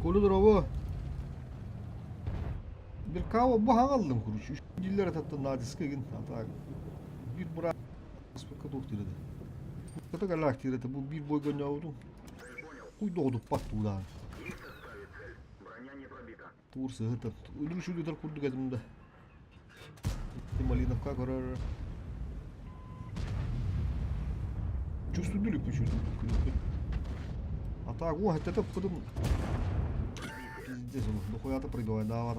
Коля дорообо. Биркао бу хаҥаллым куруч. Үс диллер ататтан наадыска игин атаак. Биир бура аспакка туох диир этэ. Ката галак диир этэ. Бу биир бойга ойнообутум. Куй доҕудуппат туудаан. Туур сыһытар. Үлүр шүлүтэр курдук этим да. Малиновка көрөр. Чувствую күчү. Атаак уо хэттэтэп кудум. Пиздец, дохуя-то пробивай, да,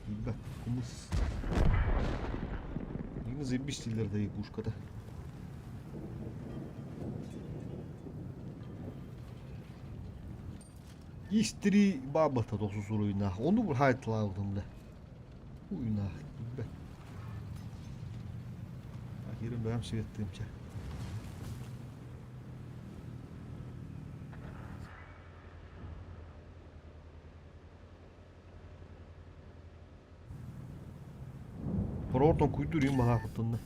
Киирбэт, кумыс. Игны заебись дииллэр да пушката. Истри баабата тохсус уруйнаах. Ону бір хайтлаабытым да. Уйнаах киирбэт. Ахирым бэйэм светтыымча. Хороортон куйдур им баҕаахыттанна.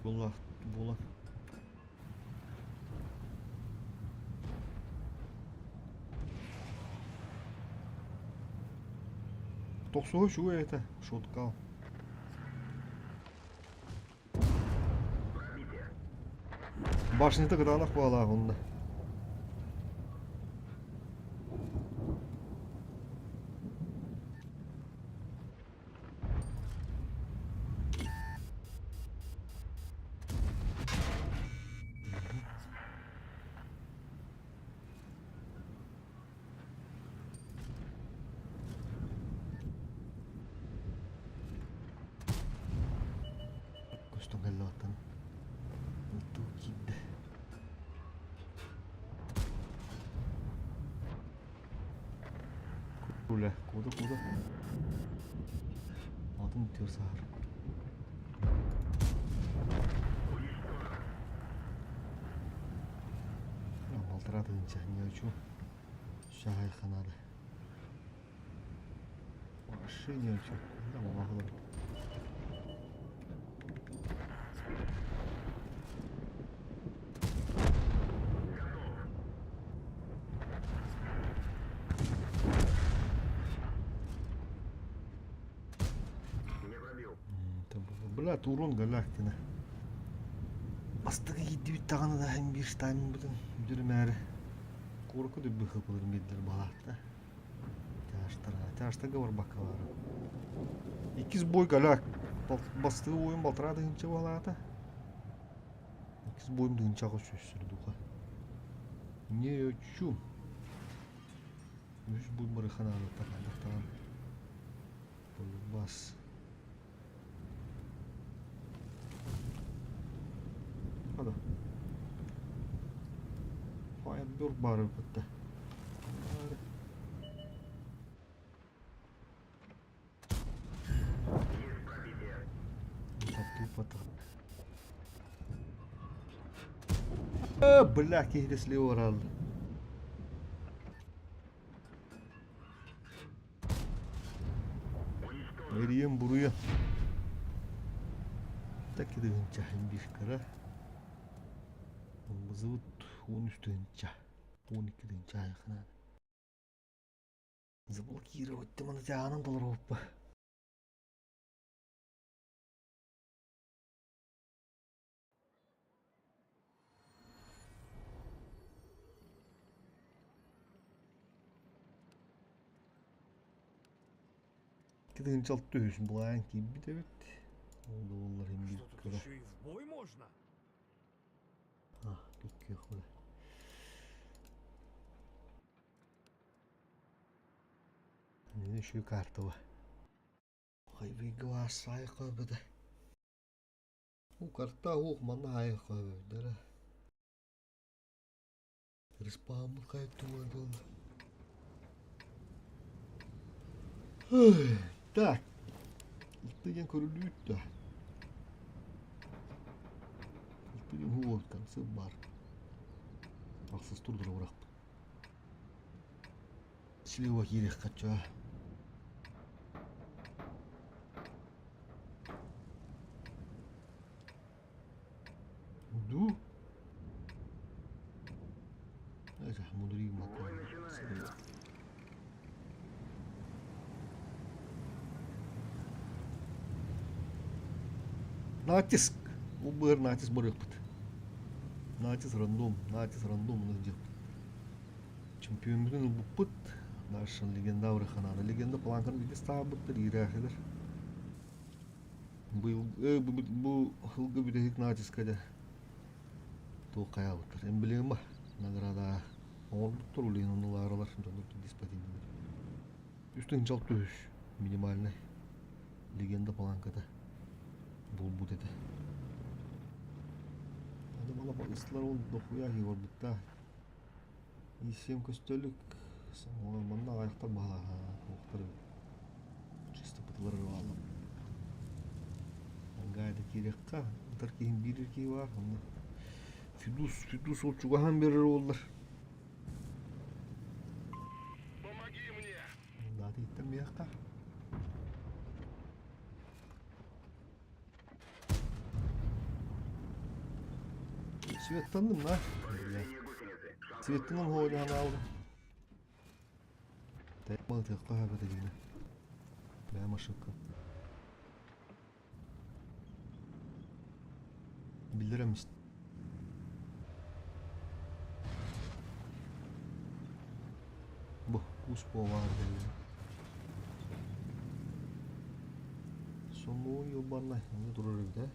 Буоллах буолан. Тохсуһу үчүгэй этэ, шоткал. Башнята кытаанах баалаах онно. Көстөн кэллэҕиттэн ыттыы киирдэ. Куля, куда, куда? Атын төр саһар. Балтараа тыһыынча не хочу. Шахайха надо. Вообще не хочу. Да, мамахалар. Бля, урон галактина. Бастакы киирдибит даҕаны да һин биир тайммытын бүтүрүмээри куоракка дүрбү хыпылырын биэрдилэр балаатта. Тяжтарга, тяжтарга барбакка баара. Иккис бой голяк. Бастыгы ойун балтараа тыһыынча буолаата. Иккис бойум тыһыынчаҕа сүүс духа. Не чу. Үс бой барыхан аалыттар хайдахтаан. Бас. Hadi. Firebird баар эбит Бля, киһи слева оралды. Эрийэн буруйа. Так тыһыынча биир кыра. Ылбызыбыт 13 тыһыынча. 12 тыһыынча айахына. Заблокировать маны дьаанан толоруоппа. Тыһыынча алта үһүс былаан киирбит эбит. Ол да буоллар иһин биир Что тут кыра. еще и в бой можно? А, күккүөх была. Еще карта бар. Хайвыйга саайқабыда. У карта уох манна хайқабыдара. Респааммыт хайыттымар буолла. Так. Ылтыгын көрүлүүт да. Ылтыгын хуоттан сып бар. Ахсыс турдура бырахпыт. Слева киириэххэ чаа. Ду. Натиск! Ол быар натиск барыахпыт. Натиск рандом, натиск рандом онно сылдьыахпыт. Чемпиоммутун ылбыппыт. Дальше легенда Ханаада. Легенда планканы биирдэ ыстаабыттар, иирээхилэр. Быйыл бу сылга бүтэһик натиска дьэ туох хайаабыттар. Эмблема награда оҥорбуттар улиин оннулааралар дьоннор диспатиннар. Үс тыһыынча түһүс минимальный легенда планката булбут этэ. Аны мала ыстылар ол дохуя барбытта. Исиэм көстөлүк манна аҕайахтар баһылаахтар чисто пытылар бааллар. Гайда киириэххэ, ытар киһим биир киһи баар, онно Фидус, Фидус ол чугаһаан биэрэр уоллар. Помоги мне! Даата иттэн биэххэ. Светтанным на. Светтанным хоолуһан аалдым. Тайма ытыахха сөп диинэ. Бэйэм ошибка. Биллэрем Бу кус буолаар диэн. Сомуун юбанна онно турар эбит ээ.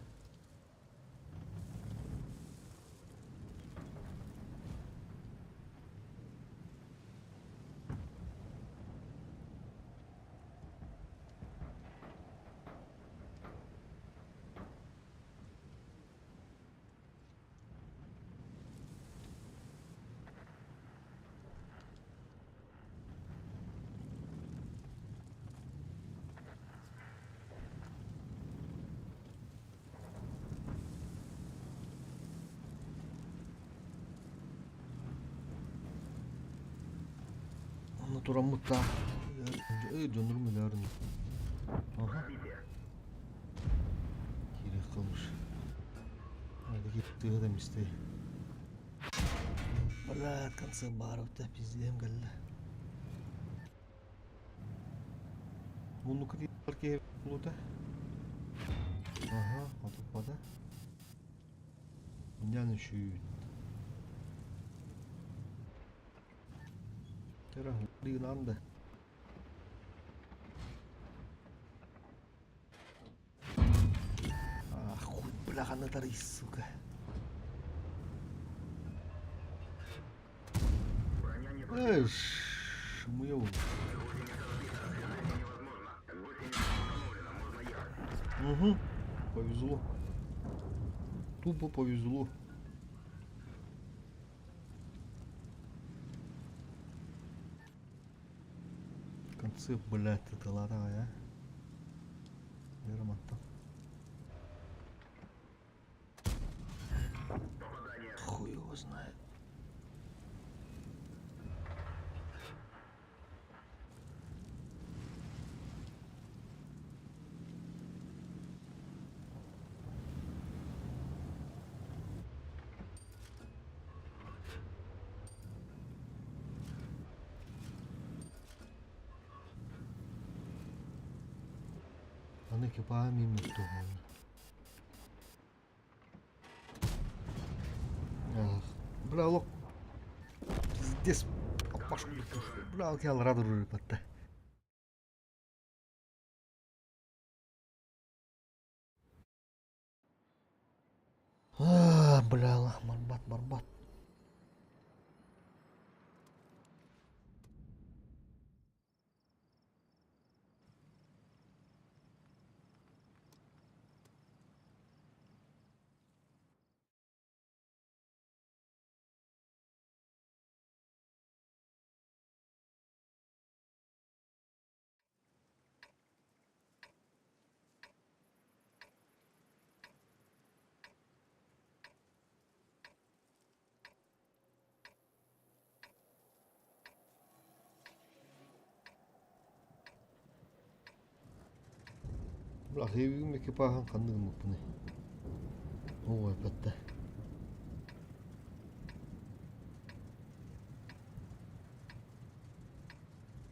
Онно тураммыт да дьоннорум өлөөрүн. Аха. Киирэх кылмыш. Тыа да мистэй. Блядь, конце баров-то пиздем кэллэ. Муннукка киһи кулута. Ага, отуппата. Няны шүүт. Тера да. Ах, хуй, бляха, тарый, сука. Эй, шумуёв. Угу, повезло. Тупо повезло. В конце, блядь, это ладно, а? Вермонта. Хуй его знает. Аны экипаһа мииммит туһунан. Ах, бля, олох пиздец аппаш Бля, алра турар батта. А, бля, барбат, барбат. Бля, хэвигим экипаһын ханнык гыммыппыный? Ой, батта.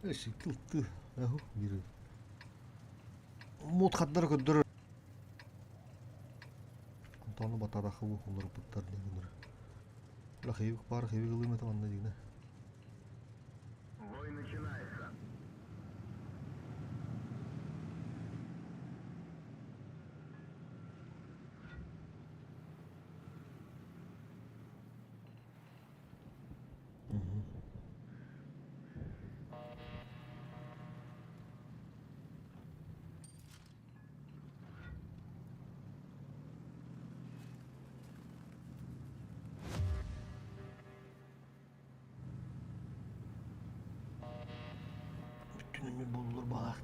Эши кылты. Аху, бири. Мут хаттары көрдөрөр. Ону батарахы уларыппыттар диэн Бля, баар хэвик ылыым этэ манна дигинэ. Бой начинается. Бүттүн эмиэ буоллар баҕар.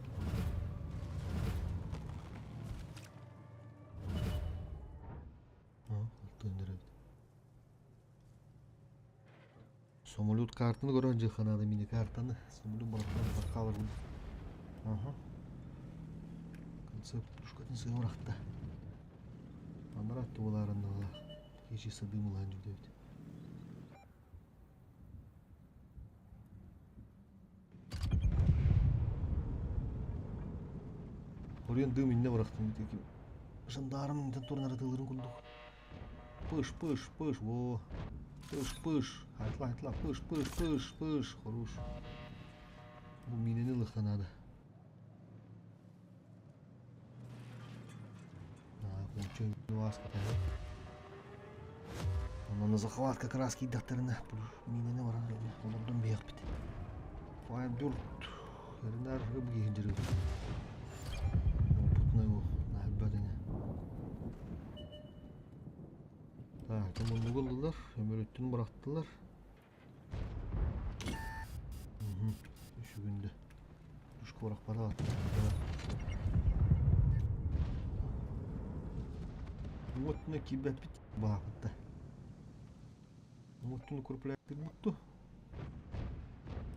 Самолет картаны көрөн дьиэххэ наада мини картаны. Самолет барахсан бархаалар Аха. Концепт пушкатын сыһыарахта. Анараа туолаарынналаах. Кичи садыымылаан дьүдэбит. Оруйан дым иннэ бырахтым битики. Жандарм интен турнар атыыларын курдук. Пыш, пыш, пыш, во. Пыш, пыш. Айтла, айтла, пыш, пыш, пыш, пыш. Хорош. Бу минени ылыхха надо. Онон на захват как раз киирдэхтэринэ миинэни баран олордон биһиэхпит. Файбюрт Эринар ыбгиһин дьарыгы. Опытный его наһарбат ини. Так, муннугу ыллылар, өмүрүттүн бырахтылар. Үсүгүндэ. Ушкорах Уотуна киирбэппит баапытта. Уотуну курпляттыр бутту.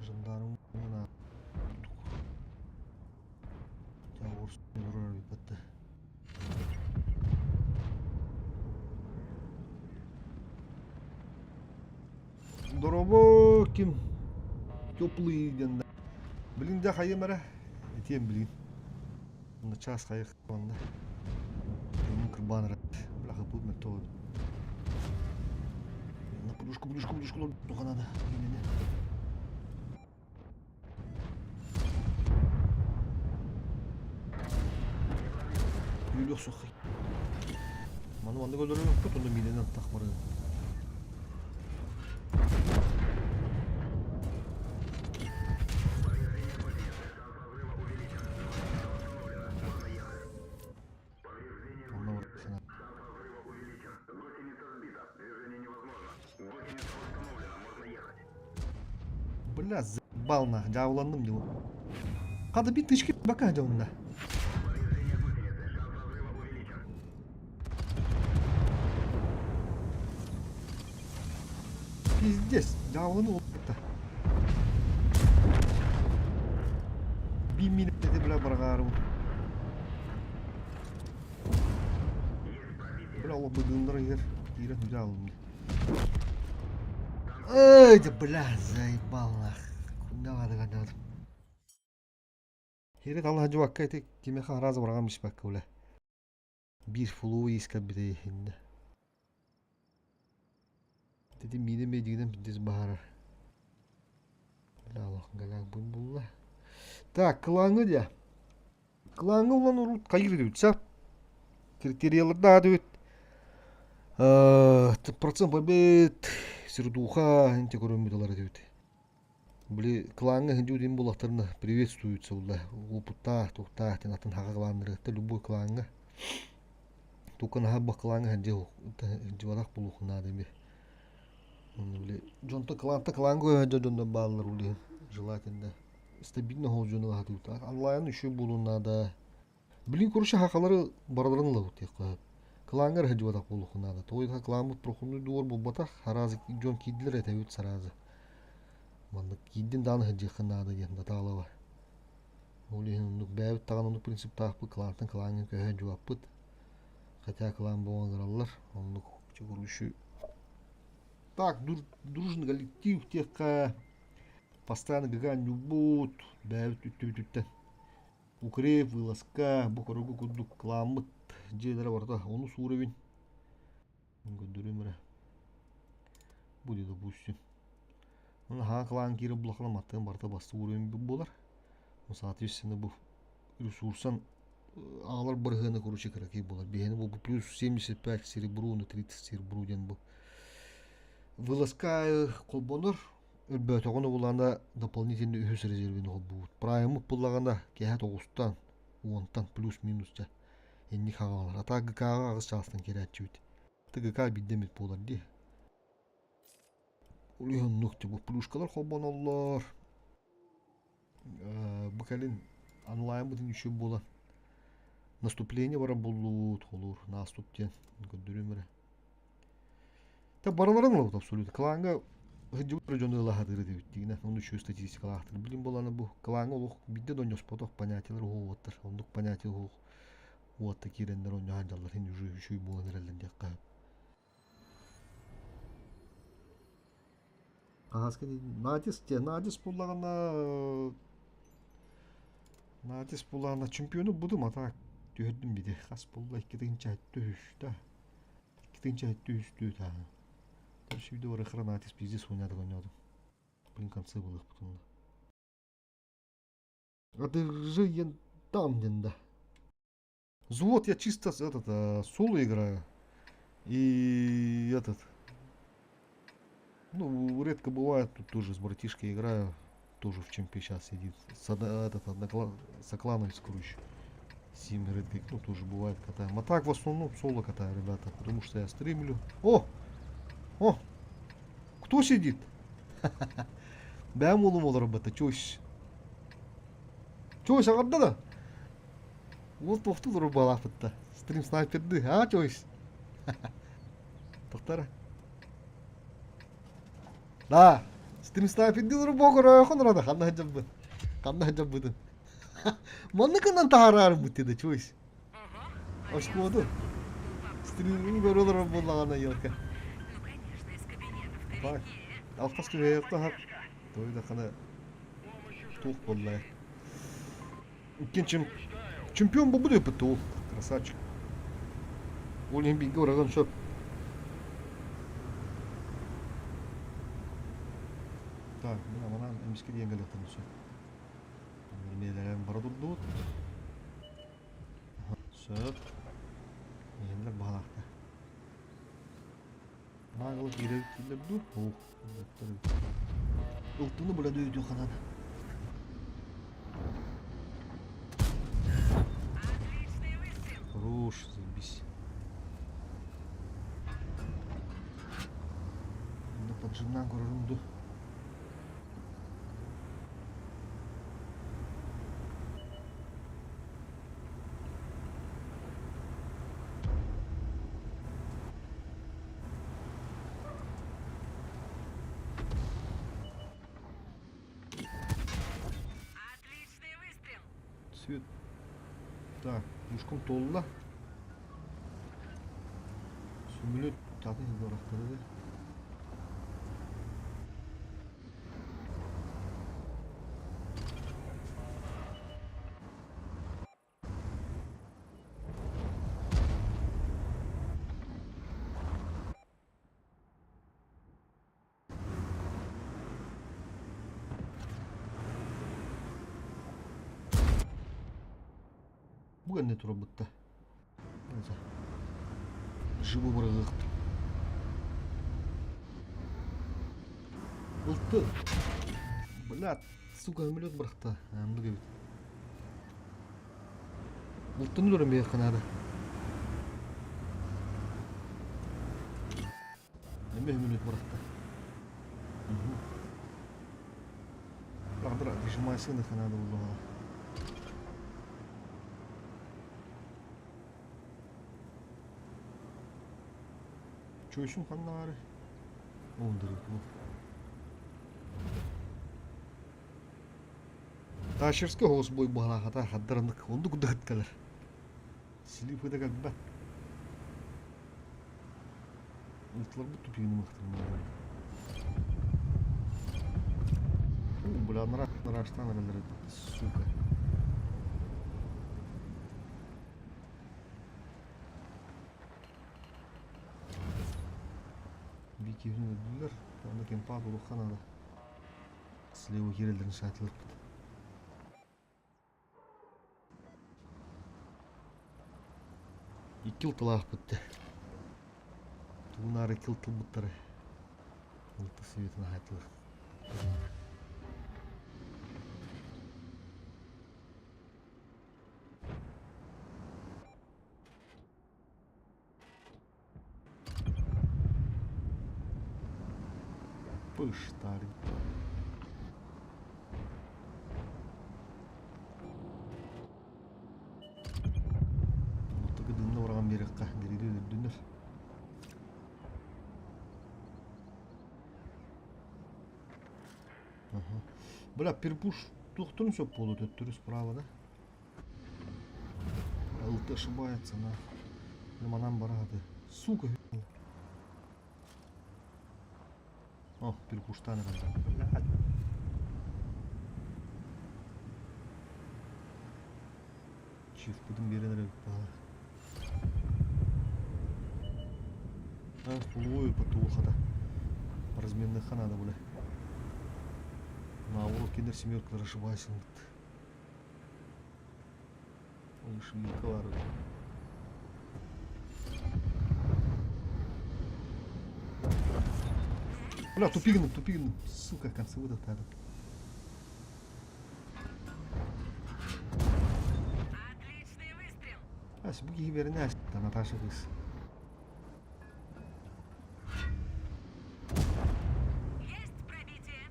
Жандарм на Дорообо ким теплый диэн Билин да хайым эрэ этиэм билин. Онно чаас хайых онно. Дьонум кырбаан эрэ. Бля хаппыт мөлтөх эбит. На подушку, подушку, подушку туханада. Кинини. Күлүөх сухай. Маны маннык өлөрүөхпүт, онно миинэнэн аттах барыа. Онно барыаххына. Бля, заебал нах, дьаабыланным дии. Хата bir тычки бака дьонна. Пиздец, дьаабыланы улатта. Биир минутты бля барҕаарым. Бля, ол быдыыннар иһэр киирэн дьаалым. Эй, да бля, заебал нах. Кунда бады Хири талаһа дьубакка ити кимиэхэ араас бараҕан биспэккэ бля. Биир флу иискэрбитэ иһиннэ. Ити миинэ медигинэн пиздец баһарар. Бля, алах галяк булла. Так, клаҥы дьэ. Клаҥы улан урут хайыр үтсэ. Критериялардаах үт. Процент побед, сердуха, инте көрөммүт үт. Били клаҥҥа сылдьыбыт им буоллахтарына приветствуются булла уопуттаах туохтаах диэн атын хаҕа кланнарыгар любой клаҥҥа тука наһаа бах клаҥҥа сылдьыбатах буолуоххун наада эми Онно били дьонто кланта клаҥҥа сылдьар дьоннор бааллар ол иһин желательно стабильно ол дьону аһатыытаах онлайн еще буолуон наада. Билин короче хахалары барыларын ылабыт диэххэ. Клаҥҥа эрэ сылдьыбатах буолуоххун наада. Тоҕо клааммыт прохудной дуор буолбатах, араас дьон киирдилэр этэбит сразу. Маннык киирдин даҕаны сылдьыаххын наада диэн датаалаба. Ол иһин оннук бэйэбит даҕаны оннук принциптаахпыт, клантан клаҥҥа көһөн дьуаппыт. Хотя клан буолан ыраллар, оннук чугурушу. Так, дружный коллектив диэххэ, постоянно гагаан ньулбут, бэйэбит үттүбүтүттэн. Укреп, вылазка, бу коругу курдук кыламмыт дьиэлэрэ барыта ону суурэбин. Көрдөрүм эрэ. Бу дии допустим. Оны хаҥа кылаан киирэ булахына маттыгын барыта басты уровень буолар. Соответственно бу ресурсан аҕалар бырыһыана короче кыракый буолар. Биһиэни бу плюс 75 серебру, на 30 серебру диэн бу. Вылазка холбонор өлбөөтөҕүн угулаана дополнительный үһүс резервин холбуубут. Праймыт буллаҕына киэһэ тоҕустан, уонтан плюс-минус дьэ инник хаҥалар. А так ГК-ҕа аҕыс чаастан киирээччибит. ТГК биирдэ эмит буолар дии. Ол иһин оннук бу плюшкалар холбоноллор. Бу кэлин онлайн-бытын үчүгэй буолан наступление барар буоллубут, холуур, наступ диэн көрдөрүөм эрэ. Та барыларын ылабыт абсолютно. Клаҥҥа сылдьыбыт эрэ дьону ыла сатыыр этибит дигинэ. Ону үчүгэй статистикалаахтар. Билим буолана бу клаҥҥа олох биирдэ да онньоспотох понятиелар уһуубаттар. Оннук понятие уһуох уотта киирэннэр онньоһон дьаллар иһин уже үчүгэй буолан эрэллэр диэххэ. Хаһааска Натис диэн Натис буллаҕына Натис буллаҕына чемпиону будум а так түһэрдим бити хас булла икки тыһыынча түһүстэ икки тыһыынча түһүстүү тааһы сүүдэ барыхара Натис пиздец хуйнятык ойноодум блин концы булыахпытын Одержи там диэн да Взвод я чисто этот соло играю. И этот ну, редко бывает, тут тоже с братишкой играю. Тоже в чемпе сейчас сидит. С, этот, однокла... Соклановец, короче. Сим редко, ну, тоже бывает катаем. А так в основном соло катаю, ребята, потому что я стримлю. О! О! Кто сидит? Бэм уолум олорбута, чусь. Чусь, аҕарда да? Уол туохтуу турбалаахпытта. Стрим снайпердыы, а, чусь? Тохтара. Да, стрим снайпердыы турбо көрөөхүн урада ханна сылдьабын. Ханна сылдьабытын. Манныкынан таһаараарбыт деді, чусь. Очкоду. Стримин көрө олорор буоллаҕына елка. Так, алтас күһэйэхтэ Той да хана туох буолла. Иккин чемпион буолбут эппит ол. Красавчик. Ол иһин бииргэ барарым сөп. Так, мин аманан эмискэ диэн кэлиэхтэрин сөп. Миэлэрэн бара турдубут. Сөп. Иһиннэр баһалаахтар. Наҕыл киирэр киирэр дуу? Ох, Ылтыны была дүйдүү ханан. Хорош, заебись. Онно поджимнаан көрөрүм дуу? Отличный выстрел! Свет. Так, мушком туолла. Сөмөлүөт атын иһин барахтары. Бу кэннэ турарбытта. Живо быраҕыахпыт. Ылты. Блядь, сука, самолет бырахта. Оннук эбит. Бултун өлөрөн биэххэ наада. Эмиэ мүнүүт бырахта. Правда, выжимайсыны наада буллаҕа. Чөйсүм ханнаары? Ондырык Ташерскай оҕус буойбаһалаахата хаддараннык оннук курдук кэлэр. Силип ыта кэлбэт. Ылтыларбыт тупигын ымыахтарын Бля, нараштан эрэллэр сука. Биир киһини өлөрдүлэр. Онно кемпаат улахан наада. Слева киирэллэрин саатыларбыт. Икки ылтылаахпыт да. Тугунаары икки ылтылбыттары. Ылты светын аһатылар. Пыштар. Оттуку дымна ураҕан биэрэххэ дириги өлөрдүннэр. Бля, перпуш туохтарын сөп буолуо төттөрү справа, да? Алты ошибается, на. Манан барааты. Сука. О, перепуштан Блядь. Чифпытын берен эрэ баала. А, фуллую потухата. Разменных надо, бля. На урок киндер семеркалар ошибайся. Ушмикалар. Бля, тупигнул, тупигнул. Сука, концы выдохтали. Отличный выстрел! Ась, бу киһи бэринэ Наташа кыыс. Есть пробитие!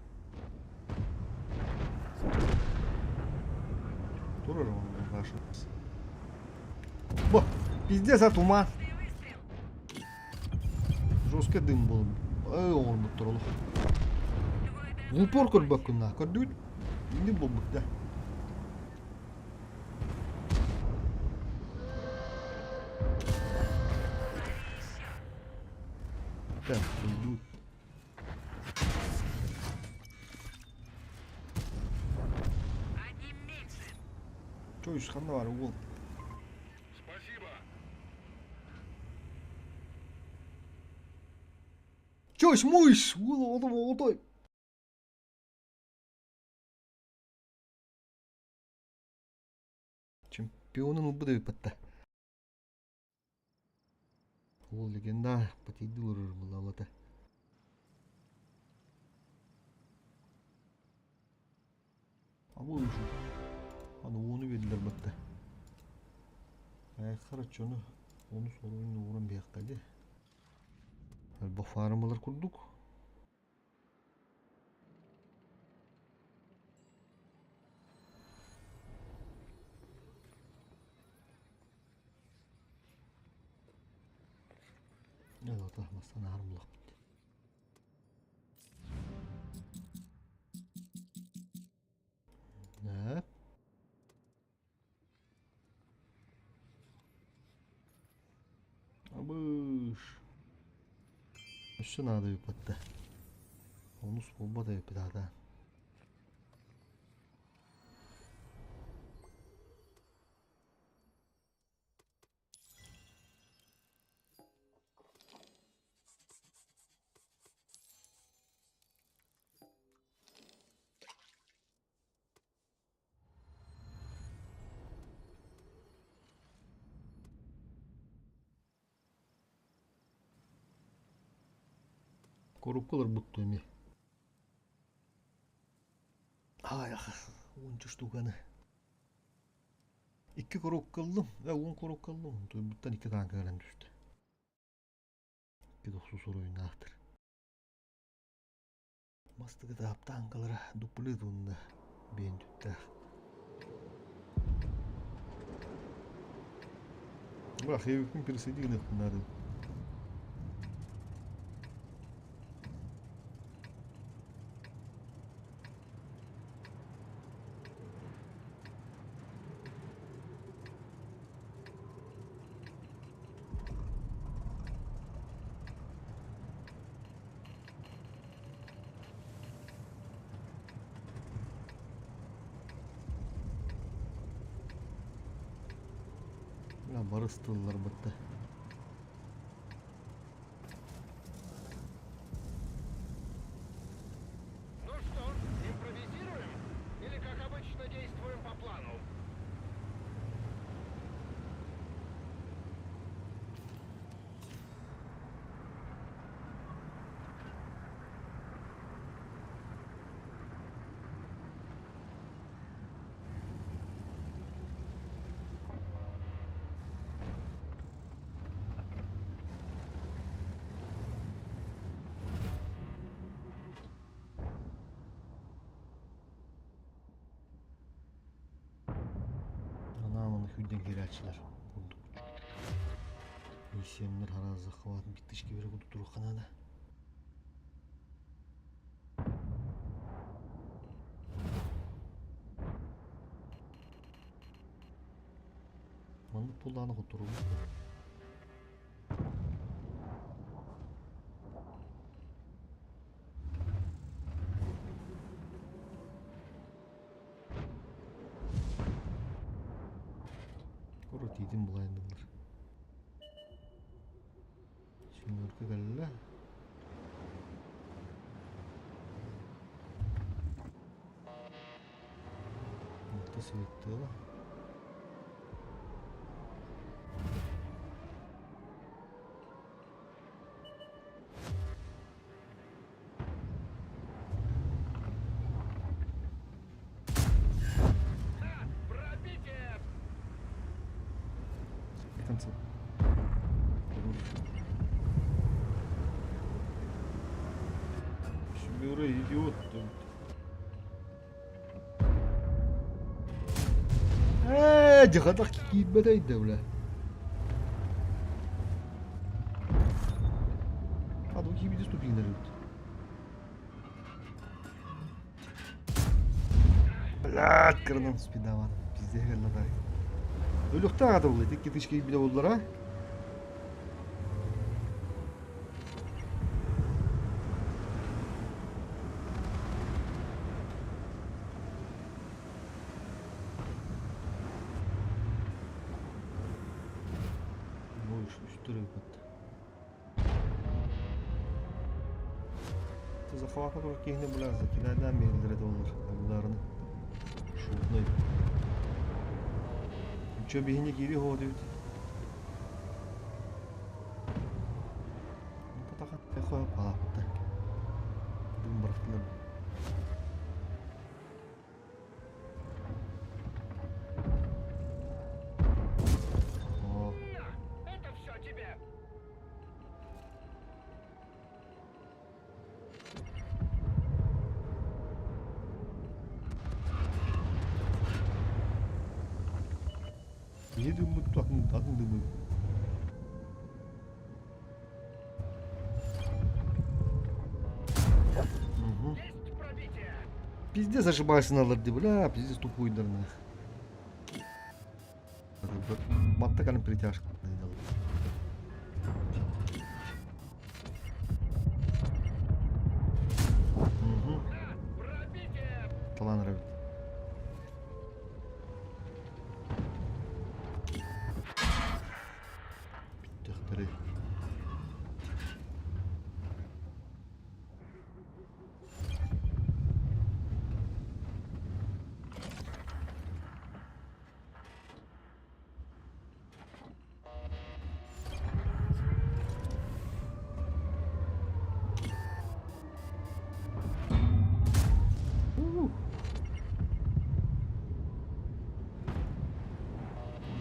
Турар он Наташа. Бо, пиздец от ума. Отличный выстрел! Жесткий дым был. Эй, он был троллох. Твой В упор дозор көрбөккүн на. Көрдүгүт? Инди буолбут да. Так, пойдут. Одним меньше! Чё ханна бар уол? Спасибо. Чё мыш? Уол отой отой. Чемпионун ылбыт эбиппат Уол легенда потейди олорор булаабата. Абы ушу. Аны ууну биэрдилэр батта. Айхар оччону ону соруйун ууран биэххэ дии. Элбэх фаарымалар курдук. Ылата мастан аармылахпыт. Да. Абыш. Өссө наада ыыппатта. Онус буолбат эбиппит аата. Коробкалар бутту эмиэ. Ай, уонча штуканы. Икки коробка ыллым. 10 коробка ыллым. Туйбуттан икки таанка кэлэн түстэ. Икки тохсус оруйнаахтар. Мастыгы таанкалара дуплы тунна биэн түттээх. Бра, хевикпин пересадили надо. Бля, барыстылар бытта. кэлээччилэр курдук. Миссиямнар хараас захват биттишки бере курдук туруохха наада. Маннык буоллаҕына хотторобут. Коротиитин булайдылар. Семерка кэллэ. Алта светила. Пробитие! До конца. Семера идиот. Ээ, дьахатах киирбэтэй да, бля. А, ну киирбите ступеньдер эбит. Блядь, кырынан спидаван. Пиздец кэллэ дай. Өлүөхтээх аата буолла, икки тысяча киирбитэ буоллара. Үстөр өлбөт. Захвата турар киһини бля закидайдаан биэрэллэр этэ олор ылларыны. Шутный. Чё биһини киири хоот эбит. Дым бырахтылар. О. Это все тебе! Киһи дыммыт атын атын дымы. Угу. Есть пробитие! Пиздец ошибайсыналар дии, бля, пиздец тупойдарына. Батта калым притяжка. Угу. Пробитие! Талан эрэбит. Бүттэхтэрэй.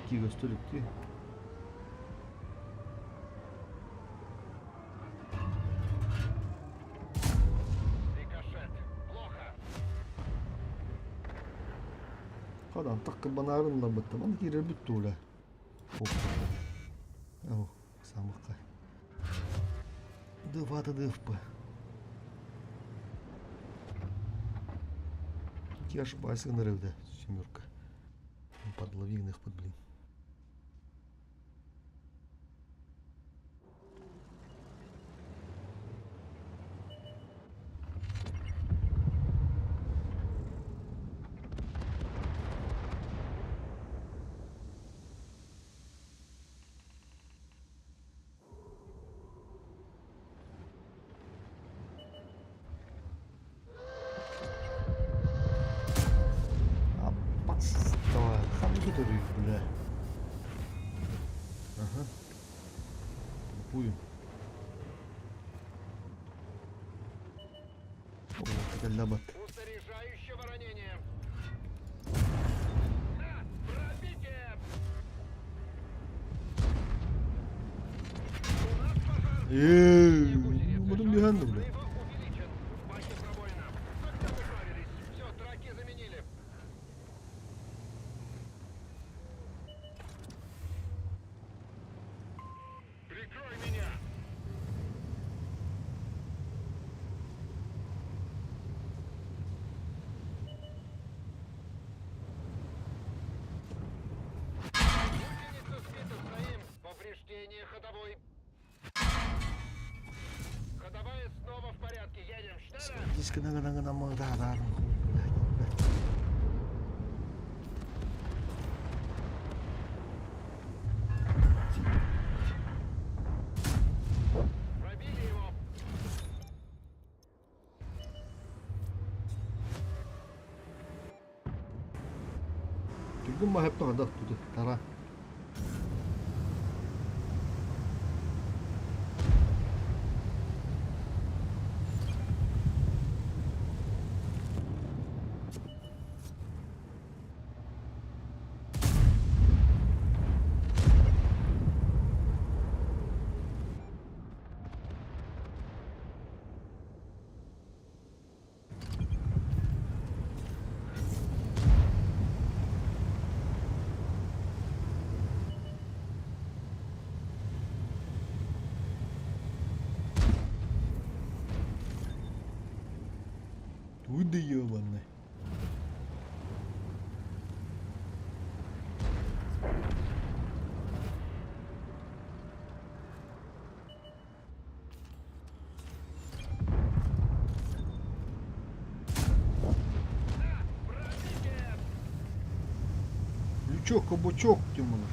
Икки көстө иликтии. Рикошет! Плохо! Хадан таккырбанаарын ыларбыттым. Аны киирэрбит туула. Оо, самыкка. Дыфата дыфпа. Я ошибаюсь, гынырывда, семерка. Подловигных под, блин. Аппастава, хам бля. Ага. Тупую. О, кэллэбэт. Устарежающего ранения! На! Пробитие! У нас пожар! Эээ, Гусеницы. будем Шанс бегать, бля. взрыва увеличен. В баке пробоина. Совсем управились. Все, траки заменили. Диск гына гына гына Пробили его. Түргэн маһыппа хадах туту тара. Туй да ебаный. Лючок, кабачок, Тимонов.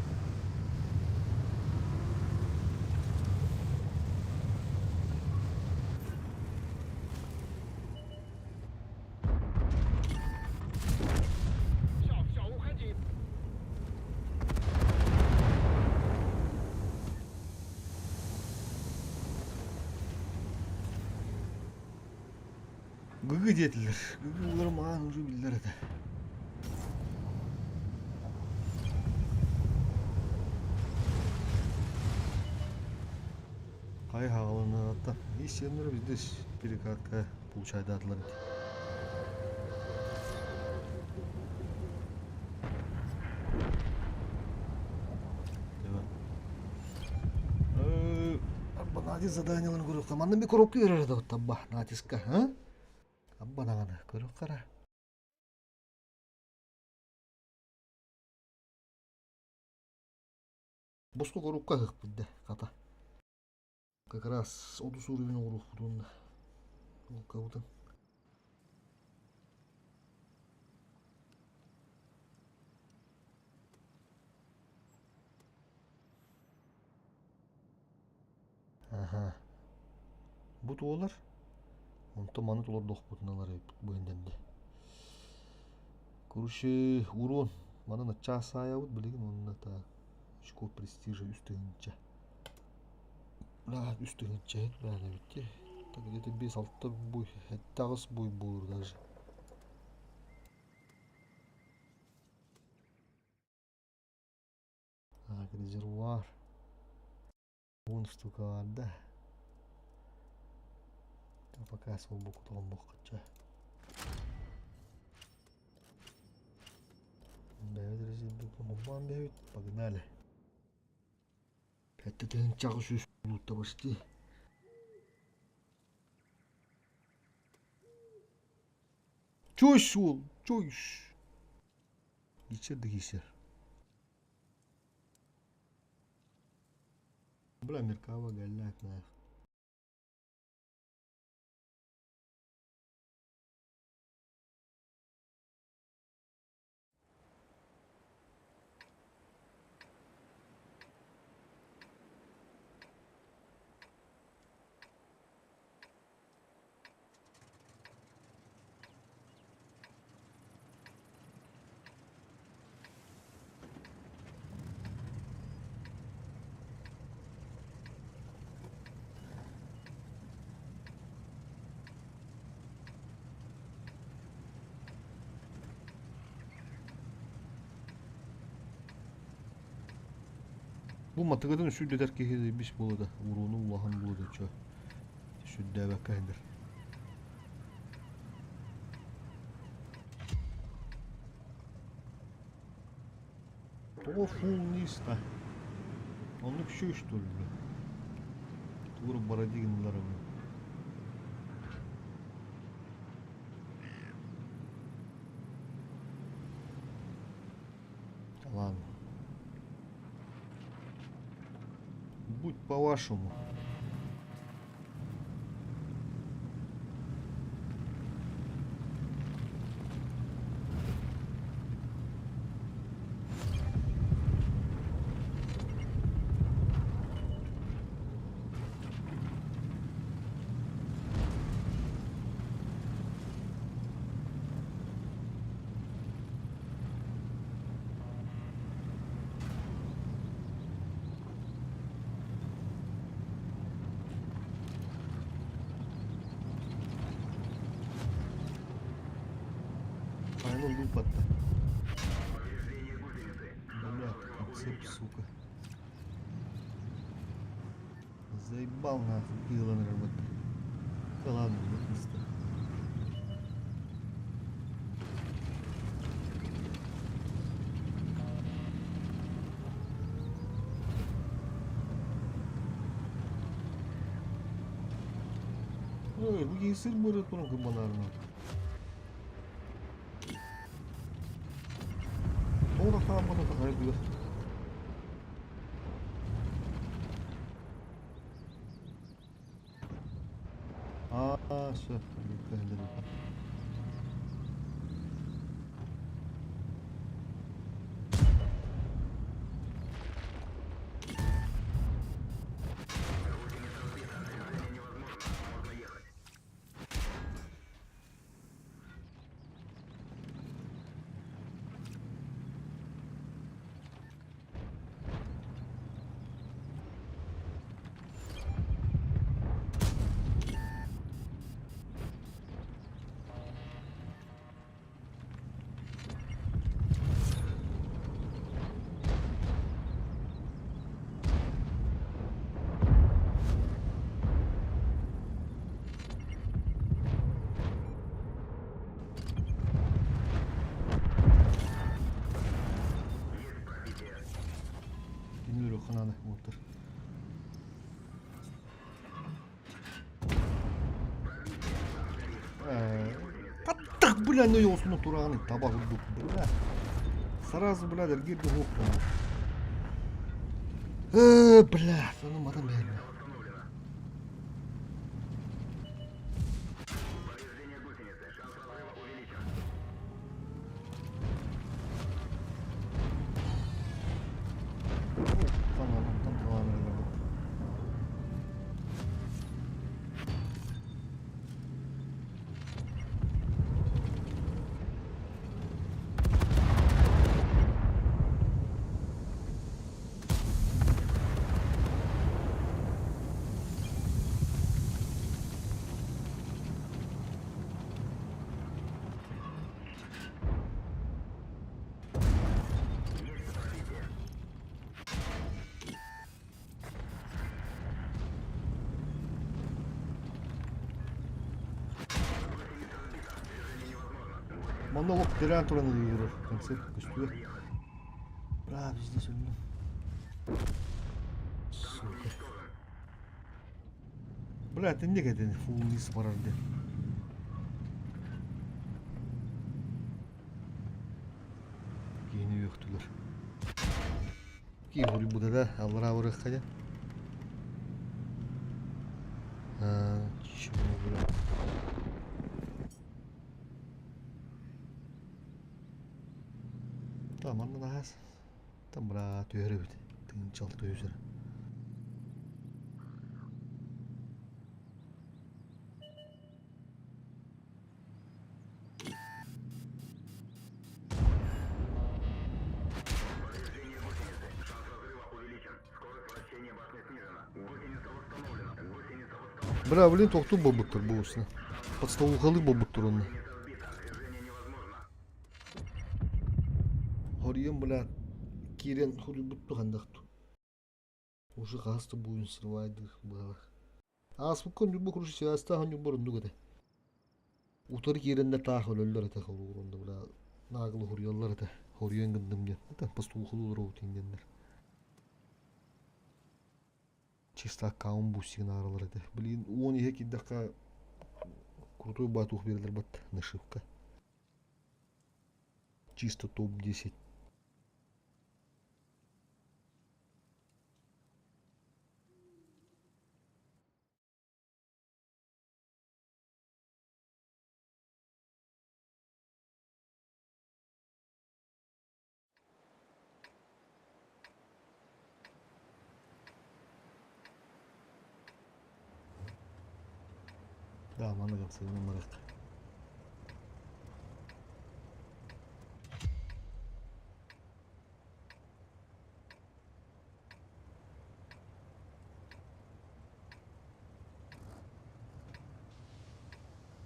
Все, все, уходи. Гыгы диэтилэр. Гыгы улар маҕан уже биллэр этэ. Хай хаҕаланыаҕыттан ис сиэннэрэ биирдэ перекатка получайдаатылар ити. Арба заданияларын көрүөххэ. Манна bir коробка берер да табба натиска, а? Абба даҕаны көрүөх хара. Боско коробка ыһыкпыт да хата. Как раз отус уровень оҥоруохпутун кабытын. Аха. Бу туолар. Онтон маны толордохпутуналар бу эндэнде. Короче, урон. Манан час аайабыт билигин уонна так очко престижа үс тыһыынча. Үс тыһыынча иһит баана эбит Так где-то биэс алта буй, сэттэ аҕыс буй буолур даже. Так, резервуар. Уон штука бар да. Пока суолбукку тоҕоммоккучча. Бэйэбит резервуар бэйэбит погнали. Сэттэ тыһыынча аҕыс сүүс луутта почти. Чуйс уол, чуйс. Ичер да киисэр. Бля, Меркава галляк нах. Бу матыгытын сүрдэтэр киһи бис буолуо да, урууну улахан буолуо да чё. Сүрдээбэккэ иһдэр. Тоҕо фулниста? Оннук үчүгэй что ли, бля? Тугу бороди гыннылар бу. Ладно. Будь по-вашему. Ону луупатта. Бля, концепт, сука. Заебал нахуй, пилан работает. Да ладно, вот Ой, бу киһи сыр бырыт туран кырбанаарына. Тоҕо хааммата тахайдыга. Аа, все, Кини өрөххө уоттар. Так, бля, ну ёсну тураны таба курдук, бля. Сразу, бля, эргиир дуһуохтана. Бля, сону матан бэрмэ. Манна олох тирээн туран ыйыырар концерт көстүө. Бра, везде өллүм. Сука. Бля, ты не этин фул низ барар диэн. Киһини үөхтүлэр. Киһи буда да аллараа барыахха дьэ. Чему бля. Там манна нахас. Там бра түһэр эбит. Тыынчал түһүсэр. Бля, блин, тохтуу буолбуттар бу усна. Подставухалыы буолбуттар онно. Хоруйан, бля, киирэн хоруйбут тухандахту. Уже хас да буйун сырвайдыр быһалар. Ааспыкка Ньурба курус сыастаах Ньурба оруннук этэ. Утары киирэннэр таах өлөллөр этэ холуурунда бля наагылы хоруйаллар этэ. Хоруйан гынным диэн. Это пастухалуулар оутин диэннэр. Чисто аккаунт бусигын ааралар этэ. Блин, уон иһэ киирдэххэ крутой батух биэрэлэр бат нашивка. Чисто топ-10. Да, маннык ымсыынан барыахха.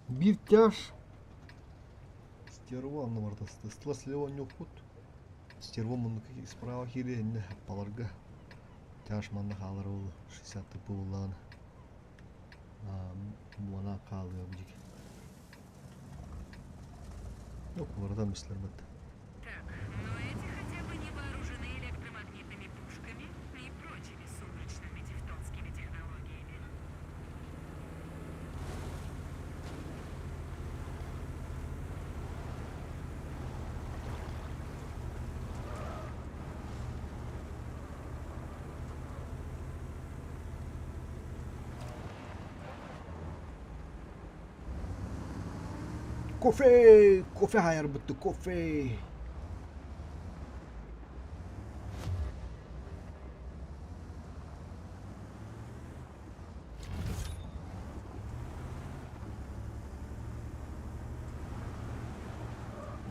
Биир тяж. Стерво онно барыта сытыстылар слева онньуохпут. Стерво муннук справа киириэ иннэ аппаларга. Тяж манна хаалар ол 60 тыпы буллаҕына. Буона хаалыа бу дьик. Куларатан бистилэр бытта. Так, но эти хотя бы не вооружены электромагнитными пушками и прочими сумрачными тевтонскими технологиями. Кофе! Кофе хайарбытты, кофе!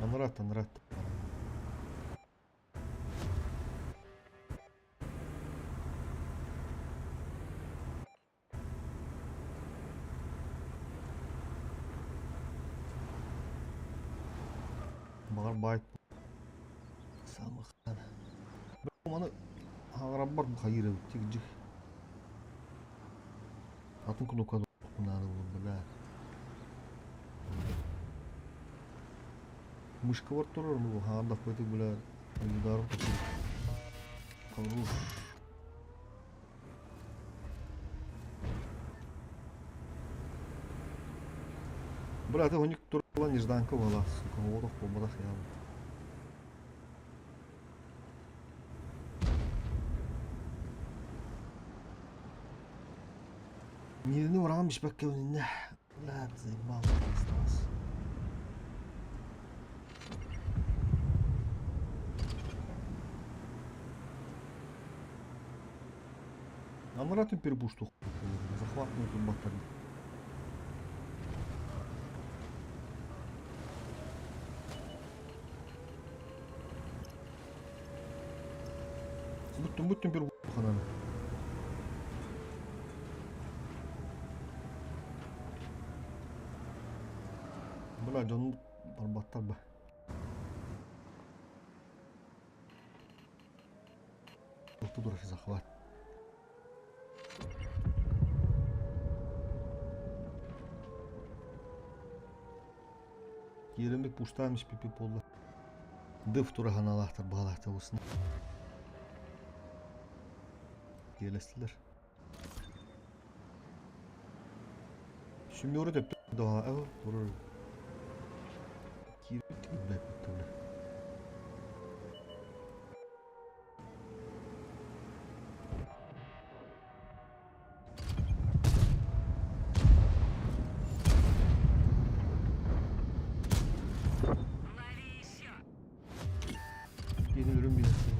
Анрат, анрат. Баҕар баайт Самыхан. Маны хаҥарабар хайыыр эбит тигдьик. Атын кнопка наада буолуо бля. Мышкабар турар ну хаҥардахпытык бля ударым Хорош. Бля, ты у них турла нежданка была, сука, вот буолбатах я. Миирини ураҕым испэккэ үннэ. Бля, заебал осталось. Анаратын перепушту захватную тут батарею. Бүттүм бүттүм bir хананы. Бля, дьонум барбаттар ба. Турар захват. Киириммит пуштаан испиппит буолла. Дыв тураһаналаахтар баҕалаахтар буолсун. Киэлэстилэр. Сүмүөрү төптө даҕа турар. Киирбит билбэппит тула. Лови еще! Yeni ürün birisi.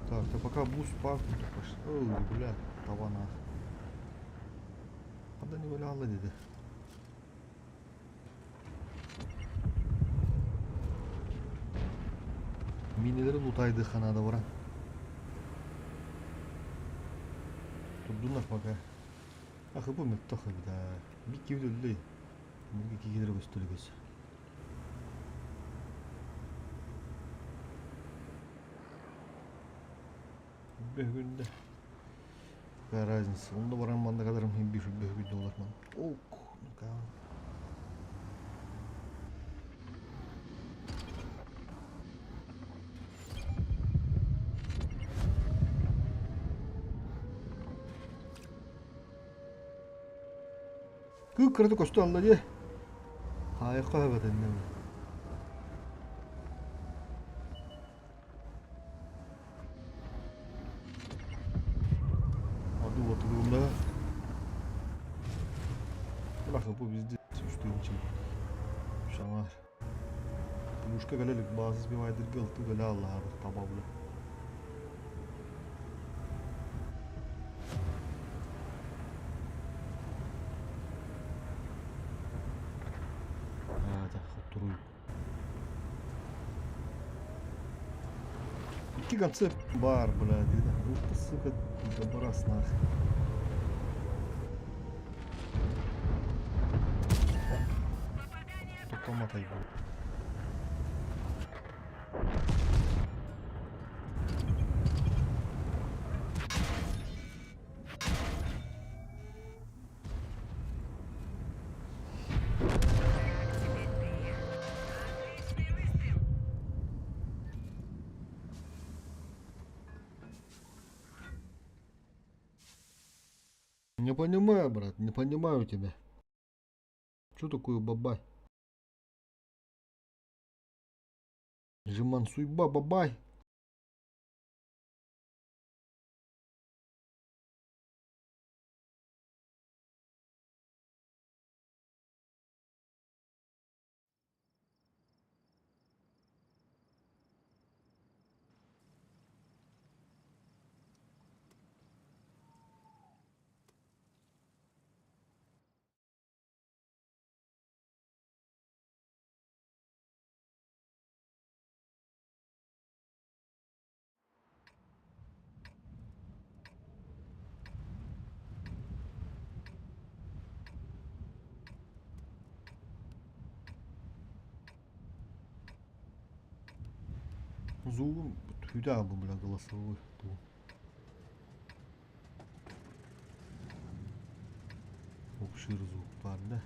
Так, да пока буст парк Ой, бля, тавана. Ханна не валяла dedi. Минелери лутайды ханада баран. Турдуннар пока. Ахы бу мөттөх эбит аа. Бик киви өллөй. Миги кигилер көстөлүгөс. Бөһүгүндэ. Какая разница? Онда баран манна кадарым хим bir бөһүгүндэ олар ман. Ок, ну-ка. Кыы кырата көстө алла дии. Хаайыкка эбэтиннэ. Adı batılığında Bırakın bu bizde үстүнчи шаңар. Мушка кэлэлик баасыс бивайдырга ылты кэлэ аллаһабыт табабыла. Аата хотторуй. Икки концепт бар, бля, дида. Ух ты, сука, добрас нахуй. Онтон матайбыт. Так, теперь ты. Отличный выстрел. Не понимаю, брат, не понимаю тебя. Что такое бабай? Жиман суйба бабай. Звугум хүдэ бу бля голосовой бу. Окшир звук бар да.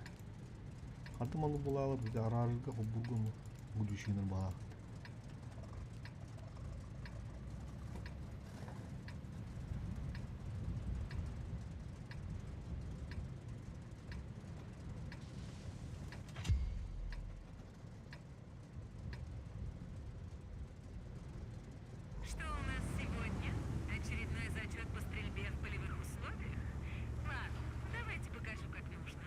Хатым аны булалар бит арарга хобургун будущийнер балак. Что у нас сегодня? Очередной зачет по стрельбе в полевых условиях? Ладно, давайте покажу, как нужно.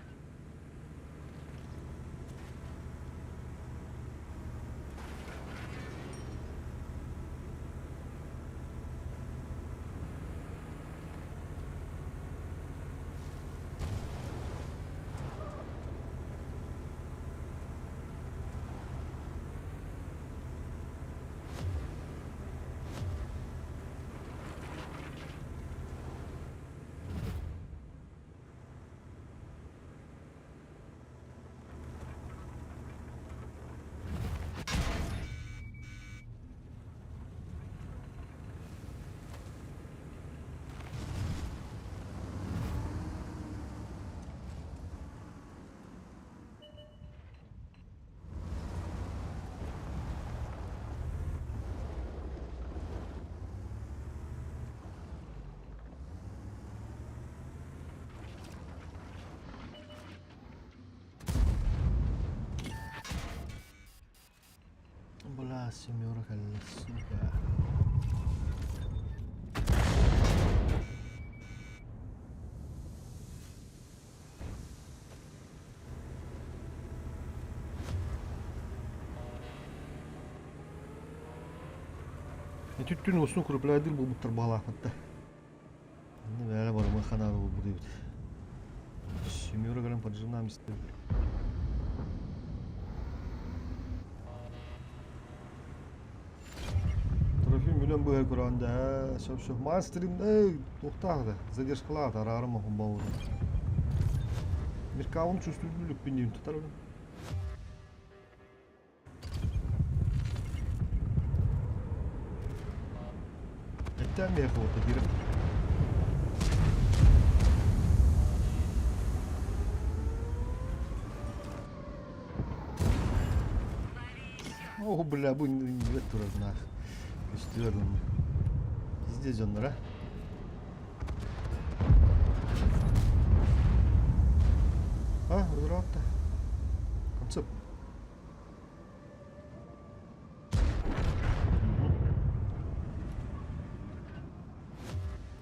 Бля, семерка, сука. Түттүн осну крупляйдыр булбуттар балаахатта. Анны бәле барма хананы булбут эбит. Семерка кэлэн поджинаем Трофим билен быһа көрөн да сөп сөп мастерин эй туохтаах задержкалаат араарым охун бауыр. Миркаун чувствую пинин тутар. Эттээн миэхэ уота киирэн. Лови еще. О, бля, бу не турар нах. Көстүөр Везде дьоннор, а? А, ыраатта. Концепт.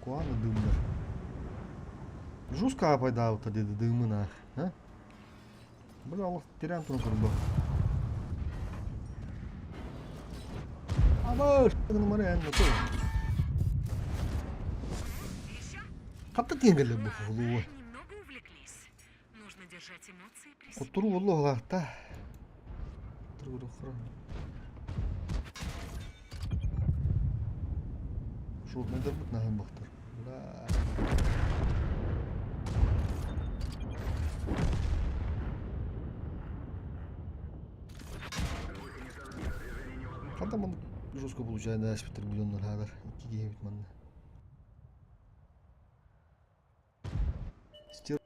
Куана дымнар. Жестко пайда деди дымына. А? Бля, ол терян туран көрбө. Аба, гына Еще? Хатта тиэнгеле бу Ладно, хулуа. немного увлеклись. Нужно держать эмоции при себе. Куттуру боллу алаахта. Тургуру хран. Шуут недербут наһын бахтар. Бля. маннык жестко получается ааспыттар миллионнар хаалар икки киһибит манна. Стер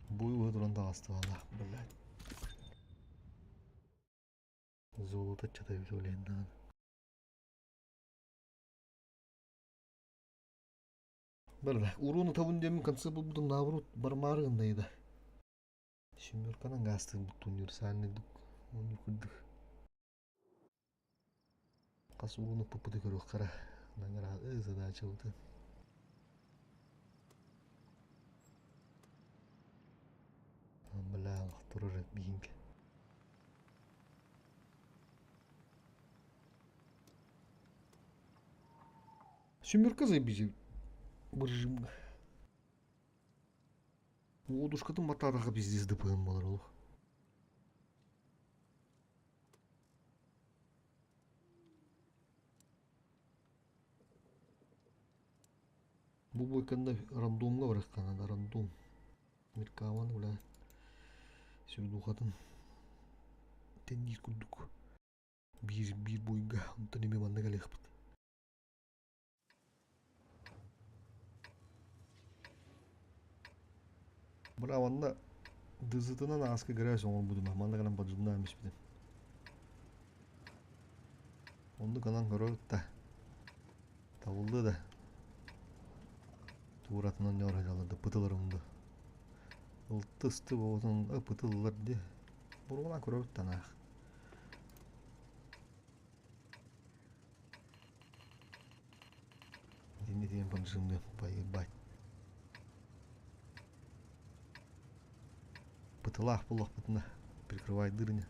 Буй уһа туран таҕыстыбалаах, блядь. Золото чата эбит ол иһин даҕаны. Барда, уруун утабын диэммин конце булбутум наоборот бармаары гыннайда. Семерканан гаастыырбыт универсальный уонна курдук. Хас ууну укпуппуту көрүөххэ наҥыраһыы задачабытын. Бля, турар биһиҥки. Семерка заебись бу режимҥа. Уодушкатын баттаатахха пиздец дыпыһын буолар олох. Бу буойканна рандомҥа барыахха рандом. Миркаван бля сүрдухатын тэнниир курдук биир биир буойга онтон эмиэ манна кэлиэхпит. Бра манна дызытынан ааска грязь оҥорбутум манна гынан поджимнаан испитим. Оннук анан көрөбүт да табыллыа да тууратынан ньоро да пытыларым да ылтысты болотун пытыллар ди буругунан көрөбүт танаах Итинни тиийэн поджимныам поебать. Пытылаах буоллахпытына прикрывайдыыр ини.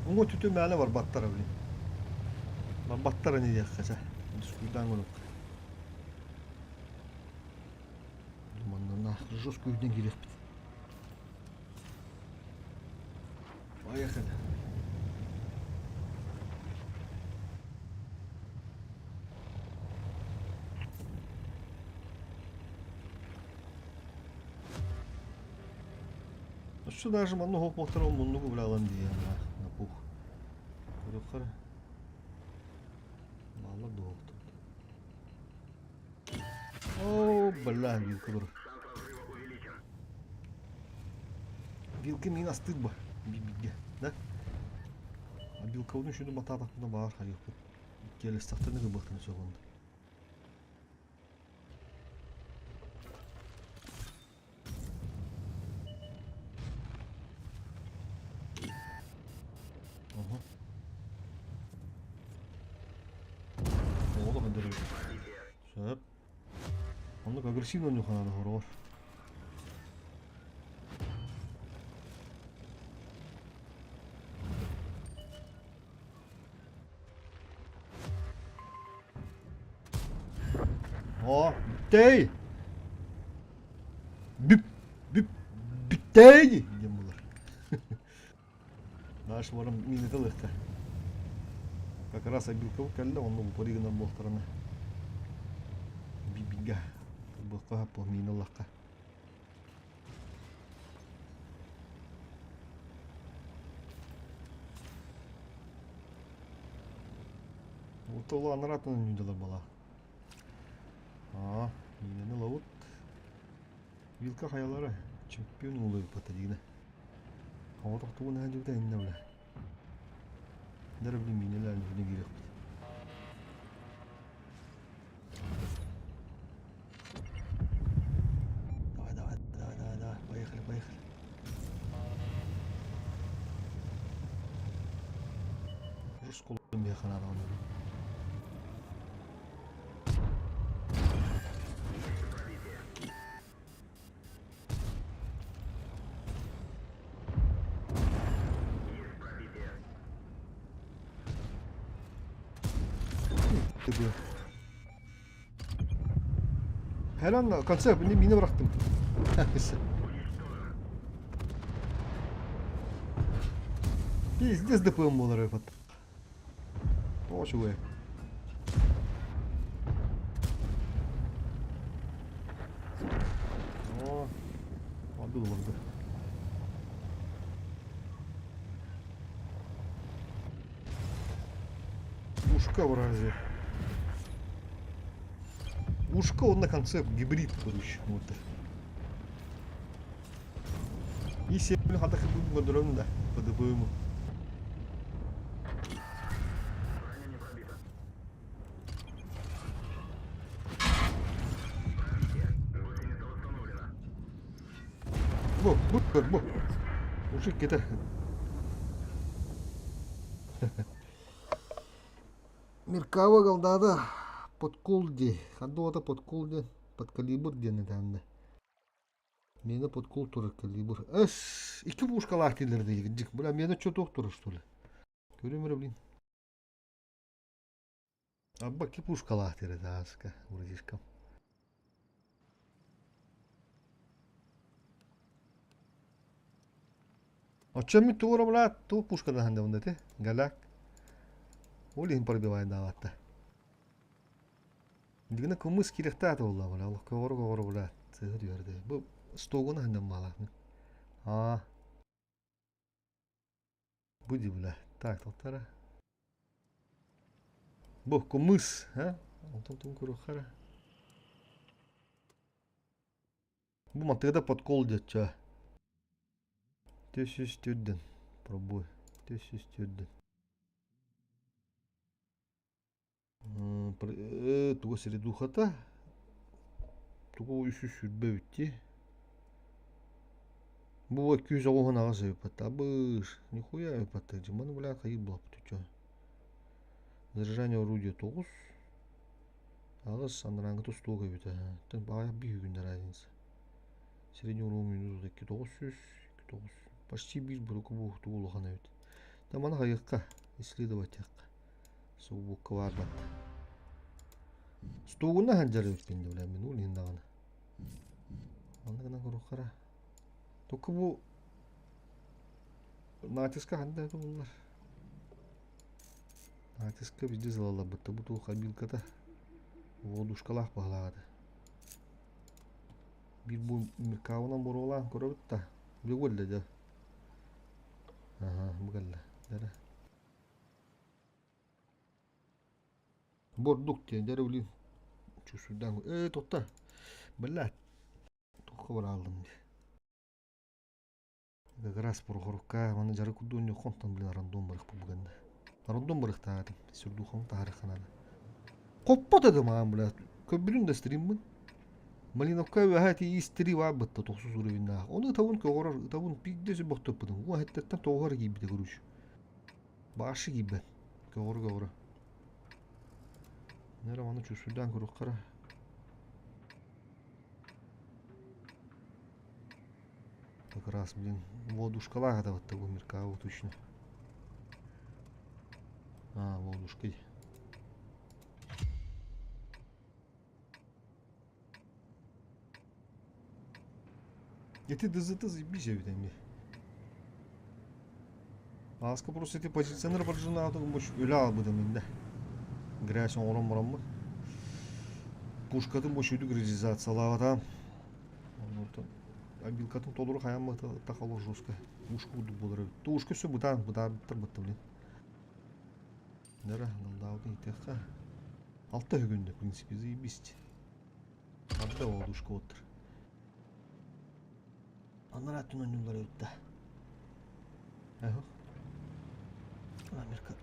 Уҥа өттүтүн мээнэ барбаттара блин. Барбаттар ини диэххэ чэ. Дискуйдаан көрүөххэ. Манна жестко үрдүн киириэхпит. Поехали. Өссө даже манна хоп-хоптор муннугу билалан диэн на пух. Көрөххөр. Мало дуохтут. О, бля, вилка дур. Вилка мин астык ба. Бибиге, да? А вилкабытын шүнү батаатахпына баар хайыахпыт. Келестахтаны гыбыахтаны сөҕүн. Ага. Оҕолох өндөрөбүт. Сөп. Оннук агрессивно нюхананы хороҕор. О, бүттэй! Бүп, бүп, бүттэй! диэн буолар. Наш барым минута ылыахта. Как раз обилка кэллэ, онно упори гынар буолтарына. Бибигэ. Буохха хаппо миин ыллахха. Утолу анаратынан үнделер бала. Аа, миинени ылабыт. Вилка хайалара чемпион уулуй Патарина. Оҕотох тугун аһа иннэ бля. Дара били миинелээн үһүнэ киириэхпит. Давай, давай, давай, давай, давай, поехали, поехали. Русскую механа Helal концерт мини бырахтым. Пиздец ДПМ буолар эбит. Тоҕо үчүгэй. О, ордук олорду. Ушка врази. Ушка он на концепт гибрид, короче, вот. И сиэппин хата кыбыым көрдөрөм да, ПДП-му. Бу, бу, бу. Мужик кете. Меркава галдада подкол ди. Хадуата подкол ди. Подкалибр диэн этэннэ. Миэнэ подкол турар калибр. Эс, икки пушкалаах дииллэр дии. Бля, миэнэ что туох турар что ли? Көрүм эрэ, блин. Абба икки пушкалаах диир этэ ааска, братишкам. Оччо туора брат, ту пушкадан да ити, галяк. Ол иһин пробивайдаабатта. Дигинэ кымыс кириэхтээх буолла бля, олох көҕөрө-көҕөрө бля, сыыһа түһэрдэ. Бу стогуна ханнан маалаахмын. Аа. Бу ди бля. Так, тоқтара. Бу кумыс, а? Онтон тун курухара. Бу мантыгада подкол диэччэ. Төс түрден. Пробуй. Төс түрден. Туга сири духата тугу үсүс сүүрбэ эбит дии. Бу 298 эбит абыш нихуя эбит маны бля хайыы буолаппыт чё. Заряжание орудия 9 аҕыс анарааҥҥы тустуук эбит ээ баҕайах биир күннэр разница. Средний уровень минус 2 900 9 почти биир буруку бу тугу улахан эбит. Да маны хайыахха исследовать Субукка баарбат. Стуугуна сылдьар эбиппин дии мин ол иһин даҕаны. Манна гынан көрүөххэ Только бу натиска ханна это буллар? Натиска везде залалабыт. Бу туох обилката воздушкалаах баһылаата. Биир бу Меркавынан боруолаан көрөбүт да. Бу дьэ. Аха, бу кэллэ. Дэрэ. Бурдук диэн дьэ блин чувствуйдаан ээ тутта блядь туохха барааллым дии как раз Прохоровка манна дьарык курдук онтон блин рандом барыхпыт буганда рандом барыхтаатым сүрдухам таһарыхханаана хоппот этим аан блядь көрбүтүн да стриммын Малиновка үөһэ ити истри баар тохсус уровеннаах ону ытабын көҕөрөр ытабын биирдэ сүбөхтөппүтүм уон хэттэртэн тоҕуһар киирбитэ короче башы киирбэт көҕөрө көҕөрө Нера маны чувствуйдаан көрүөххэ Как раз, блин, водушкалаах это вот такой Меркаву точно. А, водушкой. Ити ДЗТ заебись эбит эмиэ. Ааска просто ити позиционер баржынаатыгын бош өлө аалбытым инде. Грязь оҥорон бараммын. Пушкатын бош үрдүк реализациялаабатаам. Онтон обилкатын толору хайаан тахалар жестко. Ушка курдук буолар эбит. То ушка все бытаан, бытаабыттар бытта блин. Нера, налдаабытын итэххэ. Алта бүгүндэ, в принципе, заебись. Арда ол ушка оттыр. Анараа өттүн оонньууллар эбит да. Эһэх. Америка.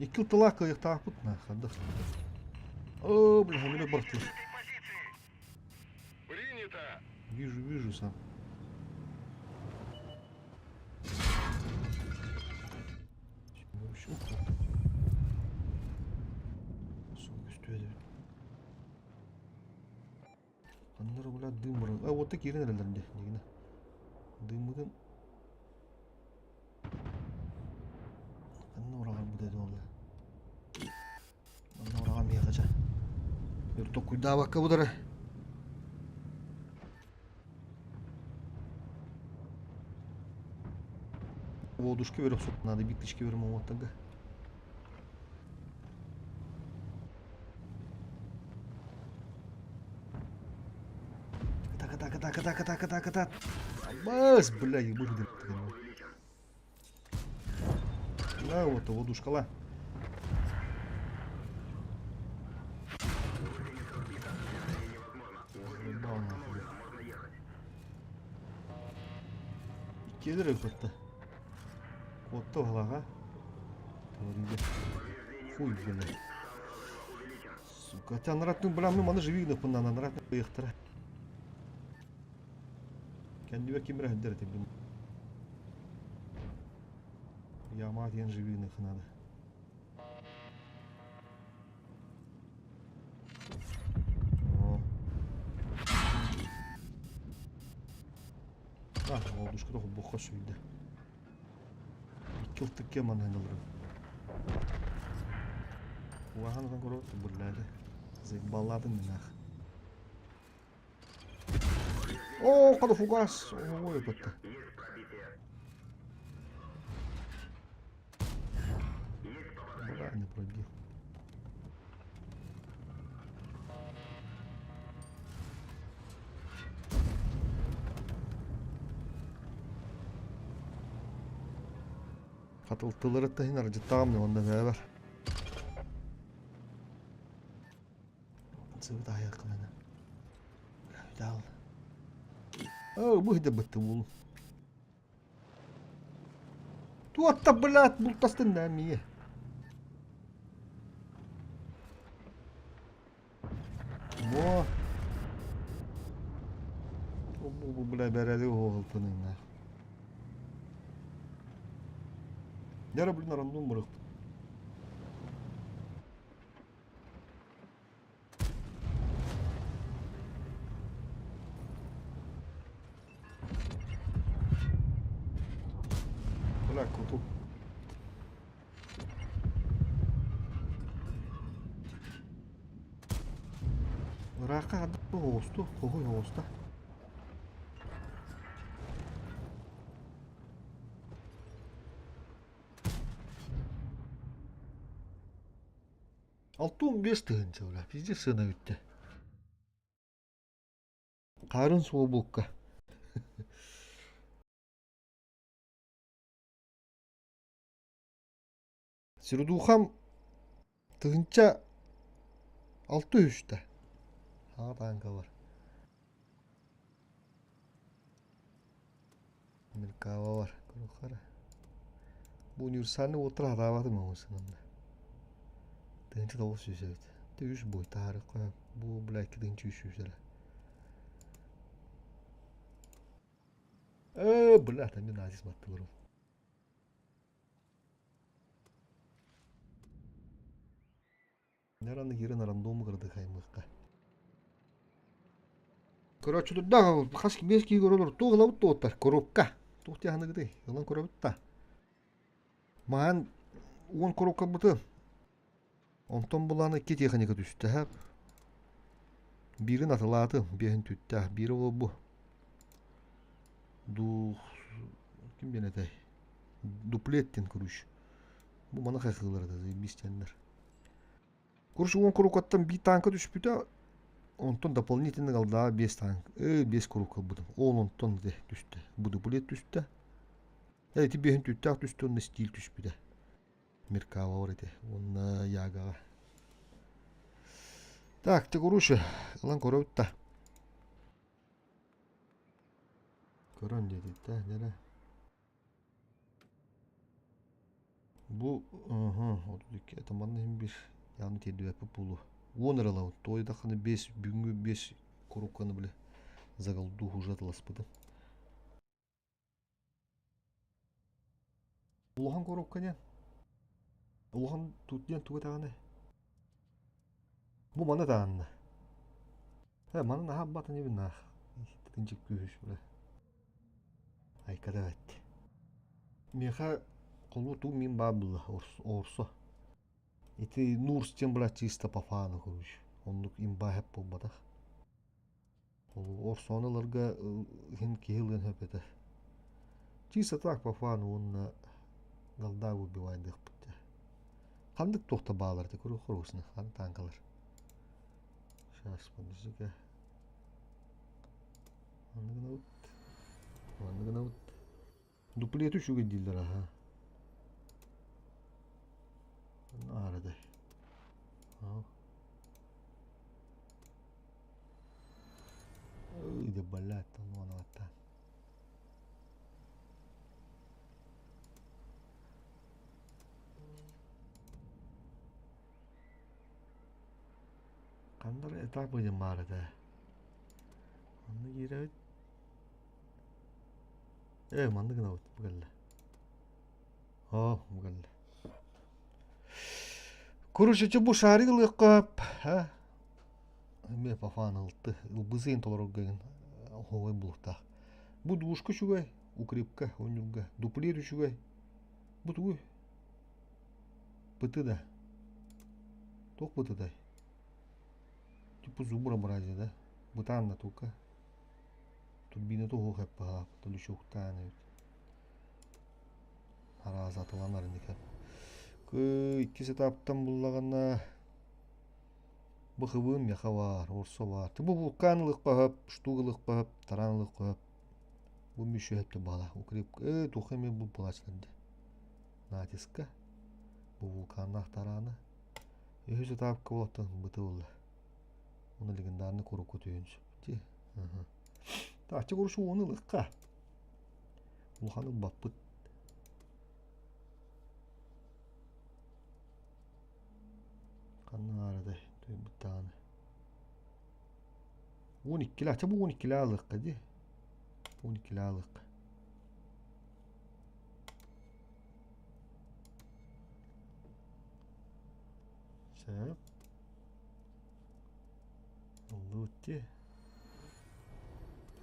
Икки тылаах кыайыахтаахпыт на хардах. О, бля, самолет борту. Принято! Вижу, вижу сам. Сука, Ханна эрэ бля дым барар. А уотта киирэн эрэллэр дии дигинэ. Дыммытын ханна ураҕарбыт этэ ол Манна ураҕа миэхэ чэ. Өр толкуйдаабакка бу дара. Водушка беріп надо биттички берем оңоттарга. Так, так, так, так, так, так, так. Бас, бля, ебать, Да, вот, водушкала. Заебал нахуй. Иккиэлэр өлбөттө. Куотта уһалаҕа. Тыарыйда. Хуй, блядь. Сука, хотя наратын, бля, ну маны живи гынаппын, наратын ыйыхтара. Кэннибэр ким эрэ сылдьар этэ, блин. Яма диэн живи гыныах надо. А, олдушка холбуохха сүүйдэ. Икки ылтыкка манан олорон. Улахан отон көрө буллаады. Заебалладым нах. О, kada фугас. Ой, бытта. Бля, не пробил. Хатылтылары таһын ардьыттаҕым онно бэбэр. Сыбыт аһыаххына. Дал. Оо, бу иһдэ быттым уол. Туотта, блядь, бултастын да мие. Во. Бу, бля, бэрэди оһолтунунна. Яра, блин, рандом бырыхпыт. Бля, куту. Ыраахха оҕусту, хоһуй оҕуста. 65 тыһыынча бля, пиздец сыана бүттэ. Хаарын суобукка. Сирудухам 1603-тэ. Хаҥа тааҥка бар. Меркава бар. Көрүөххэ Бу универсальный уоттар хатаабатым оҥосунан. 1900 эбит. Тэ үс бой таһаарыахха бу бля 2300 эрэ. Э, бля, там мен азиз баттыларым. Нераны киирэн рандому кырдык аймыахха. Көрөөччүлэрдээх хас биэс киһи көрөлөр туох ылабыт туоттар коробка туох диэханыгытый ылан көрөбүт да маан уон коробкабыты онтон булан икки техника түстэ биирин атылааты биэһин түттэ биири ол бу ду ким диэн этэй дуплет диэн короче бу маны хайхыылар этэ заебись диэннэр Курс уон курукаттан биир тааҥка түспүтэ, онтон дополнительный алдаа биэс таанк, биэс курук ылбытым. Ол онтон ити түстэ. Бу дуплет түстэ. Ити биэһин түттээх түстэ уонна стиль түспүтэ. Меркава бар ити. Уонна Ягаҕа. Так, ты короче, ылан көрөбүт да. Көрөн диэтит да, нэрэ. Бу 32 это манна иһин биир яғни тиэрдибэппит буолуо. Уон эрэ ылабыт. Туойдаххына биэс бүгүҥҥү биэс коробканы били заголдуу уже атыласпытым. Улахан коробка диэн. Улахан тут диэн тугу этэҕиний? Бу маны таанна. Э, маны наһаа батын ибин наах. Тынчык күүһүш бile. Айкада бэт. Миэхэ холбуу туу мин баар буолла оорсо. Ити Нурс диэн быра чисто по фану короче. Оннук имба хэп буолбатах. Ол орсону ыларга иһин киһи ылыан сөп этэ. Чисто так по фану уонна Голда выбивайдыахпыт дьэ. Ханнык туох да баалар этэ көрүөх хоруосуна хан танкалар. Сейчас подожди-ка. Маннык гынабыт. Маннык гынабыт. Дуплеты үчүгэй дииллэр аха. Аарада. Ой, да блядь, там вон ата. Ханна эрэ этап диэн баар этэ. Онно киирэбит. Ээ, маннык гынабыт бу кэллэ. Оо, бу кэллэ. Короче, бу шарик ылыахха а? Эмиэ пафан ылты. Ылбызыын толорорго игин оһоҕой булуктаах. Бу двушка үчүгэй, укрепка оонньуурга. Дуплет үчүгэй. Бу тугуй? Пыты да. Туох пытытай? Типа зуброобразие, да? Бытаан да тука. Турбина туһуох эппаһаап, төлүчүктаан эбит. Араас атыланар инникэ. Иккис этаптан буллаҕына бу хыбыым меха баар, орсо баар. Бу вулкан ылыахха сөп, штук ылыахха сөп, тараан ылыахха сөп. Бу мүшүһэттэ бала. Укрепка, туох эмэ бу булааччылар Натиска. Бу вулканнаах тарааны. Үһүс этапка буолаттан быты буолла. Уну легендарный курукку түһүн сөп. Тааччы курушу уону ылыахха. Улахан ылбаппыт. Ханна аарадай туйбут даҕаны. Уон иккилэ, ача бу уон иккилэ ылыахха дии. Уон иккилэ ылыахха. Сөп. Ыллыбыт дии.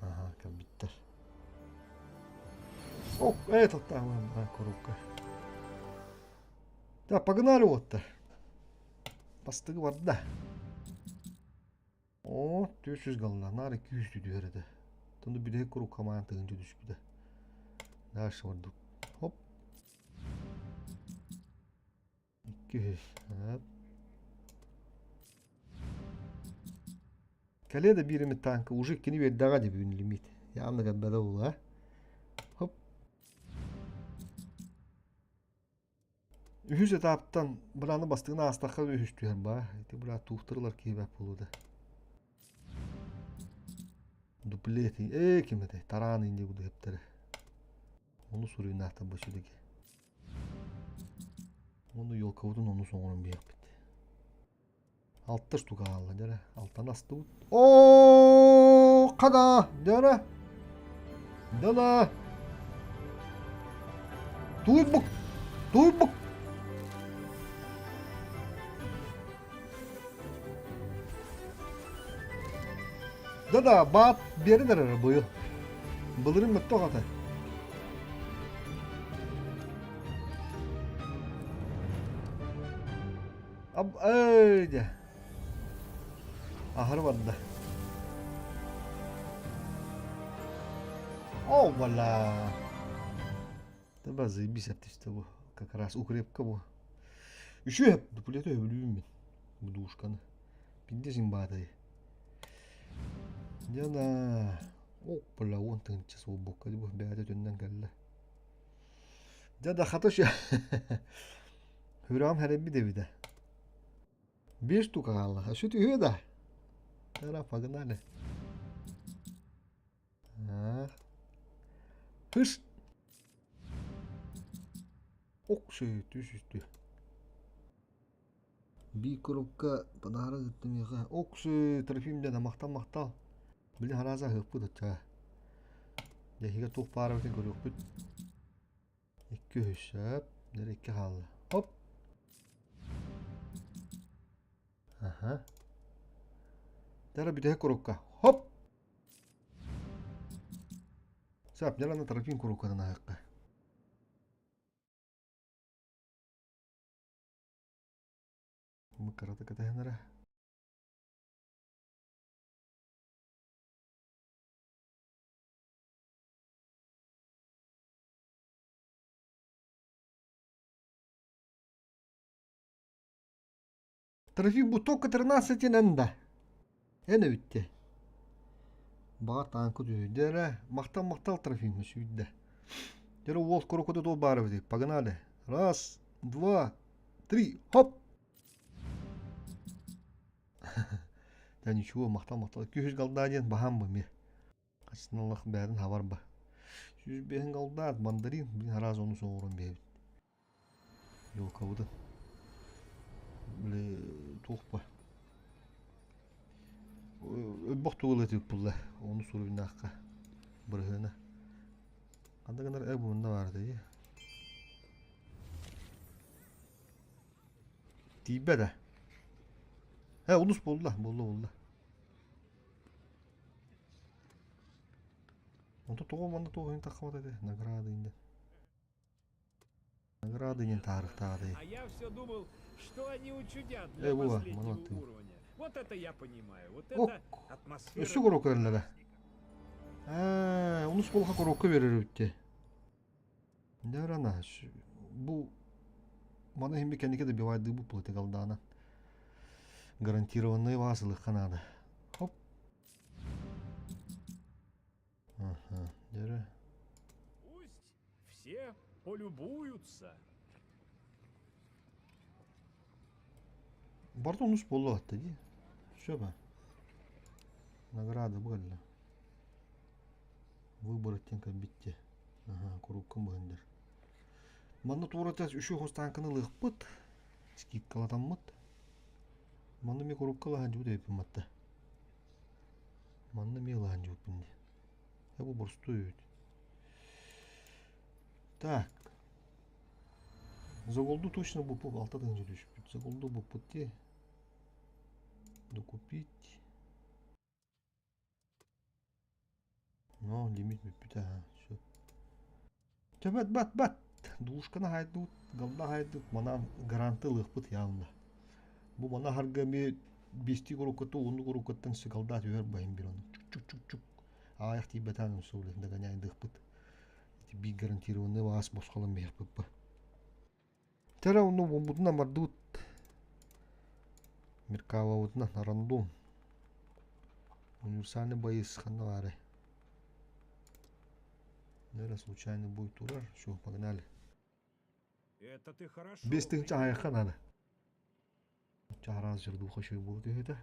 Аха, кэлбиттэр. О, этот там, коробка. Так, погнали вот-то. Бастыгы барда. О, 400 галла, наар 200 түһэр этэ. Тонду бүтэһик куруук хамаан тыһынча түспүтэ. Дальше ордук. Хоп. 200. Хоп. Кэлиэ да биир эмит танка уже иккини биэрдэҕэ дии бүгүн лимит. Явно кэлбэтэ буолуо. Хоп. Үһүс этаптан былааны бастыгын аастахха үһүс түһэн баа. Ити бля туухтарылар киһибэт буолуо да. Дуплет ээ ким этэй тараан инди кудуһэптэрэ. Ону суруйнаахтар бу сүдүгэ. Ону елкабытын ону соҥорон биэхпит. Алта штука хаалла дьэрэ. Алтаны астыбыт. Оо, хана, дьэрэ. Дана. Туйбук. Туйбук. Да-да, баат биэрэн эрэр быйыл. Былырын мөттөх ата. Эй дьэ. Аһары барда. О, бала. Таба заебись түстэ бу. Как раз укрепка бу. Үшүө дуплеты өбүлүүм мин. Бу душканы. Пиндес имбаатай. Дьэ Оппала уон тыһыынча суолбукка бу бэйэтэ төннөн кэллэ. Дьэ да хата Сүрэҕим сэрэйбит эбитэ. Биир штука хаалла. Өссө түһүө да. Ара, погнали. Хыш! Ок, түс үстү. Биир коробка подарок ыттым миэхэ. Ок, Трофим диэн махтал махтал. Били харааса ыһыахпыт оччоҕо. Дьэ, иһигэр туох баар эбитин көрүөхпүт. Икки үһүс сөп. Дьэ икки хаалла. Хоп. Аха. Дьэ бүтэһик курукка. Хоп. Сөп, дьэ аны трофим куруккатын аһыахха. Бу кыратык кэтэһэн эрэ. Трофим бу только 13 эн да. Эн эбитте. Баҕар таанка түһүйдэ эрэ. Махтал махтал Трофимҥа сүүрдэ. Дьэ уол курукута туох баар эбитий? Погнали. Раз, два, три, хоп! Да ничего, махтал махтал. Күһүс голда диэн баһаам бу эмиэ. Хаччыналлах бэйэтин хабар ба. 105 голдаат, мандарин, блин, араас ону соҕурун биэбит. Елкабытын. Били туох ба. Өлбөх тугул этик булла. Оны суруйнаахха. Бырыһыана. Ханна гынар э бунна баар дии. Тиийбэт ээ. Э, улус буолла, буолла, буолла. Онто тоҕо манна туох иһин таххабат этэ? Награда инде. Награда диэн таарыктаах А я все думал, что они учудят Э, для була, последнего манаттым. уровня. Вот это я понимаю. Вот Ок, это атмосфера өссө коробка бэриллэрэ. праздника. Ээ, онус буолха коробка берер эбитти. Дөрана, бу маны иһин кэнники да бивайдыы бу галдаана. Гарантированный ваасылыхха наада. Хоп. Ага, дөрө. Пусть все полюбуются. Барда онус буолла атта дии. Все ба. Награда буолла. Выбор оттенка битте. Ага, куруккун быһындар. Манна туора тас үчү хостааҥканы ылыахпыт. Скидкалатаммыт. Манна ми курукка дьуут эбиппин матта. Манна ми ылаһан дьууппун дии. Э бу боростуой эбит. Так. За голду точно буппут алта тыһыынча түспүт. За голду буппут дии. Докупить. Но лимит бүппүтэ аха все. Чэ бат бат бат Дуушканы хаайдыбыт, галда хаайдыбыт, манаан гаранты ылыахпыт явно. Бу мана аһарга эмиэ биэстии куруккаттан уоннуу куруккаттан сыгалдаат үөр байым бир ону чук-чук-чук-чук аайах тиийбэтээн умсууле догоняйдыахпыт. Ити биир гарантированный баас босхолон биһиэхпит ба. Тэрэ онно буолбутунан бардыбыт. Меркавабытынан рандом. Универсальный боец ханна баарай? Наверное, случайный бой турар. Все, погнали. Это ты хорошо Без тыһынча придумал. аһайахха наада. Чараас жердуха шөй буолу түһүтэ.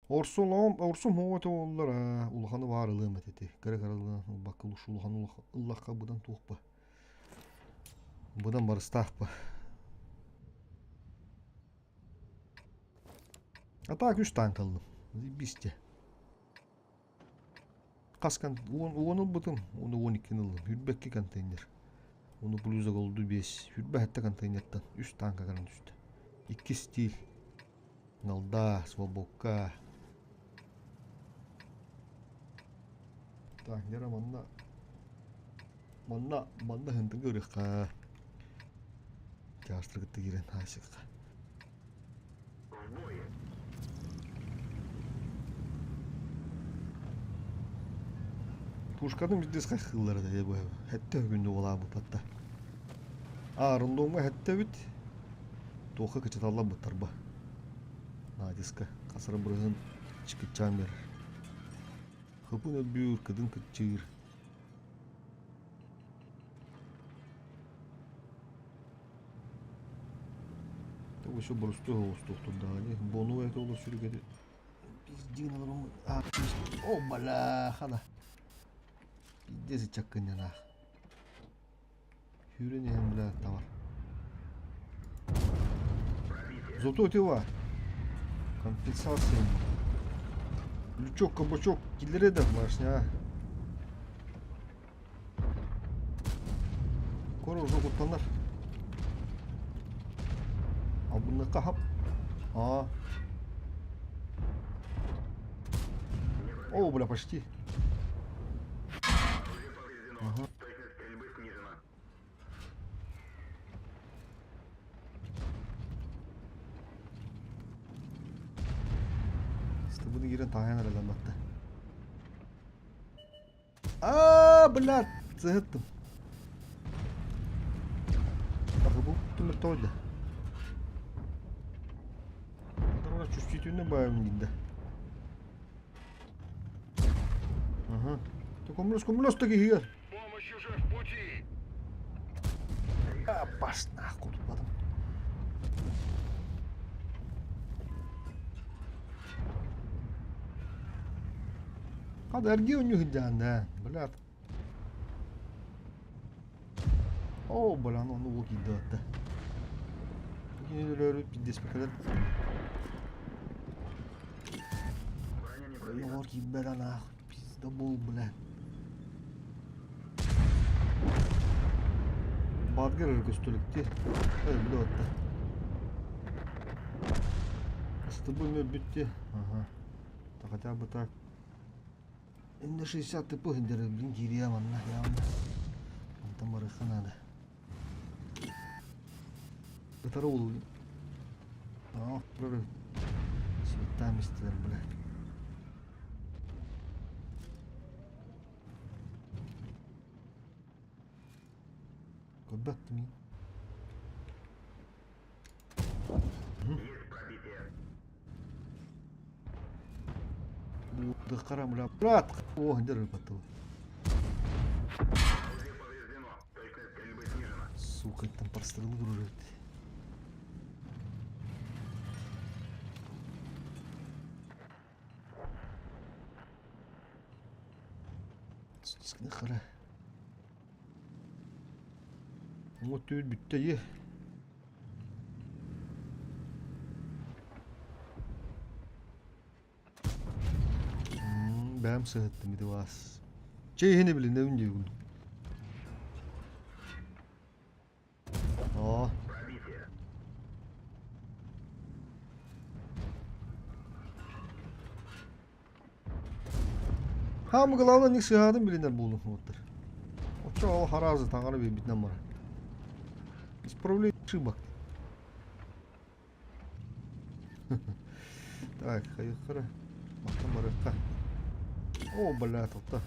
Орсун орсун муҥа буоллар ээ, улаханы баар ылыам этэ ити. Кыра-кыралыын ылбакка улахан ыллахха быдан туохпа. Быдан барыстаахпа. А так үс танк ыллым. Бисте. Хас кон уон ылбытым, уону 12-ни ыллым. Үрбэкки контейнер. Уну плюс голду биэс. Үрбэ сэттэ контейнертан үс танка гынан түстэ. Икки стиль. Налда, свободка. Так, нера манна манна манна хынтын көрүөххэ. Чаастыргытты киирэн хаасыкка. Пушканы биздес хайхыллара да бу. Хэтте күндү олаабыт А рундоҥҥа хэттэ эбит. Туохха кычаталлан буттарба. Надиска хасара бырыһын чыкыччаан берер. Хыпын өлбүүр, кыдын кыччыыр. Так еще боростуй оҕустуохтурдаҕа дии. Бону это олор сүрүгэти. Пиздин олорон О, бля, хана. Пиздец чаккынньанаах. Сүүрэн иһэн, бля, тавар. Зато тыва. Компенсация. Лючок, кабачок, киллэрэ да башня. Скоро уже куттанар. Абынныка хап. А. О, бля, почти. Ага. Ыстыбыны киирэн таайан эрэлэн батта. Аа, блядь, сыһыттым. Бу тойда. Дорога чувствительный баайым дийдэ. Ага. Ты комлес, комлес таки киһигэр. Помощь уже в пути. Баш нахуй тупадым. Хад эргий онньу сылдьаан да, блядь. Оо, бля, ону уу киирдэ батта. Кини өлөөрү пиздеспэкэлэр. Оҕор киирбэт анаах, пиздобол, бля. Бадгар эрэ көстөлүктүү. Өлбүтэ батта. Ыстыбын өлбүттүү. Ага. Хотя бы так. Инде 60 тыпы сылдьар блин киириэ манна явно. Онтон барыахха наада. Ытара уолу. Аа, турар. Цветами истилэр, бля. Көрбөт мин. Брат, о, держи потом. Сука, там прострел гружит. Хара. Вот түүл бүттэ дии. Бэйэм сыһыттым ити баас. Чэй иһин билинэбин диигин. Оо. Хаамы главное ник сыһаатын билинэр буолуҥ уоттар. Оччо ол хараазы таҥара биэрбитинэн барар. Исправление ошибок. Так, хайыххара. Мантан барыахха. О, бля, тоқта.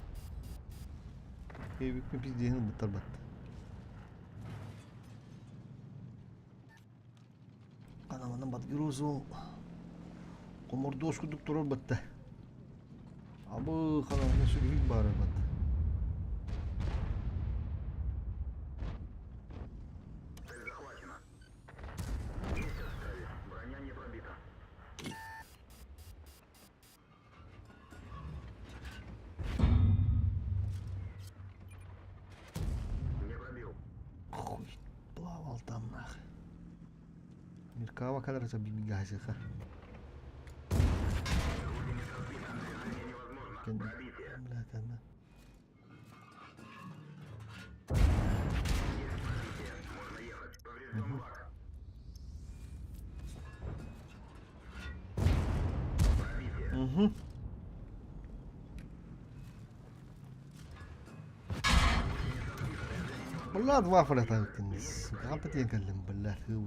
Эбикпин пиздеһин ылбыттар батта. Анаманан батгироз ол хомордуос курдук турар батта. Абы ханаҕына сүрүһүк баара батта. Хуй, плавал там нах. Меркава кадрата бибигазиха. Бля, кэннэ. Угу. Блядь, вафля таҥкын. Сука, тиэн кэллим, блядь, һыы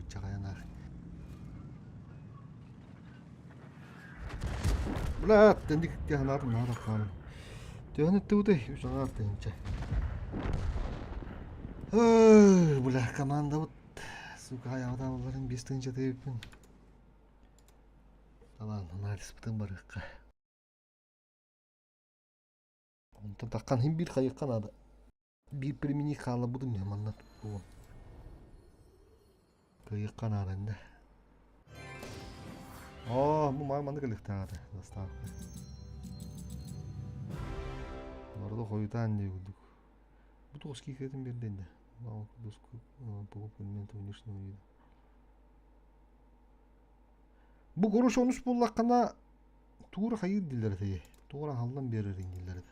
Блядь, тэнник ханаатын наара хаалым. Төһөнү ыттыбытай? Үс аҥаар тыһыынча. Ой, бля, командабыт сука айаҕатаабылларын 5 тыһыынча тыйыппын. Талаан анализпытын барыахха. Онтон таххан хин биир хайыахха наада. Биир примени хаалларбытым иһин манна туттуом. Кыайыахха наада иннэ. Оо, бу маа маннык ылыахтаах этэ заставка. Олордо хойутаан дии курдук. Бу тоҕус киикэтин биэрдэ иннэ. Покупка элементов внешнего вида. Бу короче онус буоллаххына туура хайыыр дииллэр этэ Туора аһаллан биэрэр дииллэр этэ.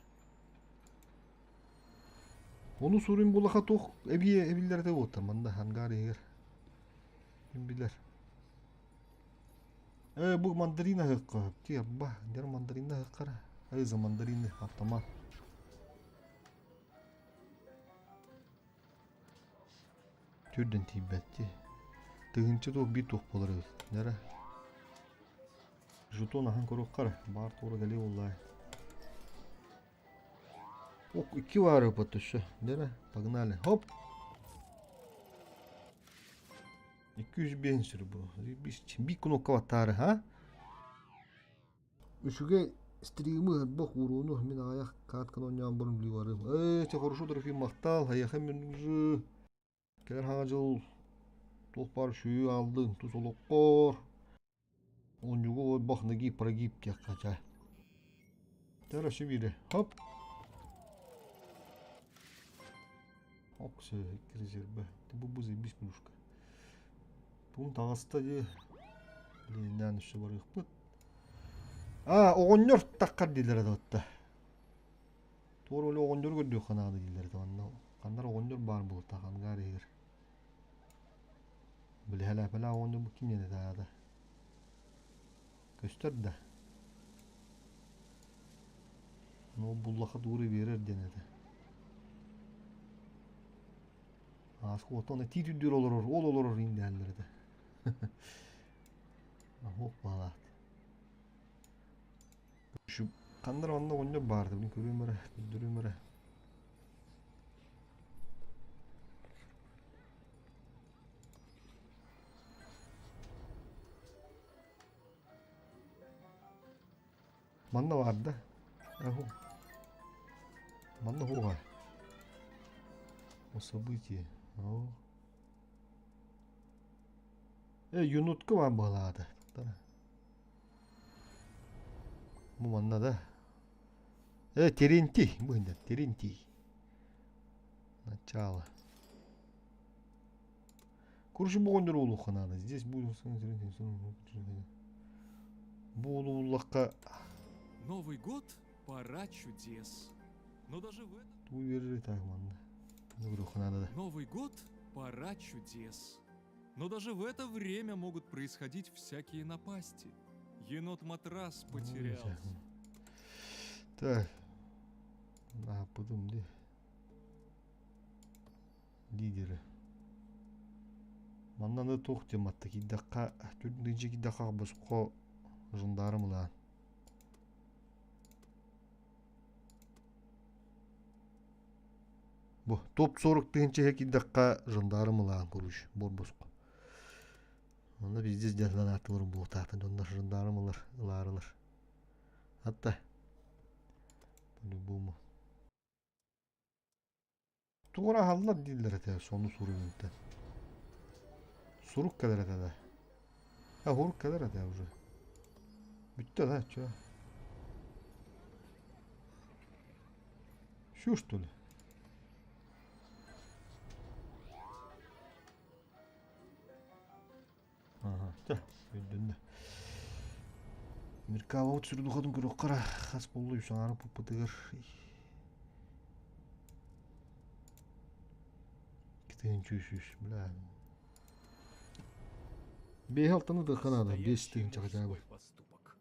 Ону суруйун булаха туох эбии эбиллэр этэ буолта манна ангар иһигэр. Ким билэр. Э, бу мандарин аһыахха тиэрба, дьэр мандарин аһыаххара. Эй, за мандарины автомат. Түрдэн тиийбэт дии. Тыһыынча туох биир туох буолар эбит. Дьэрэ. Жетон аһан көрүөххэ эрэ, баар туора кэлиэ буоллаай. Ок, икки баар ыппат өссө. Дэрэ, погнали. Хоп! 205 сүр бу. Биир кнопка баттаары, ha? Үчүгэй стримы ыһырбах ууруону мин аҕыйах каатканы оонньоон баран билии барыым. Ээ, чэ хорошо Трофим махтал, эйиэхэ мин Кэлэр хаҥа дьыл туох баар үчүгэйи ааллыҥ, тус олоххор Оонньууга олорбох нагиб прогиб диэххэ чэ. Тэр өссө биирэ. Хоп! Оксө икки резервэ. Бу бу заебись плюшка. Пункт таҕыста дии. Блин, өссө барыахпыт. А, оҕонньор таххар дииллэр этэ Туора өлө оҕонньору көрдүөххэ наада дииллэр этэ манна. Ханна эрэ оҕонньор баар буолуохтаах ангар иһигэр. Били хэлээпэлээх оҕонньор бу ким диэн этэ аата? Көстөр да? Ну буллаха дуура биэрэр диэн этэ. Ааска оттон тиит үрдүгэр олорор, ол олорор иин дэһэллэр этэ. Оһуох баалаат. Ханна эрэ онно оҕонньор баарда, мин көрүөм эрэ, көрдөрүөм эрэ. Манна баарда. Аһу. Манна хуга. О событие. О. Э, юнутка бар баалаата. Бу манна да. Э, Терентий, бу инде Терентий. Начало. Короче, бугун улуха надо. Здесь будем Бу уллахха Новый год – пора чудес. Но даже в этом... Туу үөрэр так манна. Нуруха надо да. Новый год – пора чудес. Но даже в это время могут происходить всякие напасти. Енот-матрас потерялся. Так. Аһаппытым дии. Лидеры. Манна аны туох диэн матта киирдэххэ, түрдүнчэ киирдэххэ босхо жандарм ылаан. Бу топ 40 тыһыынча киирдэххэ жандарм ылаан короче буор босхо. Онно пиздец дьаһалан ааттыларын буолтаатын дьоннор жандарм ылар ылаарылар. Атта по-любому. Тугу аһаллар дииллэр этэ сону суруйунтан. Сурук кэлэр этэ да. А хурук кэлэр этэ уже. Бүттэ да, чё? Все что ли? Ага, чэ, өйдөннө. Меркавабыт сүрдухатын көрүөххэ эрэ хас буолла үс аҥаара пуппутугар 2 300, бля. Биэһи алтаны тыахха наада, биэс Настоящий тыһыынча хотя бы. мужской поступок.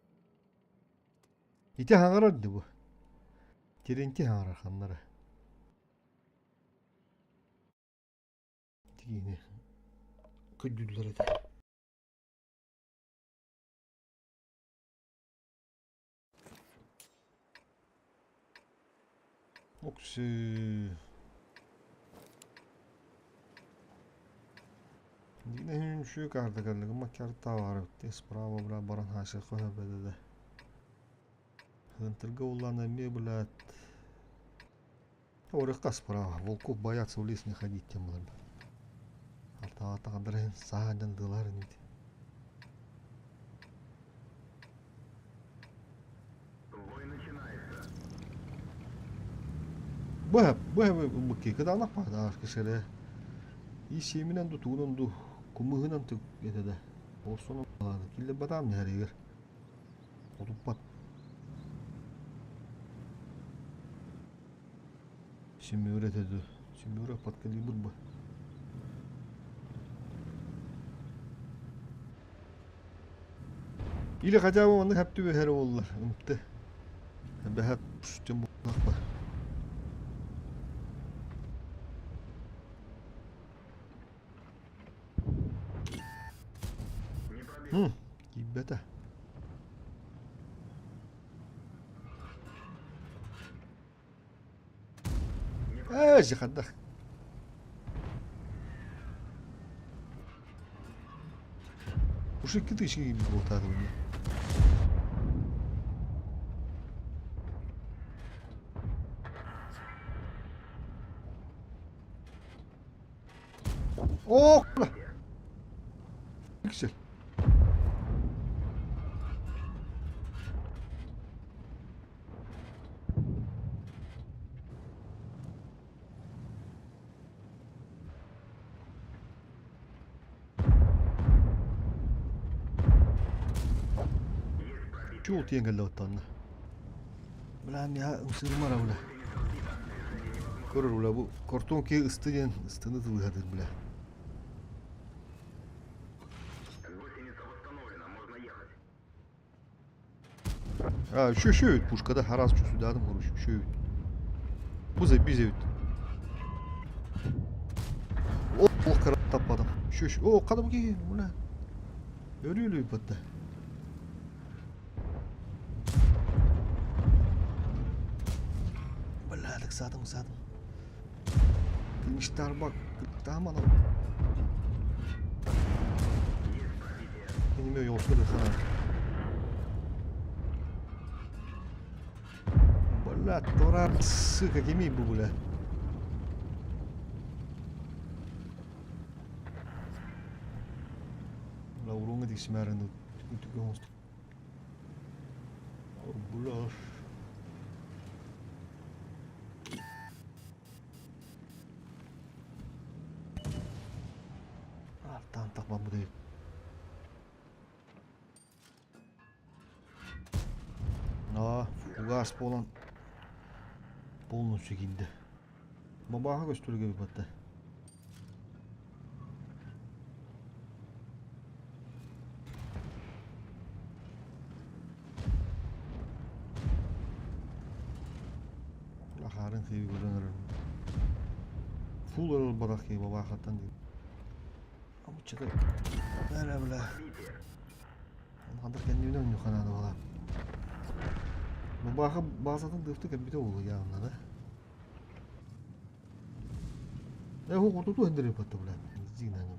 Ити хаҥарар дии бу. Терентий хаҥарар ханнара. Тигини көрдүүллэр этэ. Оксүү. Дигинэ үчүгэй карта кэллэ гымма карта баар эбит справа бля баран хаачыахха сөп этэ да. Хантырга улаан эмиэ блядь. Орехка справа. Волков боятся в лес не ходить тем булар. Алтаҕа тахадырын саа дьандыылар инит. Быһа, быһа быкки кытаанах баһдаар кишере. И семинен ду тугунан ду кумыһынан түк этэ да. Орсонон килле батаам нэригер. Отуппат. Семёр этэ ду. Семёр подкалибр бы. Или хотя бы маннык хэп түбэһэр буоллар ымты. Бэһэт пустем буоллахпа. Хм, киирбэтэ. Ээ, хайдах. Уж 2000 киирбит буолтаатым. О, Güzel. Чуол тиийэн кэллэ оттонно. Бля, миэхэ ымсыырмара бля. Көрөр бля, бу картон киһи ысты диэн ыстыны тылыһатыр бля. А, еще еще пушкада харас чусудадым короче, еще Бу забизевит. О, ох, таппадым. Еще еще. О, кадым ки, бля. Өрүлүй батта. Бля, ыксаатым, ыксаатым. Киништар бак, тааманам. Киниме ёлка да Бля, тора, сука, кими бу, бля. Бля, урууҥа тиксимээрин түгэн оҥостук. Бля. Артан тахбан бу Аа, фугас буолан полностью киирдэ. Бабааха көстөргө батта. Ахаарын киһи көрөн эрэр. Фул ылбатах киһи бабаахаттан диир. Амыччата бля бля. Хандар кэннибинэн онньуханааны бала. Бабааха баазатын дыфты кэлбитэ буолуо явно да. Э, ху туту хендери батта бля. Зигнаным.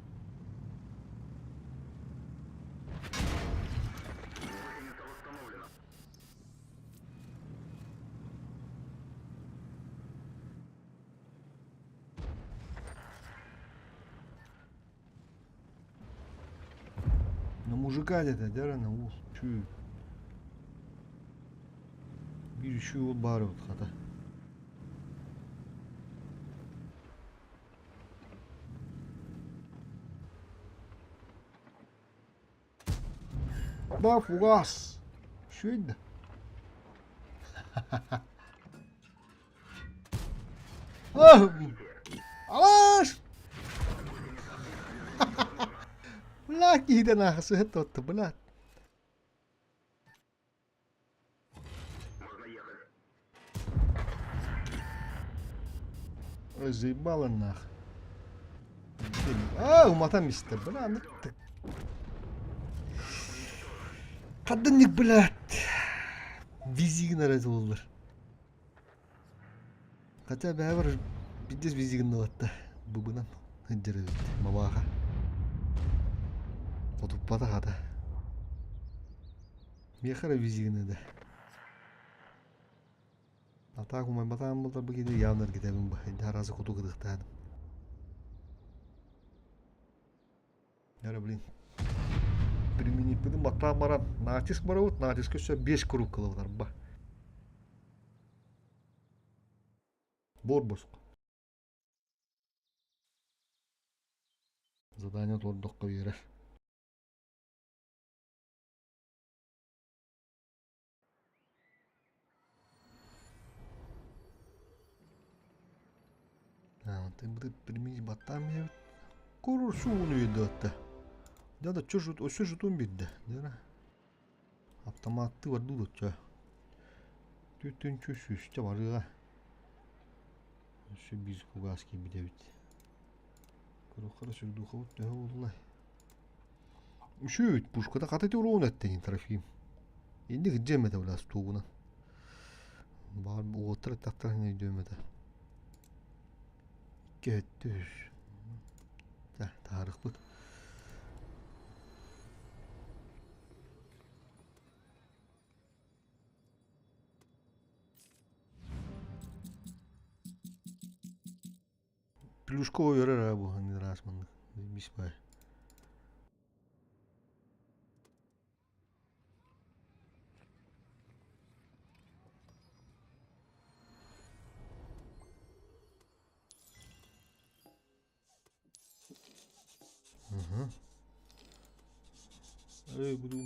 На мужика где-то, дәрәнә ул чүй. Биир үчүгэй уол баар эбит хата. Ба фугас. Үчүгэй да. Алаш! Бля, киһитэ нахасы тотто, бля. Ой, заебало нах. А, уматан истэ, бля, ну ты. Хаддынник, блядь. Визигин эрэ буллар. Хотя бэйэбэр биирдэс визигин ылатта. Быбынан сылдьар эбит мабааха. Утуппатах ата. Миэхэ эрэ визигин да. Атаак умайбатаҕым буоллар бу киһини явно эргитэбин бу. Арааса куту кытыхтаатым. Эрэ блин. Примениппитин баттаан баран натиск барабыт, натиска өссө 5 круг кылабыт арба. Буор боско. Задание туордоххо биэрэр. Применить баттаан иһэбит. Курсууну өйдөттө. Дьэ да өссө жутун биэрдэ. Автоматтыы барду доччо. Түтүнчү сүүсчэ барыаҕа. Өссө биир кугаас киирбит эбит. Көрүөххэ сүрдуухабыт төһө буоллай? Үчүгэй пушката хата ити уруун эттин Трофим. Инник дьиэм этэ бля стуугунан. Баар уоттар эттэхтэрин өйдүөм этэ. Икки өттүр. Таарыкпыт. Плюшка ойор бу раз маннык бис бай. Эй, буду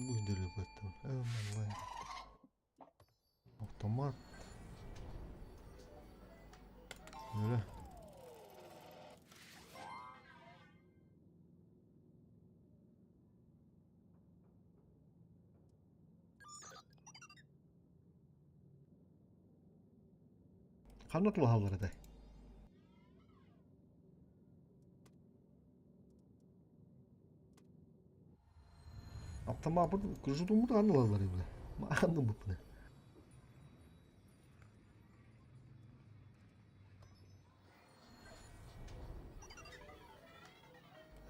Автомат. Öyle. Ханна тулаһаллар этэй? Автомаппыт жутуммут ханна ылаллар бile. Ханна буппуна.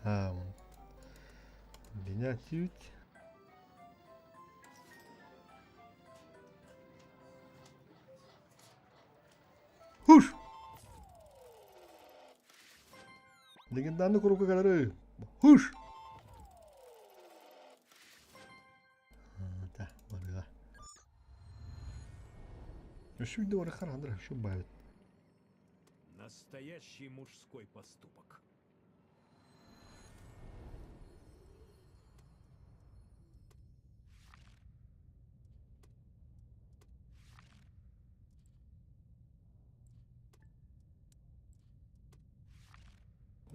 А, вон. Меня чуть. Хуш! Легендарный коробка калары. Хуш! Да, барыга. Өссө бар харандыр, şu байыт. Настоящий мужской поступок.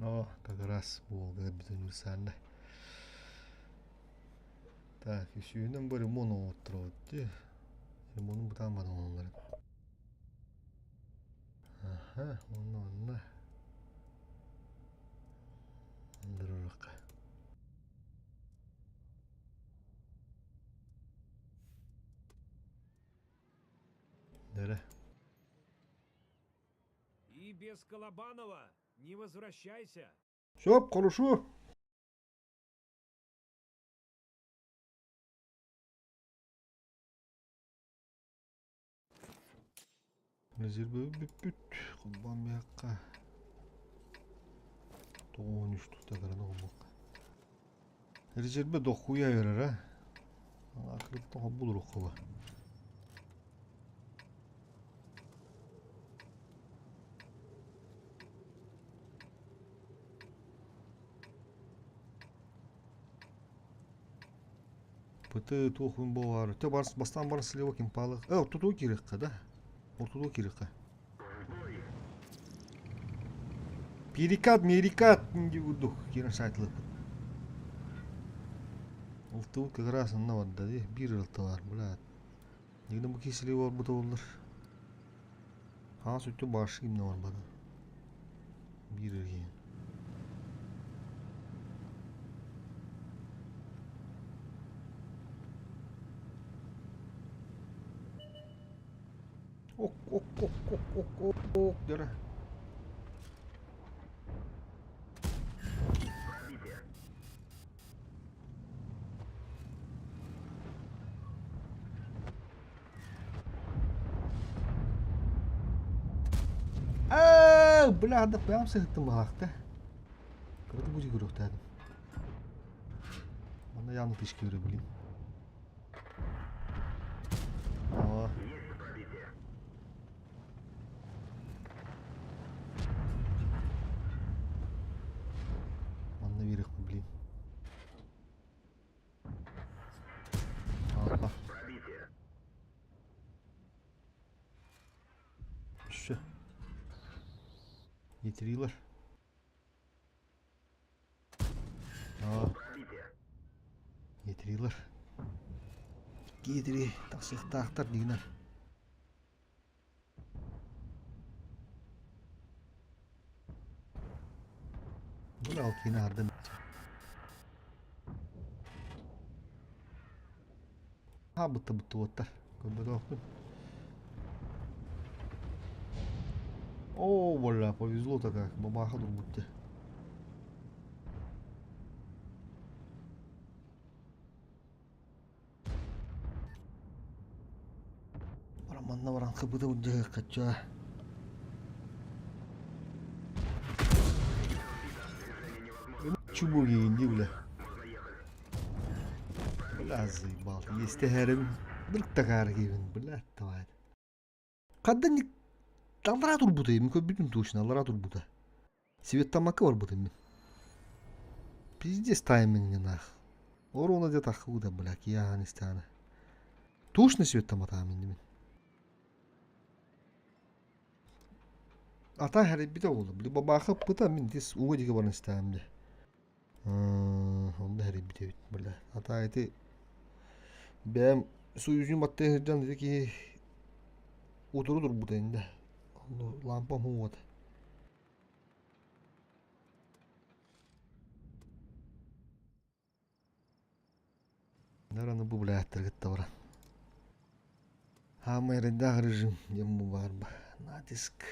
О, как раз Волга бит универсальный. Так, үсүүнэн бу ремонт оҥотторобут дии. Ремонун бытаан оҥороллор. Аха, онно онно. Андырырыкка. Дөрө. И без Колобанова не возвращайся. Сөп, хорошо. Резерві бүппүт. Кулбан бияққа. 93 тута олбук. Резерве дохуя берер, а. Акырып тоға булур окуба. Пыты тухун болар. Те барс бастан бар слева кимпалы. Э, туту кирикка, да? Ортуду кирикка. Перекат, мерикат, дух, кирен сайтлы. Улту как раз на вот да, бир ылтылар, блядь. Нигде бу кисели бар бу олар. Ха сүттү башы кимне бар бада. Бир эрген. Ок, ок, ок, ок, ок, ок, ок, дөрө. Аа, бля, да прям сыттым балакта. Кырды бу көрөктәдим. Мана яны тишке бере блин. О. Манна берек блин. Алла. Все. Getiriyorlar. Aa. Getiriyorlar. Getiri. Тахсыктаахтар дигинер. Бұл алкина ардын. Ha бытты бытты оттар. Көбөдө. О, бля, повезло-то как, бабаха турбутте. Манна баран хыбыта удьаһыаххачча. Чубук иинди бля. Бля, заебал. Естэһэрим дырк такаар киһибин, бля, давай. Хандан аллараа турбута, мин көрбүтүм точно, аллараа турбута. Светтамакка барбытым мин. Пиздец тайминг нах. Оруна где-то худа, бля, киян истана. Точно светтаматаам инди мин. Ата хэрибитэ буолла. Били бабааха пыта мин тис ууга диэки баран истэҕим дии. Онно хэрийбит эбит бля. Ата ити бэйэм союзун баттыы сылдьан ити киһи утуру турбута инде. Онно лампам уот. Нараны бу блядтар кытта баран. Хаамай эрэйдээх режим диэн бу баар ба. Натиск.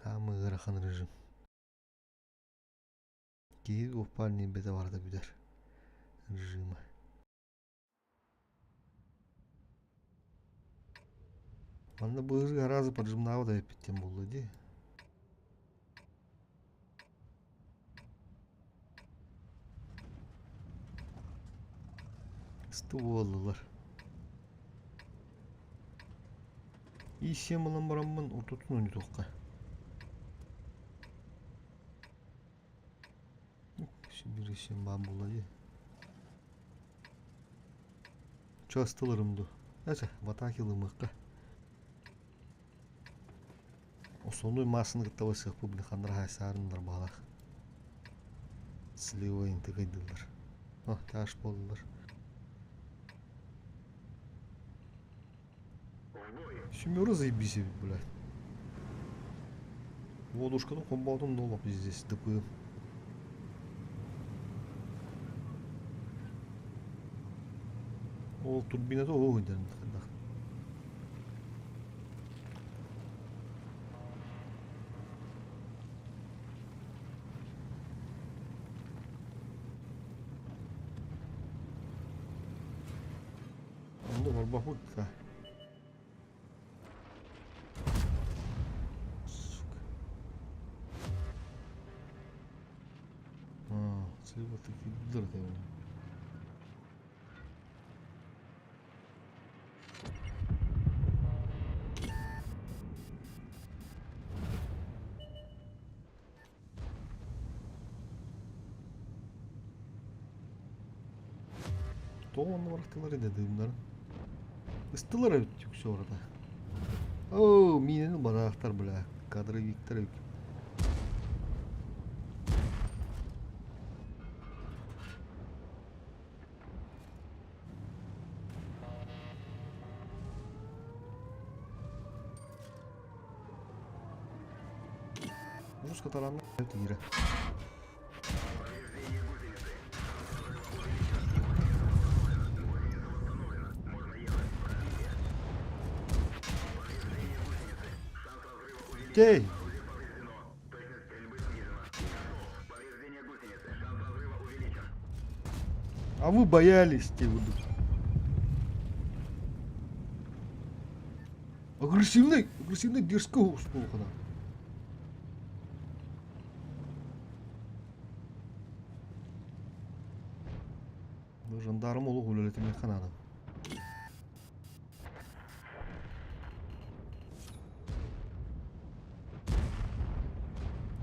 Хаамай ыарахан режим. Киһи уоппаан бэтэ барыта бүтэр режима. Манна быһыы араас поджимнаабыт эбиппит буолла дии. Стволлар. Иисиэм ылан бараммын ортотун ойнотуохха. Сибиир исиэм баар буолла дии. Частыларым ду. Эчэ, в атаке ылымыахха. Основной массаны кытта барсыахпыт били ханнара хайсаарыннар баҕалаах. Слива интыгайдыллар. А, таш буоллулар. Семера заебись эбит, блядь. Водушканы комбаутун доллап здесь ДП. Ол турбината ол ден Онно барбахпыт Сука. А, слева такие дыры. Тоҕо онно барахтылар этэ дыымнарын? Ыстылар эбит үксэ барыта. Оо, миинэни бараахтар бля, кадровиктар эбит. Русская таранна тиирэ. Окей. А вы боялись, те вот. Агрессивный, агрессивный дерзкий буолуоххуна. Жандарм олох үлэлэтимиэххэ наада.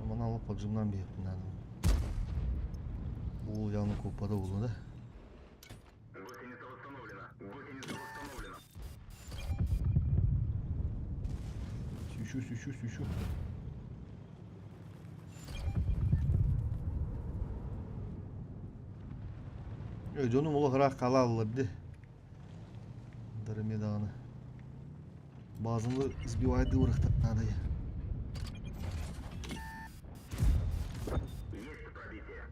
Маны алып поджимнан биэхпин наада. Бу явно куппата буолуо да. Гусеница восстановлена. Гусеница восстановлена. Свечу, свечу, свечу. Э, дьонум олох ыраах хаалаллар дии. Дарыме даҕаны. Базаны сбивайды урахтар наада. Есть пробитие.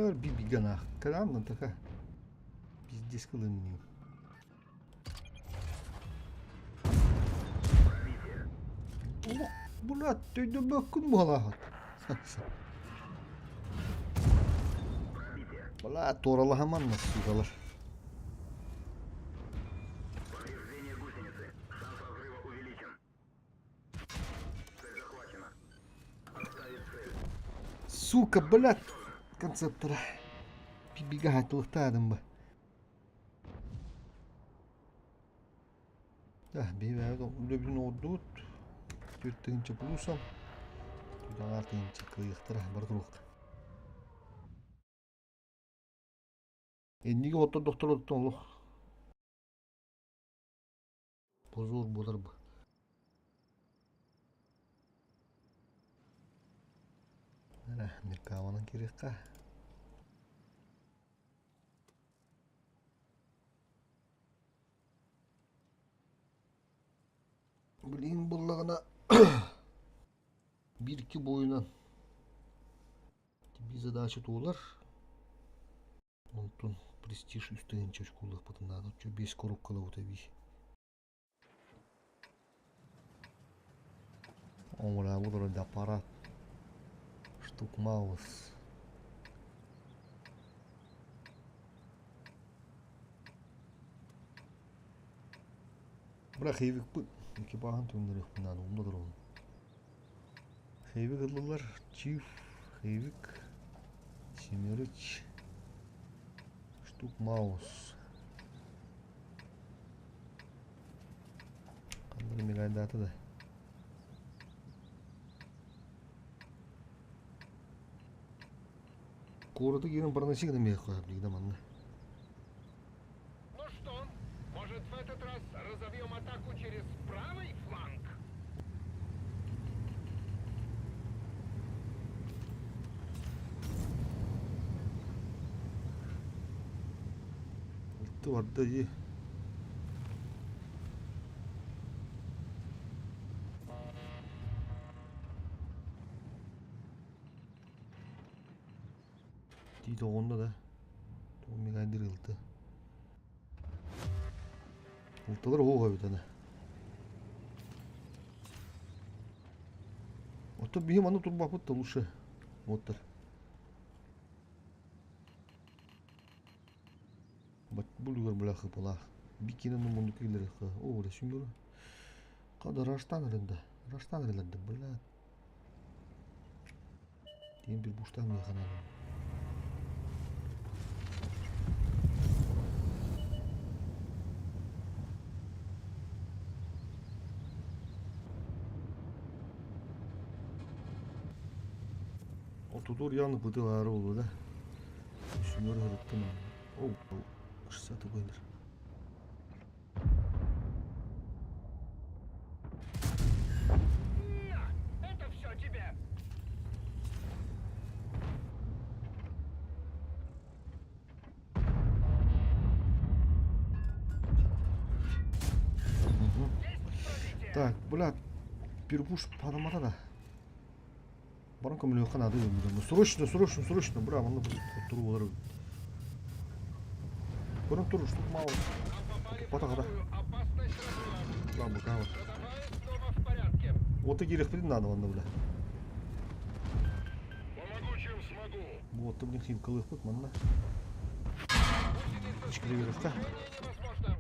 Көр бибигана. Кырааннан така. Пиздец кылымныы. Олох, блядь, өйдөммөккүн буолаҕыт. Бла, туоралаһаман сукалар. Сука, блядь, концептора. Бибига туохтаадым ба. Үлэбитин оҥордубут. 4 тыһыынча плюсом. 4,5 тыһыынча кыайыахтара бары туруохха. Инники оттор дохторуттан олох позор буолар бу. Эрэ, Меркаванан киириэххэ. Билигин буоллаҕына биир-икки буойунан биир задача туолар. Онтон престиж 3 тыһыынча очколуохпутун наада. Оччо биэс коробкалабыт эбии. Оҥораабыт олордо аппарат. Штук маус. Бра хейвикпыт экипаһын түҥнэриэхпин наада умна туругун. Хейвик ыллылар Чиф, Хейвик, Семерыч, Штук Маус. Ханна мигайдаата да. Куораты киирэн баран сигнэ миэхэ билигин манна. Ну что, может в этот раз разовьем атаку через правый фланг? Барда дии. Тиит оҕунна да. Мегайдыр ылты. Ылтылар оһуох эбит аны. Оттон биһи манна турбаппыт да лучше. Оттар. Бу бля хыпылаах. Бикини мунду киллер О, бля, сүмбүрү. Када раштан эрэнде. Раштан эрэлэрде, бля. Диэн bir буштан миэхэ Отутур яны быдылары oldu да. Düşünüyor hırıttım. О, 60 бойдыр. На, это все тебе. Так, бля, перепуш падамата да. Баран көмөлөөххө наада диэн. Срочно, срочно, срочно, бра, манна туру болар. Көрөн тур, штук мало. Нам попали в Пота тыловую. Опасность разрыва. Ла, быка вот. Ходовая снова в порядке. Оты киириэхпитин наада манна, бля. Помогу, чем смогу. Вот, ты, блин, хилкалыахпыт манна. Гусеница Ичкиле сбита. Движение невозможно.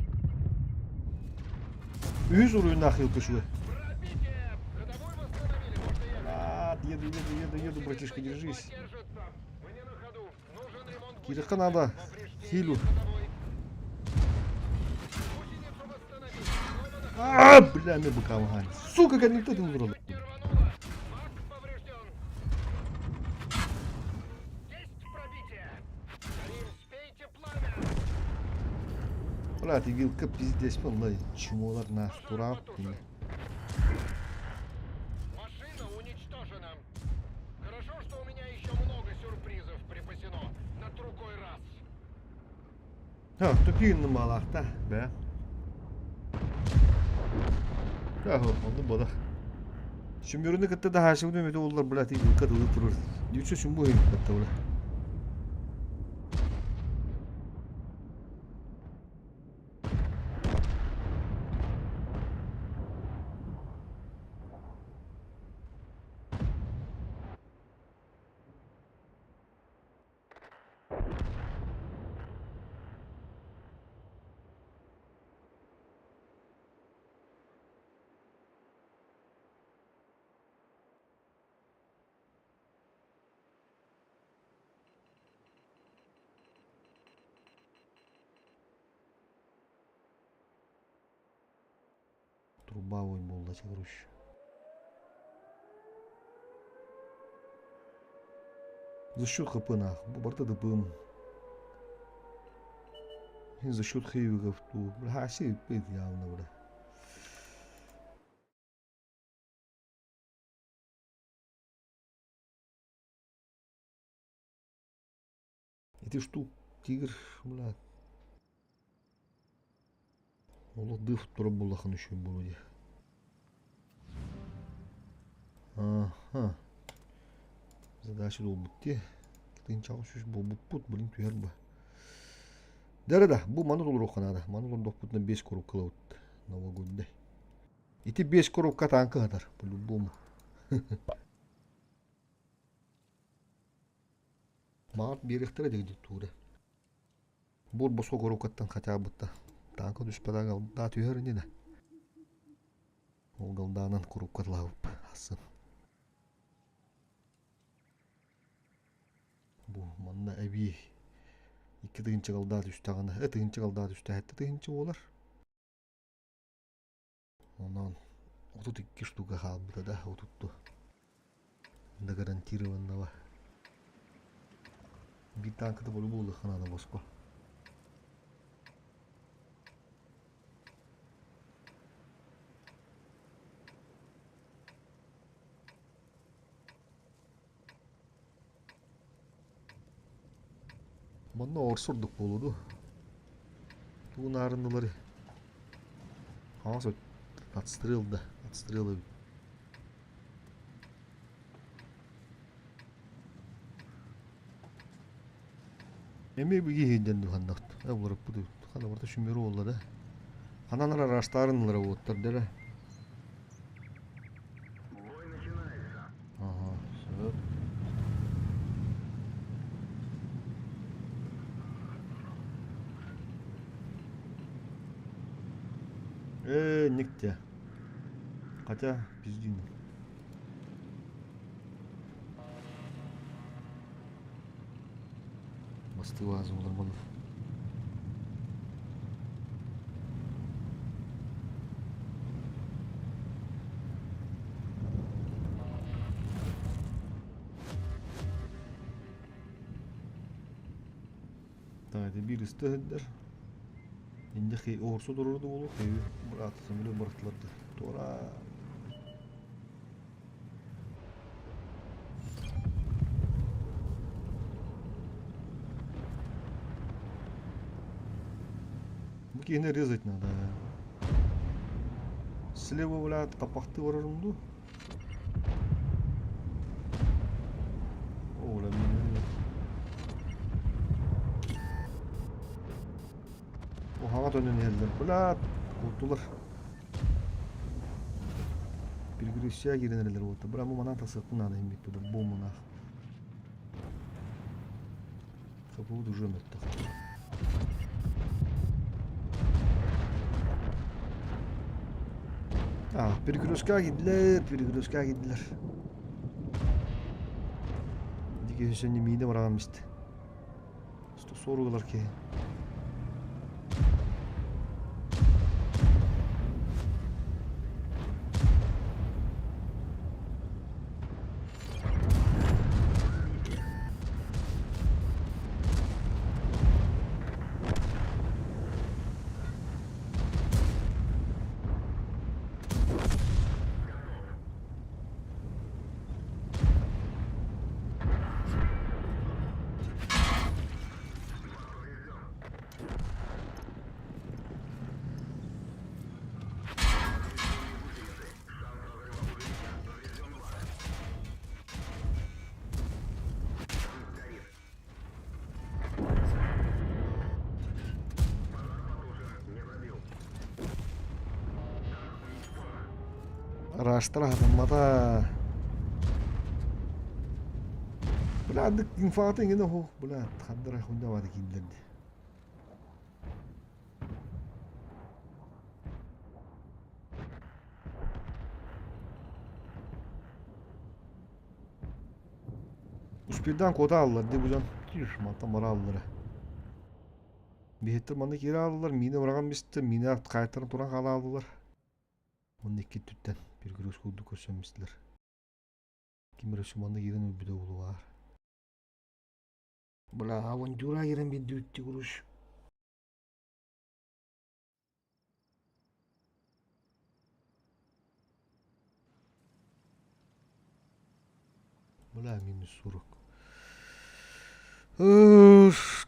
Үһүс уруйнаах хилка шуэ. Пробитие! Ходовую восстановили, можно ехать. А, еду, еду, еду, еду, Гусеница братишка, едва держись. держится. Мы не на ходу. Нужен ремонт Киириэххэ гусеницы. наада. Повреждение Хилю. ходовой. Гусеницу восстановили. Снова на ходу. А, бля, мен быкамахан. Сука, кэнниттэн Чуть ыллырал. не рвануло. Мак поврежден. Есть пробитие. Карим, спейте пламя. Бля, ты вилка пиздец, бля, чмолар на Пожар турап. потушен. Машина уничтожена. Хорошо, что у меня еще много сюрпризов припасено на другой раз. Ha, тупиин малахта, бә. Аһо, онду бода. Сүмүрүнү кытта да хашыбыны өмөтө оллар, бля, ти вилка дылы турur. Дүүчө сүмбу хин кытта, бля. Труба огонь буолла короче. За счет хп нах. Бу барыта дыбым. За счет хейвигов туу. Бля, сиппит явно, бля. Ити штук тигр, бля. Олох дыф турар буоллаххына үчүгэй буолуо дии. Аха. Задача буолбут дии. Тыынчаҕа сүүс буолбуппут, блин түһэр ба. Дэрэ да, бу маны толоруохха наада. Маны олордохпутуна биэс коробка ылабыт. Новогодний. Ити биэс коробка тааҥка ыһатар, по-любому. Баҕар биэриэхтэрэ дии туура. Буор босхо коробкаттан хотя бы тааҥка түспэтэ галдаа түһэр ини да. Ол галдаанан курупкатылаабып асын. Бу манна эбии икки тыһыынча галдаа түстэҕинэ, тыһыынча галдаа түстэ сэттэ тыһыынча буолар. Онон 32 штука хаалбыта да отутту. Да гарантированного. Биир танката болу-буолуохха наада босхо. Манна орсордук буолуо дуо? Тугу наарыннылары? Хаҥас отстрел да, отстрел эбит. Эмиэ биги иһийдэн дуһаннахт. Уларыппыт хана барыта сүмүрү буолла да. Ханан араастаарыннылара уоттар дэрэ. Ага, сөп. Ээ, никте. Хотя, пиздин. Бастыы бааза буолар буолла. Так, это биир ыстыһыддар. Инде хей оорсу турурду болу, хей брат, самолет бырахтыларды. Туора. Бу киһини резать надо. Слева, блядь, тапахты барарым ду. О, бля, Хаҥа төннөн иһэллэр. Блядь, куттулар. Перегрузча киирэн эрэллэр уотта. Бра, бу манан тахсыахпын наада иһин бүппүт. Бу мунаах. Хапыбыт уже мөлтөх. А, перегрузка киирдилэр, перегрузка киирдилэр. Дикий сегодня миинэ бараҕан истэ. 140 ылар киһи. Ыраастара хатаммата. Бля, андык инфата иҥин оһуох, бля, хандара хуйня кииллэрди. Успейдаан куота ааллар дии бу дьон. Мантан бара ааллара. Биһиттэр манна киирэ ааллар, миинэ быраҕан бистэ, миинэ хаайтаран туран хаалааллар. Уонна икки өттүттэн перегруз курдук көрсөн истилэр. Ким эрэ суманна киирэн өлбүтэ буолуо баар. Бля, авантюра киирэн биэрдибит груз. Бля, минус 40.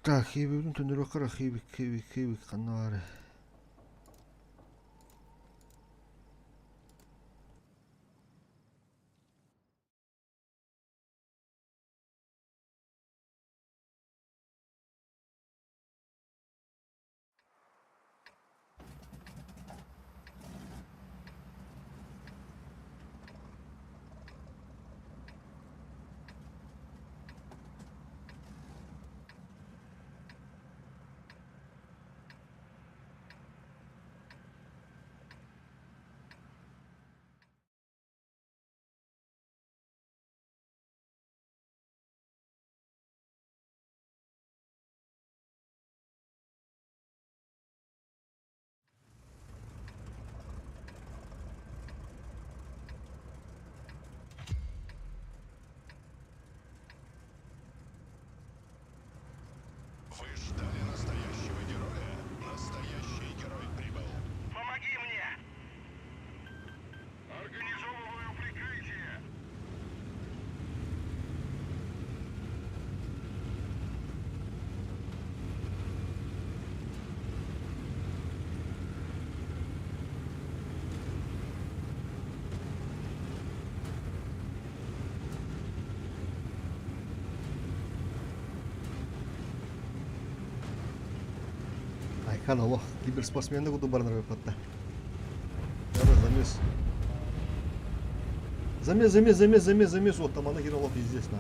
Так, хибибин төннөрүөххэ хибик, хибик, хибик ханна баар? Вы ждали настоящего героя? Настоящий герой прибыл. Помоги мне! Организовываю прикрытие! Айхан олох киберспортсмены курдук баран ыппатта. Надо замес. Замес, замес, замес, замес, замес. Вот там она херала пиздец на.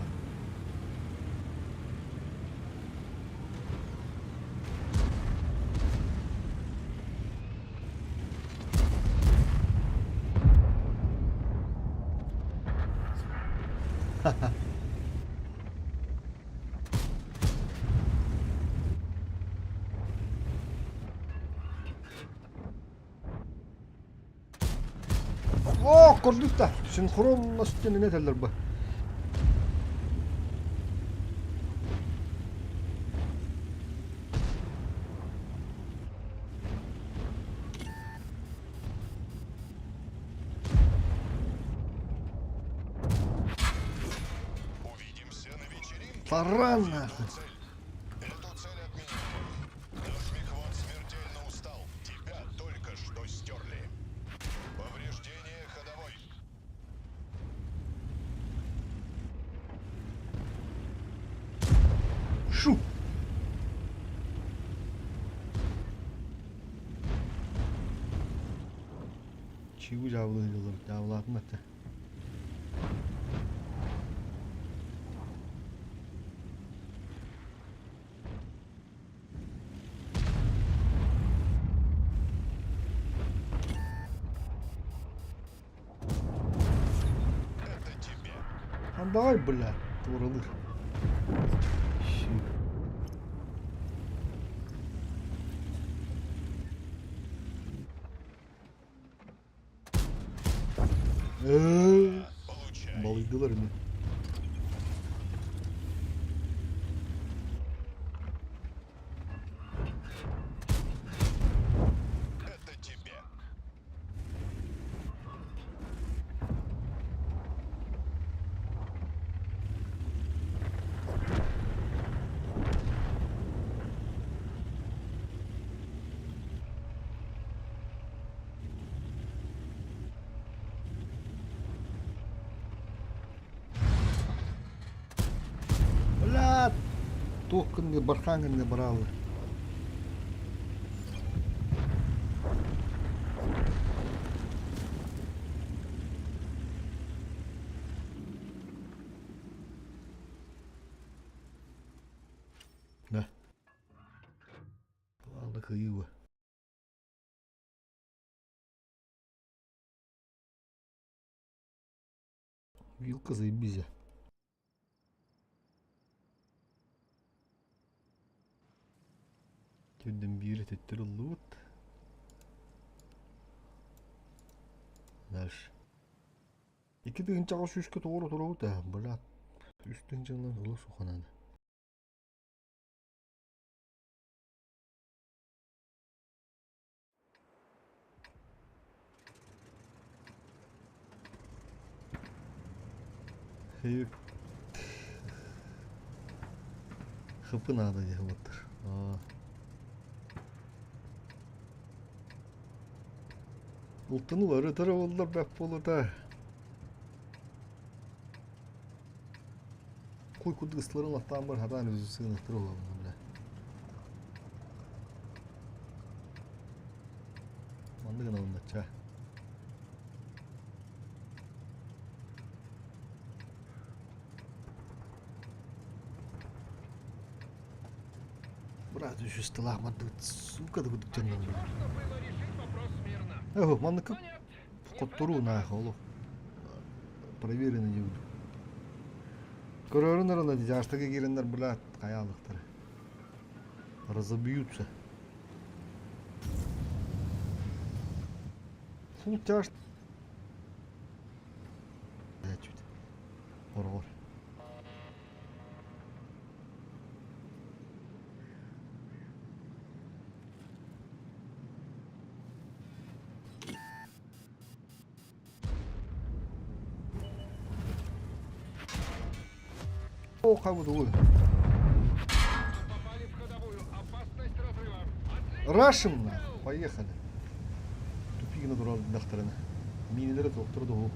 О, көрдүк да. Синхронно сүттэнинэ этэллэр бу. Увидимся на вечеринке. Таран нахуй. Цель. Эту цель отменили. Наш мехвод смертельно устал. Тебя только что стерли. Повреждение ходовой. Шу! Чигу дьаабылыы сылдьаллар, дьаабылаатын этэ. Это тебе. Давай, бля, туоралыыр. Получай. Балыйдылар ини. Это тебе. Бля, туох гынны бархаан гынны барааллар. Да. Алла кыйыва. Вилка заебись. Түрдэн биир төттөрү ыллыбыт. Икки тыһыынчаҕа сүүскэ тоҕо турабыт ээ, быраат, үс тыһыынчанан ыла суханан. Хыпы надо диэн буолтар. Ултан уларытар буоллар бэрт буолута. Куй курдук ыстыларын латтаан бар хатаан өзү сыыныктыр уһугунна бля. Маннык гынабын Брат, үс тылаах мандык сука да курдук дьоннор. Можно было решить вопрос мирно. Эх, маннык Но нет, не в хотторуу этот наах раз. олох проверенный диэбит. Көрөрүн арана дьаастага киирэннэр блядь хайаалыктара. Разобьются. Фу, тяж. Чуть. Хороҕор. О, хабы Попали в ходовую. Опасность разрыва. Отличный Рашим на. выстрел! Поехали. Тупигина турар дактарына. Минилere тоқтырды ол.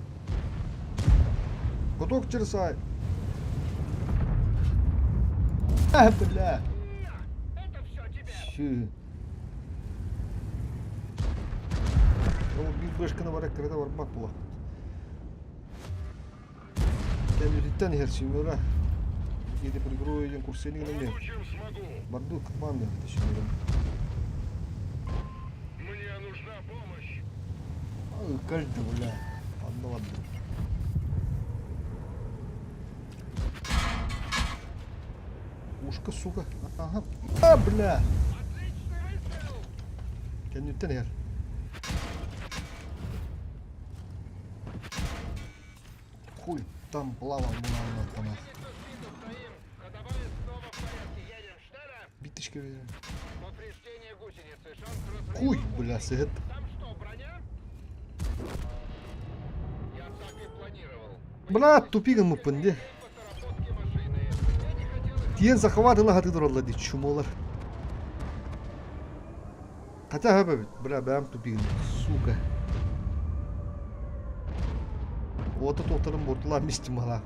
Куток черсай. А, бля. На! Это все тебе! Шү. Ол биир бышканы бар эккирэтэ барбат була. Кэлбититтэн иһэр Симура. Иди пригрою диэн курсини гынан Помогу, чем смогу. Барду команда точнее. Мне нужна помощь. Каждый, бля. Ладно, ладно. Ушка, сука. Ага. А, бля! Отличный выстрел! Кэнниттэн иһэр. Хуй там плавал мына Гусеница сбита, стоим. Ходовая снова в порядке. Едем. Шнера! Биточка Повреждение гусеницы. Шанс разрыва. Хуй, бля, сыгыт. Там что, броня? Я так и планировал. Бля, тупиган мыппын де. По доработке машины. Я не хотел их Тиен захват ыла хаты туралла ди чумолар. Хотя хэбэ, бля, бэм тупиган, сука. Ота тоқтарын бортула мисти мала.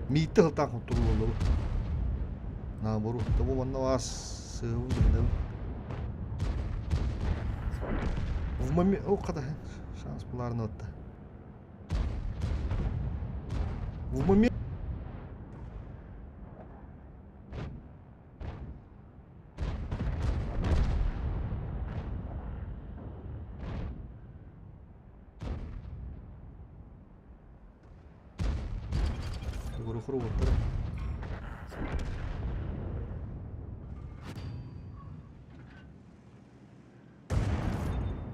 Миитте хылтаан хотторулаллабы. Наоборот, того манна вас сыһыбын билинэбин. В момент... О, хата, шанс булаарны отта. В момент... Уруттар.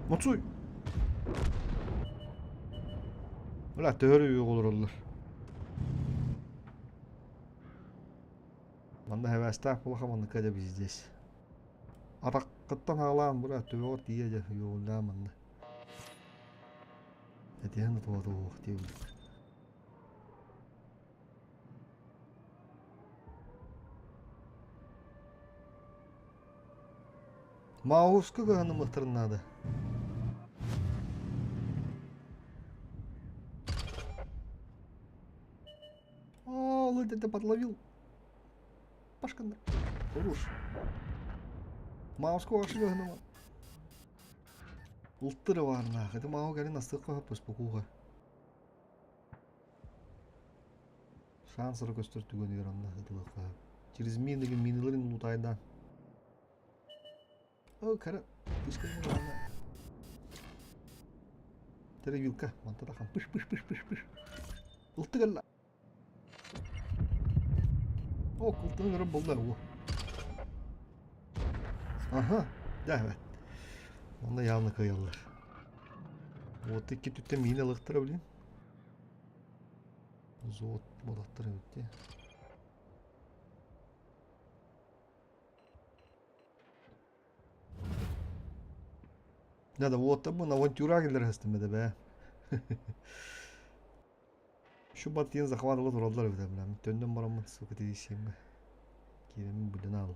Мацуй! Бля, төһөрү олороллор. Манна хэвээстээх буолаха манныка дьэ здесь. Атаххыттан хаалаан бля төбөҕөр тиийэ дьэ йоҕуллаа манна. Этиһэн да туһата уох диэбит. Мауска кыһанымыхтарын наада. О, вот это подловил. Пашкандар. Хорош. Мауска ваши кыһаныма. Ултыры барна. Это мау кэлин астык поспокуха. Шансары көстөр түгөнүгэр онно ытылыкка. Через мины миныларын лутайдан. О, кара. Дэрэ вилка. Манта тахан пыш пыш пыш пыш пыш. Ылты кэллэ. О, кылтыгын өрө булла уу. Аха, да evet. Онно явно кыайаллар. Вот икки түттэн миин ылыктара блин. Зоот болаттар эбит дии. Да, вот бу авантюра келер хастым да бэ. Şu батыйын захватывать тураллар эбит бля. Төннөн бараммын сука тиийсиэммэ. Киирэммин билэн аал.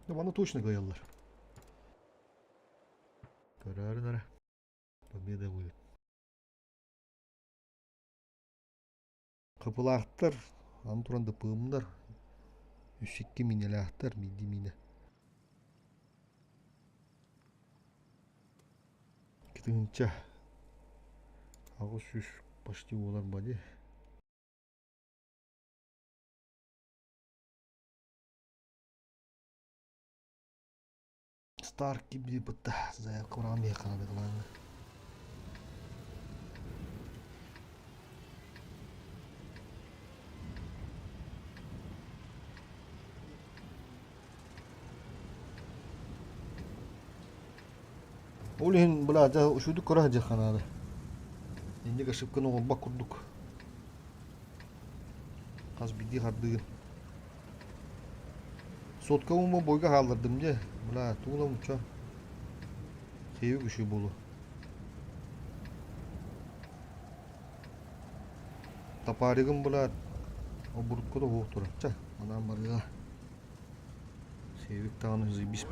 Ну, маны точно кыайаллар. Көрөөрүн эрэ. Победа будет. Кыпылаахтар, аны туран дыпыымнар, үс икки миинэлээхтэр, биирдии миинэ. Икки 800 почти буолар бади. Старк кибдипытта заявка баран миэхэ кылааҥҥа. Ол иһин бля дьэ үчүгдүк көрө сылдьыахха наада. Инник ошибканы оҥорбот курдук. Хас биирдии хардыыгын. Сотка ума бойга хааллардым дьэ. Бля тугу да мучча. Хейүк үчүгэй буолуо. Топаригым бля обурукка да уһуох турар. Чэ, анаан барыаҕа. Сиэбик даҕаны заебись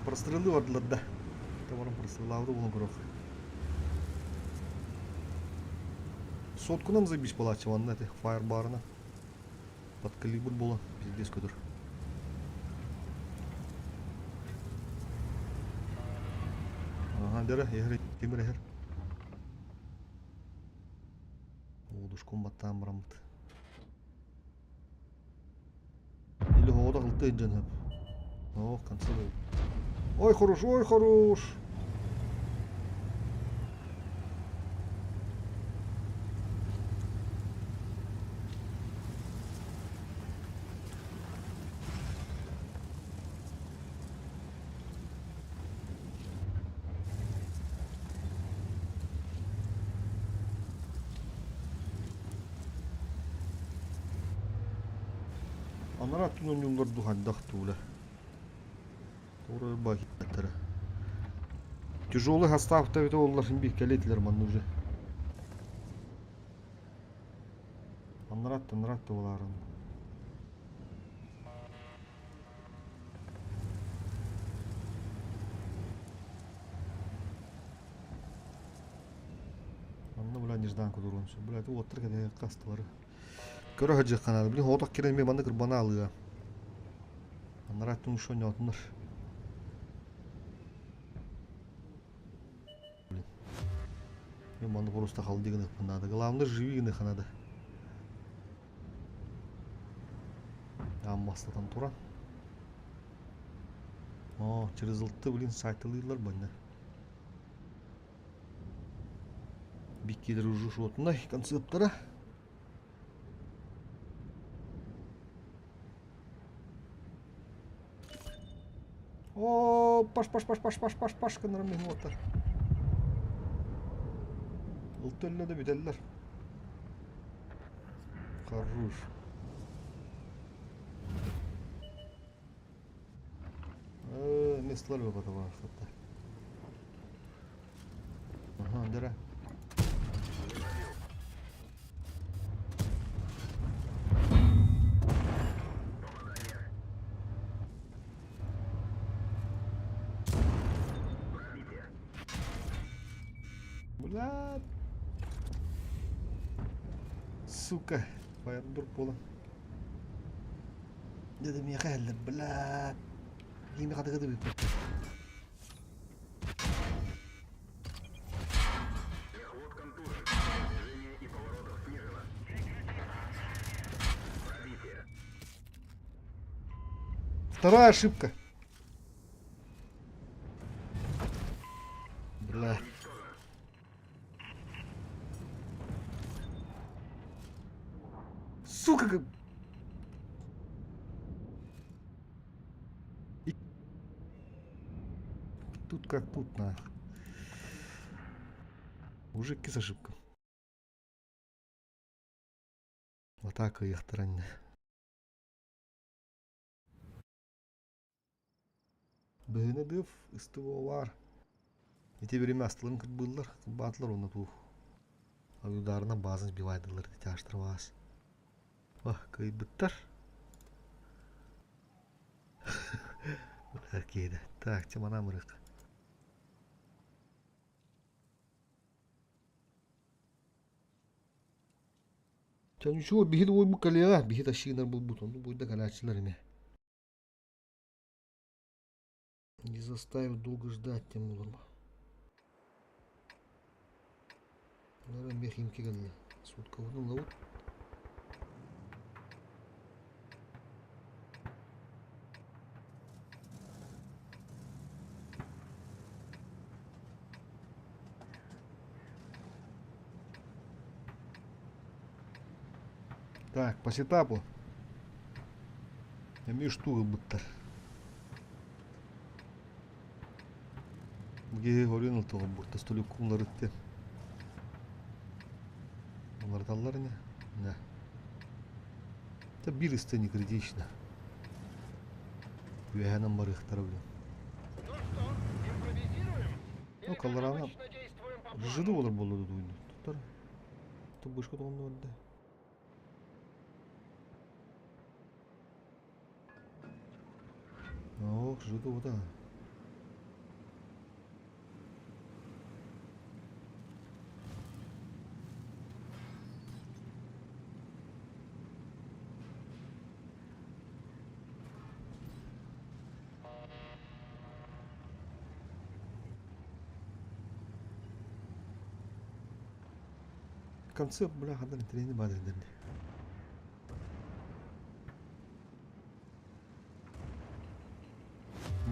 Прострелы бардылар да. Табарым простреллаабыта буолан көрөх. Соткунан заебись буолааччы манна эти фаербарына. Под калибр буолан пиздец көтөр. Ага, дәрі, ехер, темір ехер. Удушкун баттаан бараммыт. Или оҕото кылты илдьэн сөп. О, конце Ой, хорош, ой, хорош! Анараа өттүн оонньууллар дуу хайдах дуу Туора баһыттара. Тяжелый состав эбитэ буоллар син биир кэлиэ этилэр манна уже. Анараа анараа буолаарын. Онно бля нежданка туруон сөп. Бля уоттар кэлэ астылары. Көрө сылдьыахха наада. Блин, оҕотох киирэн эмиэ манна кырбана алыа. Анараа өттүн ушу ойноотуннар. Блин. Мен манна просто халды гыныахпын наада. Главное живи гыныахха наада. Аан туран. О, через ылты, блин, сайтылыылар банна. Биккилер уже шотунай концепттара. О, паш, паш, паш, паш, паш, паш, паш гыннарым мин уоттар. Ылтөллө да бүтэллэр. Хорош. Местолар бөҕөтө баар Ага, дыра. Бля. Сука. Фаердур буолан. Дьэ миэхэ иһэллэр, бля. Кими хатыгы бүппүттэр. Вторая ошибка. Бля. Сука! Как... И... Тут как тут, на. Уже с ошибка. Атака ыйахтаранна. Быһыыны дыв ыстыбалар. Ити бириме астыларын кырбыыллар, кырбаатылар уонна туох. Ударынан баазын сбивайдылар тяжтар баас. Ах, кыайбыттар. Киһи Так, чемана мырык. Чэ, ничего, биһи да уойбут кэлиэҕэ, биһи тащыынар булбут, онну буйда кэлээччилэр эмиэ. Не заставив долго ждать тем буларма. Наверное, мехимки кэллэ. Суткабытын ылабыт. Так, по сетапу. Эмиэ штука ылбыттар. Бу орен ылтыҕа бурта столик уларытты. Уларыталлар ини. Да. Это бир истэ не критично. Үөһэнэн барыахтара блин. Ну что, импровизируем? Ну, Или, как колорана обычно, действуем по плану? жиды олар болду дуйну. Туттар. Тубышка тоғынды барда. Ох, жиды ода. Концепт, бля, хадан трени бадыр.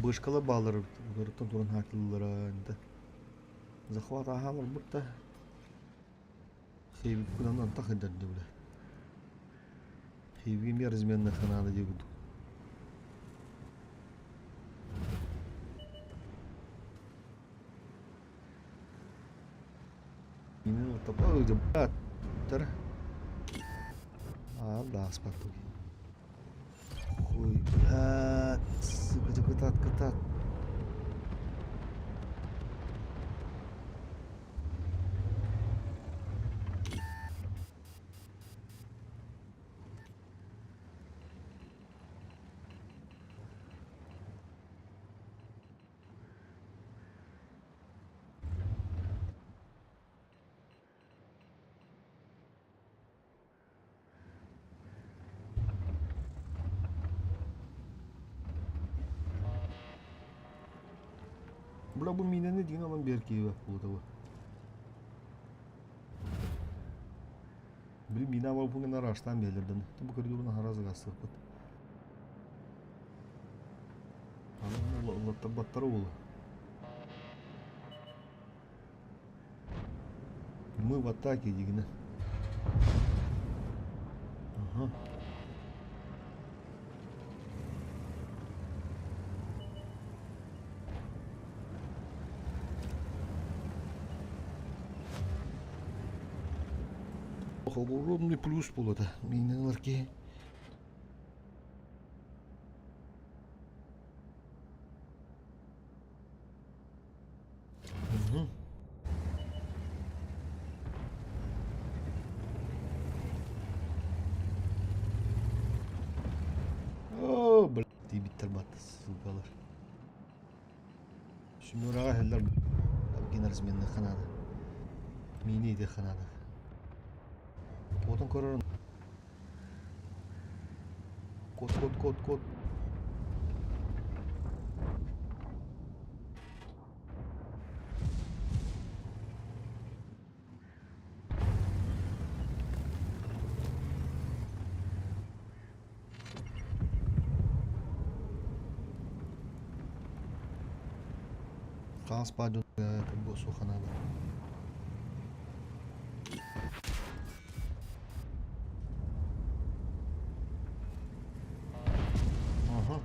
Бышкала баллар ударыттан туран хакыллара инде. Захват ахалар бутта. Хейби кунанан тахыдар бля. Хейби мерзменна ханада дегуду. Именно вот бля, тар. А, да, спартуги. Хуй, блядь, сука, кытат, кытат. Бля, бу минени деген алан бер киеве булды. Били мина бар буга нараштан белерден. Бу коридорна харазы гасыппыт. Аны улаттар баттары болу. Мы в атаке дегені. Ага. Огромный плюс болады. Миналар ки. Мгм. О, бля, тибиттер батты, ссылкалар. Шүмөраға хеллер генерзменні ханады. Мини де ханады. Отын көрөрін. Кот, кот, кот, кот. Хаҥас баар дьон буо суох анаабыт. Аха.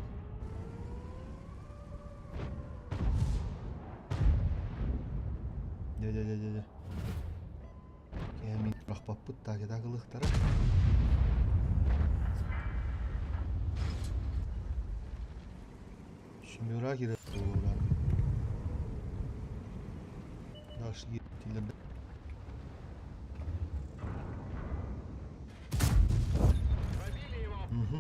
Дьэ дьэ дьэ дьэ дьэ. Кээмин бырахпаппыт таакетаак ылыахтара. Семера киирэр буолуолар. Дальше киирдилэр. Пробили его. Угу.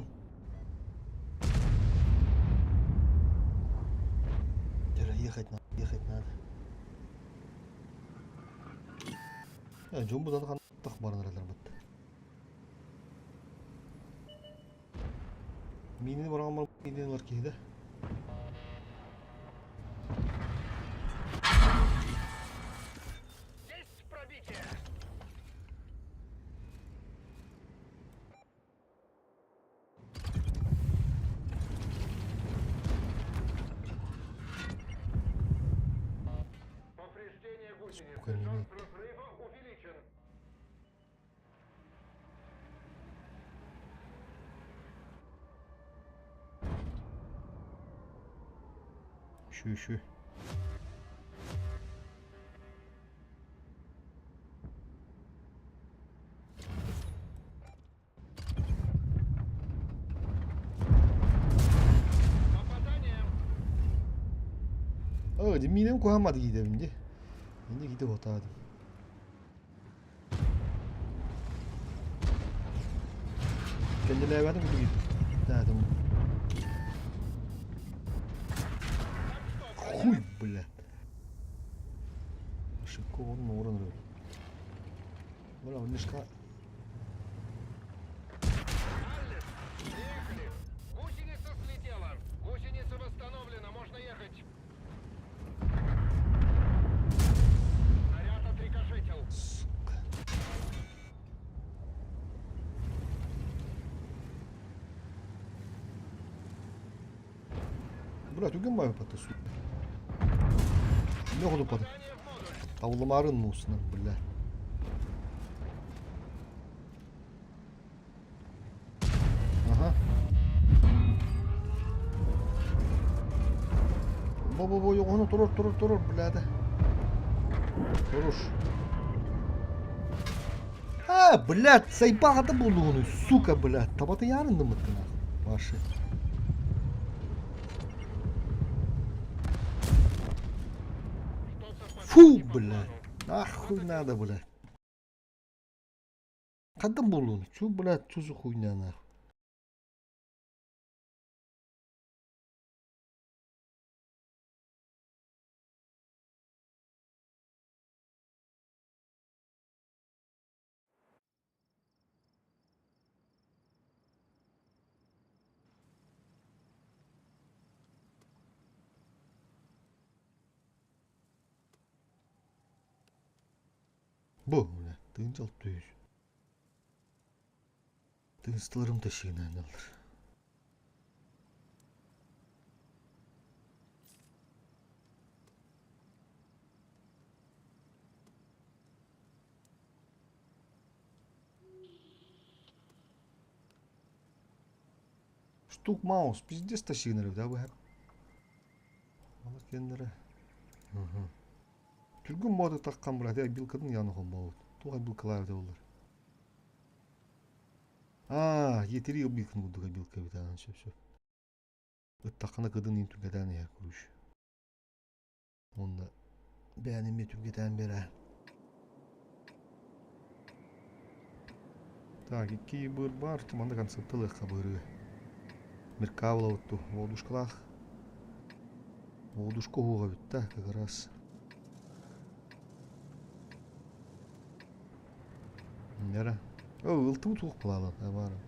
Ехать надо, ехать надо. Дьон бу хантах баран эрэлэр бытта. Миинин бараҕаммар миинин ылар киһи да. Есть пробитие. Повреждение гусеницы. Сука, не Шанс имеет. разрыва увеличен. Еще, еще. Попадание. Оо, дьэ миинэн куһааммат киитэбин дии. Инньэ киитэ уһатаатым. Кэннилээбэтим курдук итээтим. Хуй, блядь. Ошибка уорун уоран эрэр. Бля, мешка. Аллес, приехали. Гусеница слетела. Гусеница восстановлена, можно ехать. Снаряд отрикошетил. Сука. Бля, түгэн баайы пата, сука. Не ходу пата. Попадание в модуль. Табылымарын муусунан, бля. Аха. Бо-бо-бо, ону турur, турur, турur, блядь. Турур. А, блядь, сайбаҕата буолуону, сука, блядь. Табата ярындымыттын Ваши. Что-то пошло Фу, не по блядь. плану. Нахуй надо, блядь. Хантан буолуону? Чу, блядь, чу за хуйня, нахуй. Бу, бля, тыынчал түс. Тыынстыларым ташыынаналлар. Штук маус, пиздец ташыынар да бу. Ала кендere. Түргөн мода таккан брат, я билкатын яны холбообут. Туга билкалар деп олар. Аа, етери билкин курдук билка бит анан сөп сөп. Ыттаххына кыдын иин түргэтэн иһэр куруш. Уонна бэйэни эмиэ түргэтэн биэрэ. Так, икки быыр баар, манна концепт ылыахха быырыы. Меркавлабыт ту, воодушкалаах. Воодушка уһуга бүттэ, как раз. Нера. О, ылтыбыт уох балаалан, баара.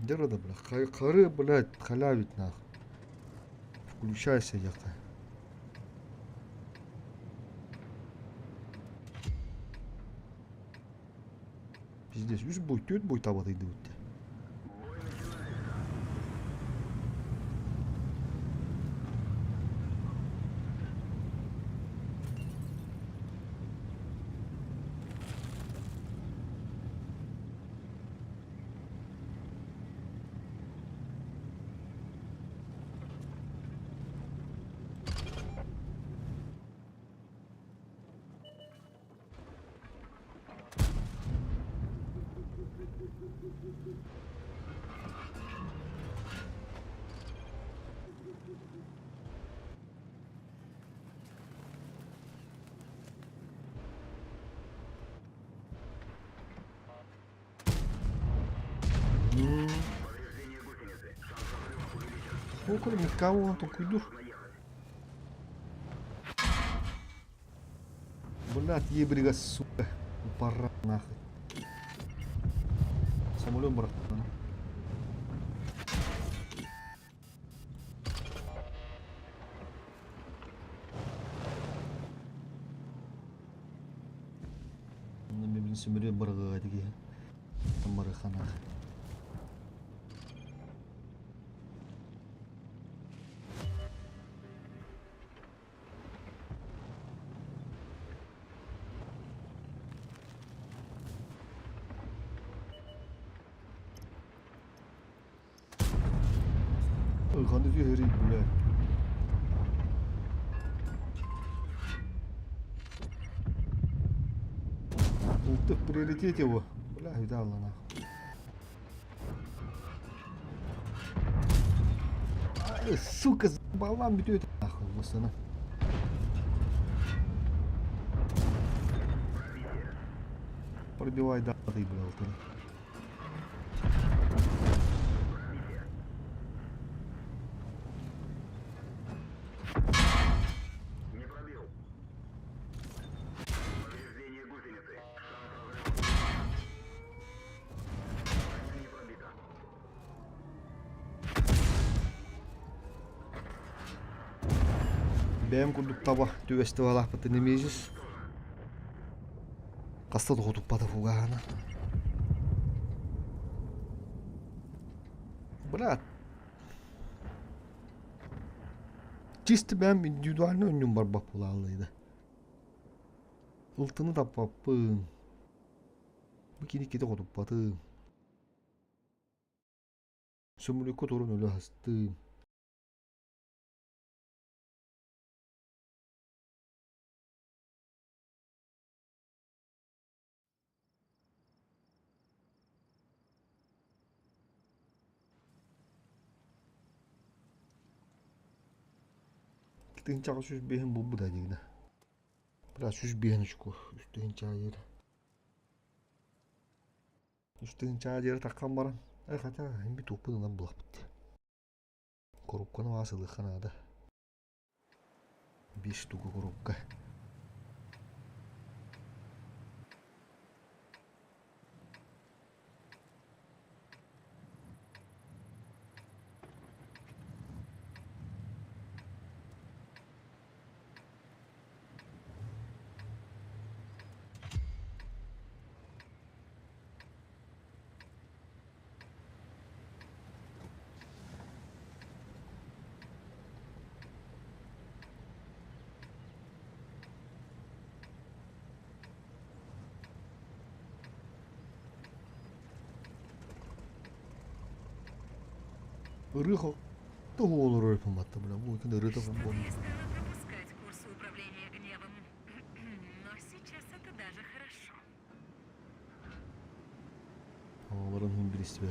Дера да, бля, хары, блядь, халявить нах. Включайся, яка. Пиздец, үс бой, түөрт бой таба тыйдыбыт. Туох эрэ миккаа буолан толкуйдуур. Блядь, ебрига, сука. Пора нахуй. Самолет бырахтан. Мен сөмүрү барыга диги. Барыхана. Ханна түһэрий, бля. Улты в приоритете его. Бля, видала нахуй. Ай, сука, заебала бүтүөт нахуй бусана. Пробивай да, ты, бля, алтыны. Бэйэм курдук таба түбэстэ балаахпытын эмиэжис. Хаста да хотуппата фугаһана. Брат. Чисто бэйэм индивидуально өннүм барбах буолааллыйда. Ылтыны таппаппын. Бу кини кити хотуппатым. Сөмүлүккэ туран өлө астым. Тыһыынчаҕа сүүс биэһин булбута диигинэ. Бля, сүүс биэһин очко. Үс тыһыынчаҕа диэри. Үс тыһыынчаҕа диэри таххан баран, э хотя имби туохпун ылан булахпыт дии. Коробканы баас ылыахха наада. Биир штука коробка. Ырыах тоҕо олорор эппин бля, бу икки ырыата Что-то я стала пропускать курсы управления гневом. Но сейчас это даже хорошо. Олорон hun билистибэ.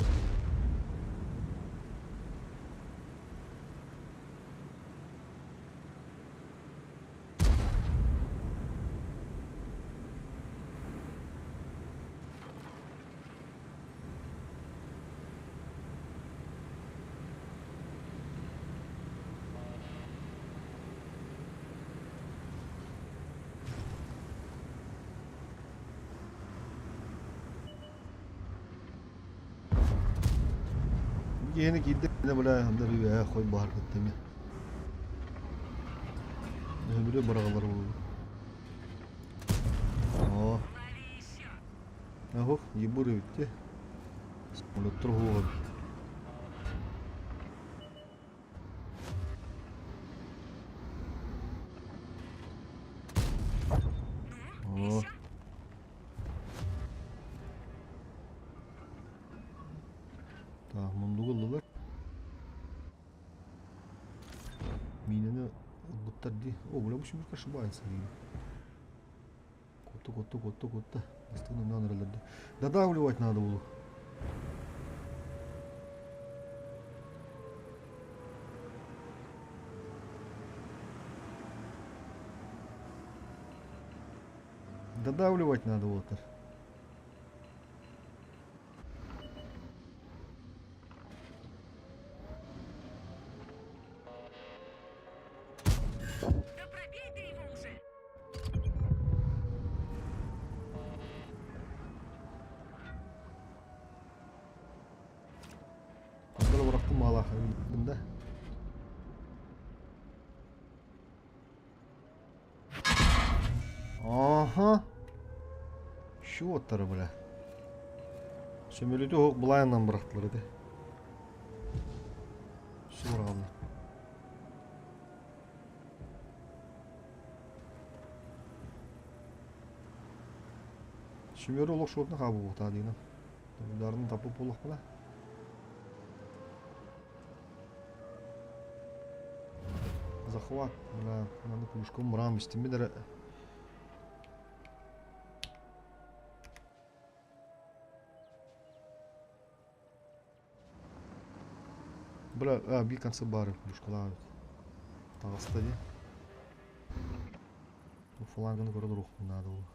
Киһини киирдэ бля ханна хой баар кыттыми. Өбүрэ быраҕалар буолла. Оо. Лови еще. Охох, ебур эбитти. Самолеттар уһуоҕа. Ну, О. еще? Так, мундугу ыллылар. Миинэни ылбыттар дии. О, бля, бу ошибается дии. Куотта, куотта, куотта, куотта. Бастыгын оннан эрэлэр дии. Додавливать надо было. Додавливать надо вот. Аха. Счеттары, бля. Сөмөлүтү оһох былаанынан бырахтылар ити. Сууралла. Сүмөрү олох шотна хаабы диина. Ударын тапып буолуохпуна. Захват, бля, надо кружком мурам истиммит эрэ. Бля, а, би конце бары кружкалаабыт. Таҕыста дии. Фланганы көрө туруохпун наада буолла.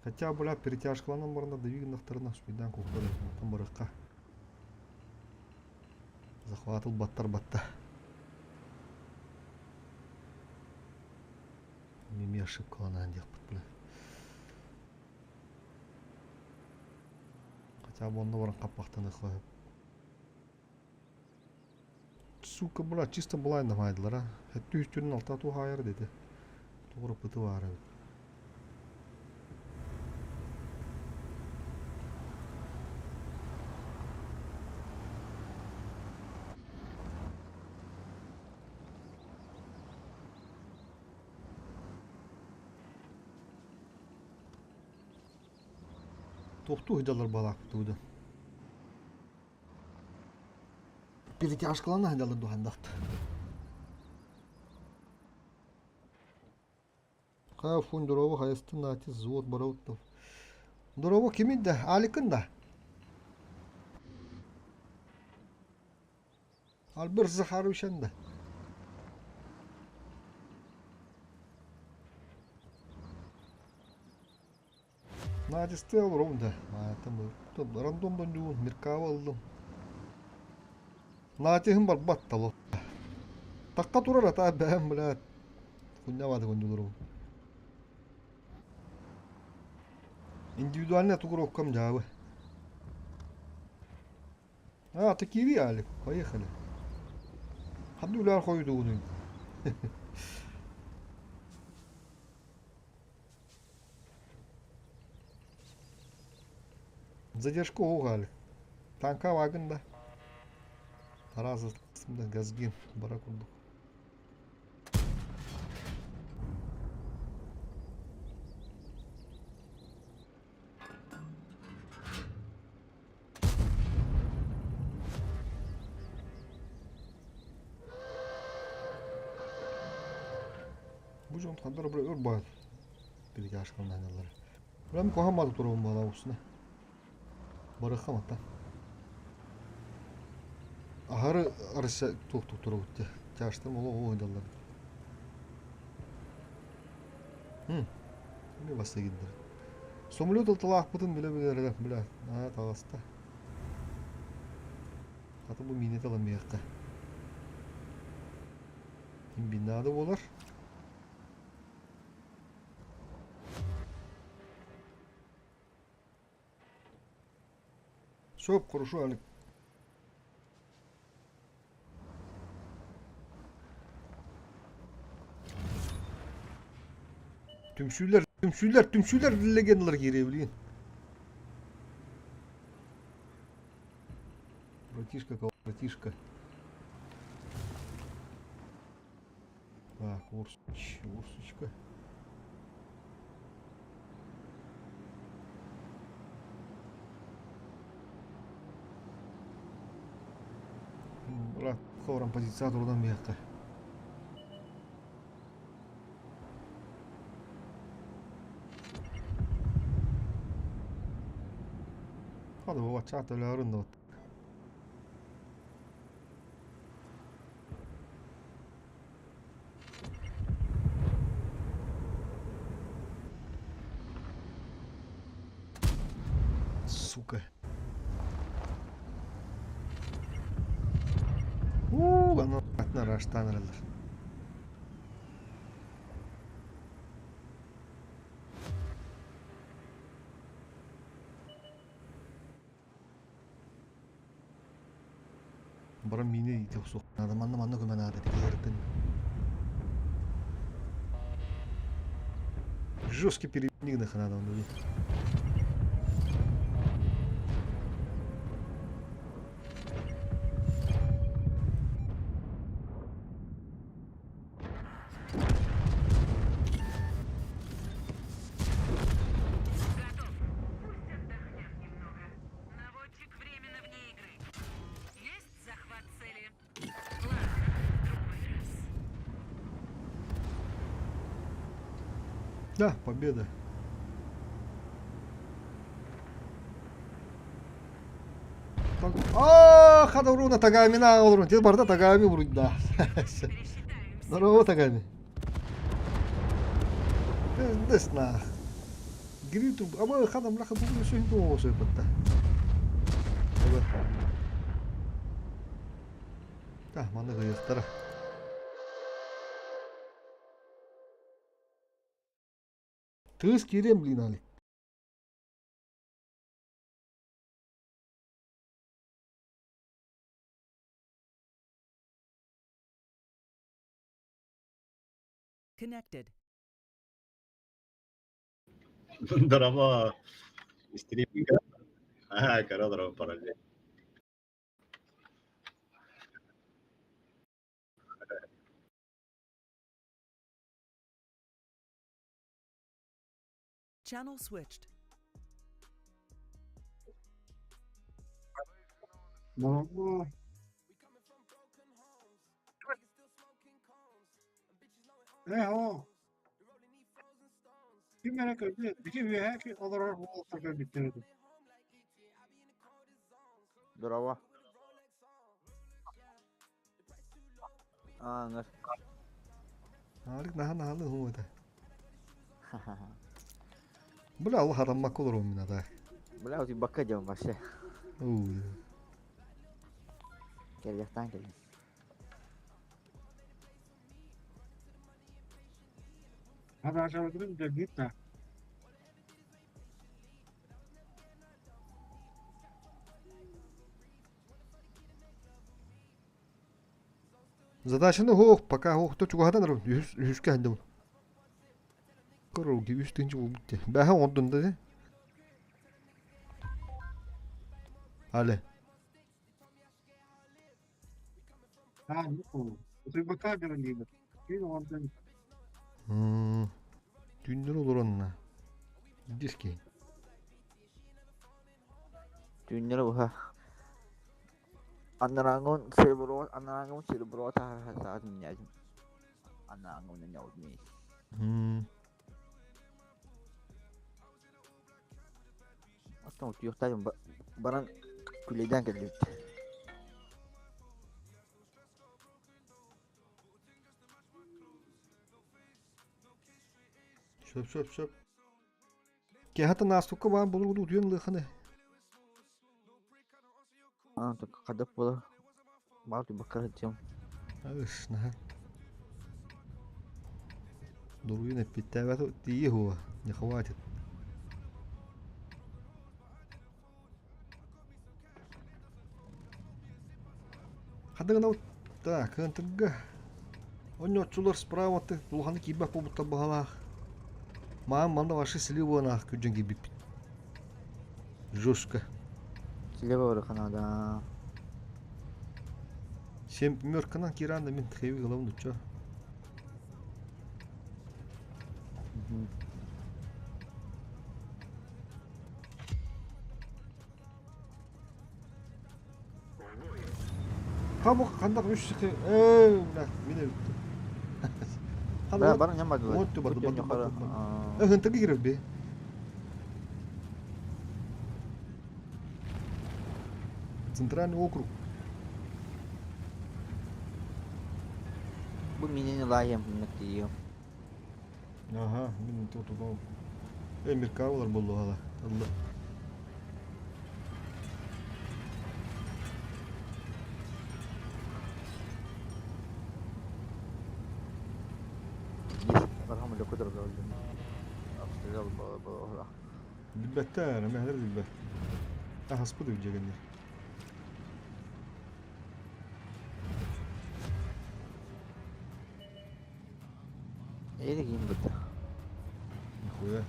Хотя, бля, перетяжкаланан бараннар да гыннахтарына успейдаан куһуктар оттон барыахха. Захватыл баттар батта. Мими ошибкаланаан диэхпит, бля. Хотя бы онно баран хаппахтаныахха сөп. Сука, бля, чисто блайндом айдылар, а. Хэттүү үстүрүн алта туһаайар дети. Тугура пыты баар эбит. Тохтуу сылдьаллар балаакпыт тугу Перетяжкалана сылдьаллар дуһандахт. Хаа фун дорово хайастын наати взвод барауттал. Дорово кимин да? Аликын да? Альберт Захаровичан да? Наадьыстыы олоробун да, маайаттан рандом донньугун Меркава ыллым. Наатиһым барбат тало. Такка турар атаа бэһэм блядь. Хуйнявады конньуларым. Индивидуальная тугуровкам дьаабы. А, ты киви, Алик, поехали. Ханды үлээр хойдугунуй. Задержка оҕаали. Танка вагын да. Таразы да газгин бара курдук. Бу дьон хандар бир өр баар перетяжкаланаллар. Прям кохаммады турабын баала устуна. Барыхха матта. Аһары арыса туохтук турабыт те. Тяжтан оло оо даллар. Хм. Эми баста киирдилэр. Самолет ылталаахпытын билэ-билэ бля, аа таҕыста. Хата бу миинэ талан биһиэххэ. Имбинада буолар. Сөп, хорошо, Алик. Түмсүүлэр, түмсүүлэр, түмсүүлэр легендалар киириэ билигин. Братишка, братишка. Так, Урсуч, Урсучка. Брат, хором позиция турдан биэххэ. Hadi baba çat öyle arın da. Сука. Уу, ана атна раштан эрэллэр. Баран миинэ иитэ охсуох наада, манна манна көмө наада киһиртин. Жесткий перебник нахрена он Готов. Пусть отдохнет немного. Наводчик временно вне игры. Есть захват цели? Ладно, в другой раз. Да, победа. А, хадавруна Тагами на олорун. Те барда Тагами буруйда. Пересчитаемся. Здорово, Тагами. Пиздец нах. Гриту, аба хадам лаха бугу все не думал все это. Да, манна гыйыктара. Тыыс киирэн блин али. Connected. Драма стриминг. Аа, кара параллель. Channel switched. Дорогой. Ээ, оо. Ким эрэ көрдө, ити үөһэ олорор уолаттар көрбүттэр этэ. Здорово. А, наш. Алик наһаа наһаалы хум это. Бля, Аллах араммакка олоруом мин ата. Бля, вот и бака дем вообще. Уу. Кэлиэхтээн кэлин. Хабаашабытын дьэгиит да. Задачаны хоох, пока хоохто чугаһатан эрэ үһүс үһүскэ сылдьабын. Көрөргө үс тыһыынча буолбут дии. Бээһэ оҥордун да дии. Але. Аа, ну, утуйбакка берэн диибит. Түүн оҥордун. Түүннэри олоронна. Диски. Түүннэри быһа. Анарааҥҥын серебро, анарааҥҥын серебро таһаҕас минньээтим. Анарааҥҥын ньаудмей. Оттон утуйуохтаах баран күлэйдээн кэллибит. Сөп сөп сөп. Киэһэ наастукка баан булургу утуйан ылыаххына. Аа, хадап буолар. Баар тубакка сылдьыам. Ыс, наһаа. Дуруйун эппиттээбэт тиийэ хуа, не хватит. Хадыгына так, кыантырга. Онньооччулар справа улаханнык киирбэт буолбуттар баһалаах. Маам манна ваши сливанаах күрдьэн киирбиппит. Жестко. Слева барыханада. Семь киран мин хэви головну чё. Хамок хандак үс э бля мине Бля, баран ньаммадылар. Вот барды барды барды. Э хынтыгы киреп бе. Центральный округ. Бу мине лайым мыннык Ага, мин тут тутум. Э Меркавалар болду ала. Алла. Билбэттэр, эмэһэлэр билбэт. Аһаспыт үдьэгэннэр. Эри ким быта. Нихуя.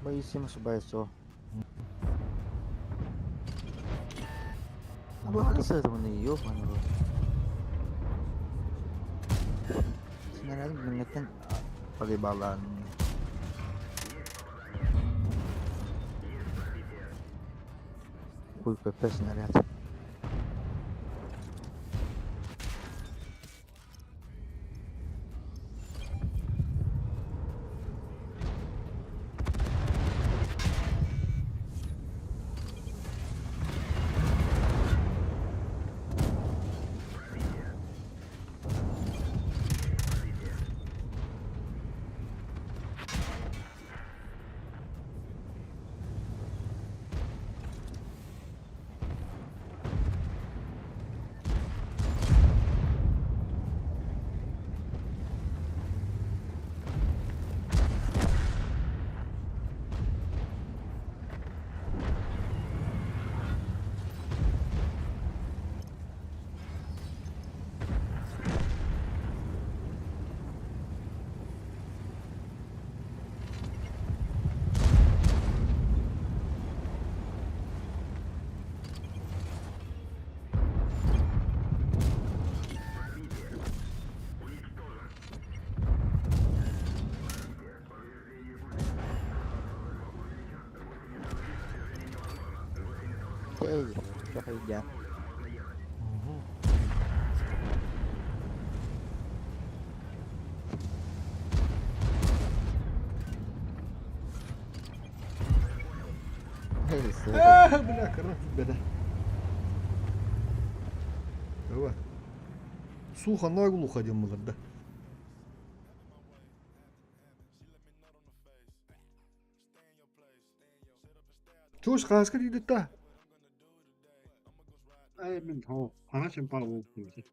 Боюсь, я ошибаюсь, о. Абыһарсыатыбыный, ёбаный в рот. Снаряд билиҥҥиттэн подъебала. Хуй ПП снаряд. Эй, чахайдя. Эй, сука. Бля, короче, беда. Давай. Сухо наглухо диэн буолар да. Чуус хааска диидитта. Эй, мин хоо, хана чемпар буолбут.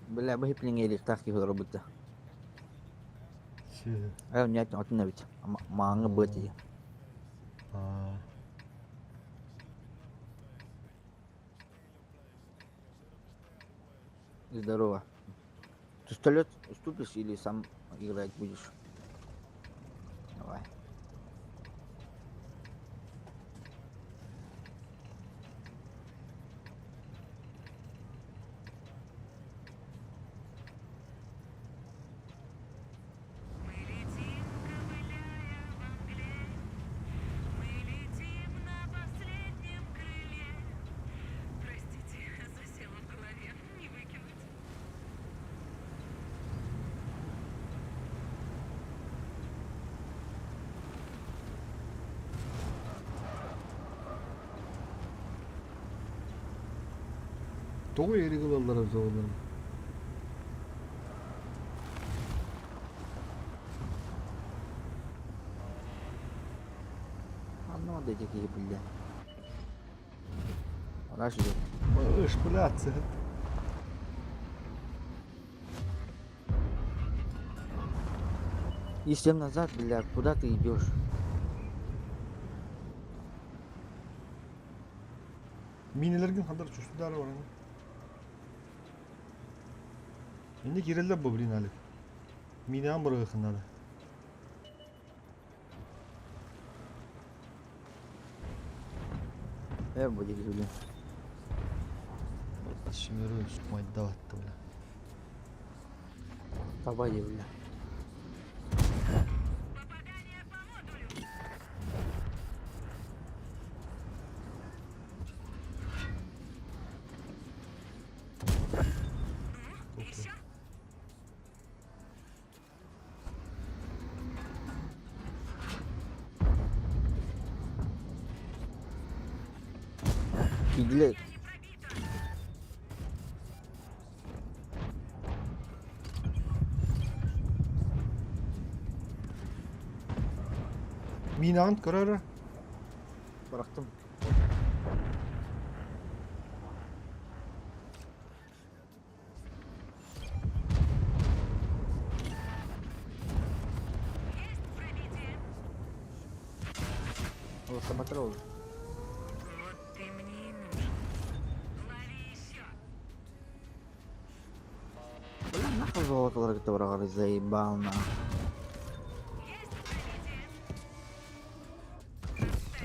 Бля, быһыплиҥиэлиэхтээх киһи олорбута. Ээ, нет, отун эбит. Мааҥҥа быа тиийэ. Здорово. Пистолет уступишь или сам играть будешь? Давай. Мы летим, ковыляя во мгле, Мы летим на последнем крыле. Простите, засела в голове, не выкинуть. Тоҕо эриг ылаллара зооларын? Анна да киһи биллэ. Араш идет. Ышпыляться. И всем назад, бля, куда ты идешь? Минелерген хандар чувствудар бар. Инде киреллер бу, блин, Алик. Минеан бырыгы надо. Э, бу диэки блин. Семерую майдалатты, бля. Таба дии, бля. Попадание по модулю. Ну, еще? Киирдилэр. Не пробито. Минаҕын көрөр. Бырахтым. Есть пробитие. Ол самотар ол. Вот ты мне и нужен. Лови еще. Бля, нахуй золотолары кытта быраҕары заебал нахуй. Есть пробитие.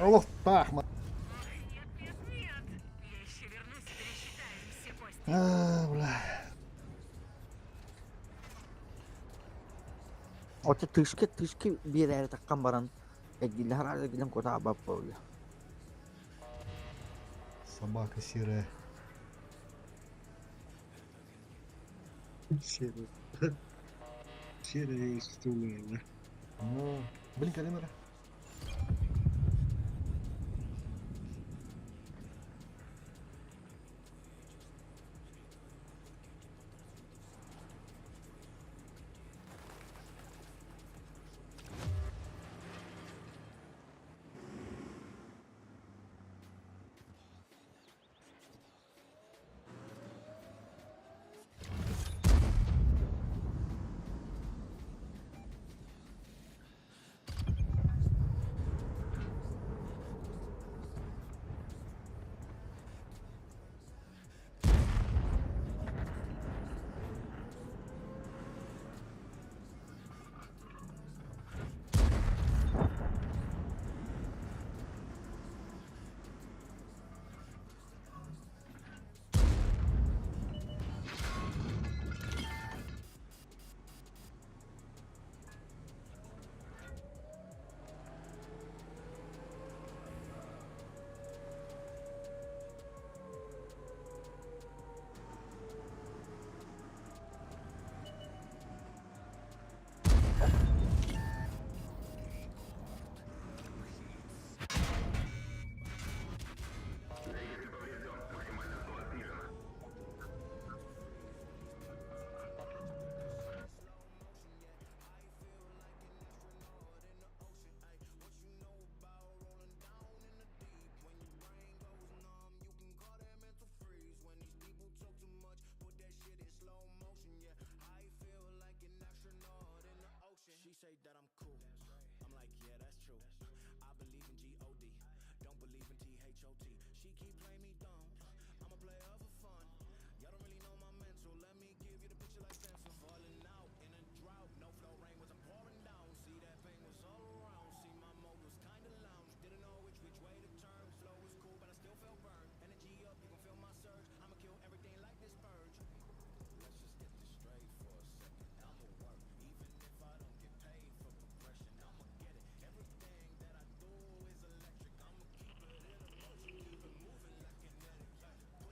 Олох таах Ох, нет, нет, нет. Я еще вернусь и пересчитаю им все кости. Аа, бля. Оччо тышка тышка биэрээри таххан баран эргиллэ хараат эргиллэн куотаҕа баппа Собака серая. Серая. Серая и стулая, да. Ну, блин, калимера.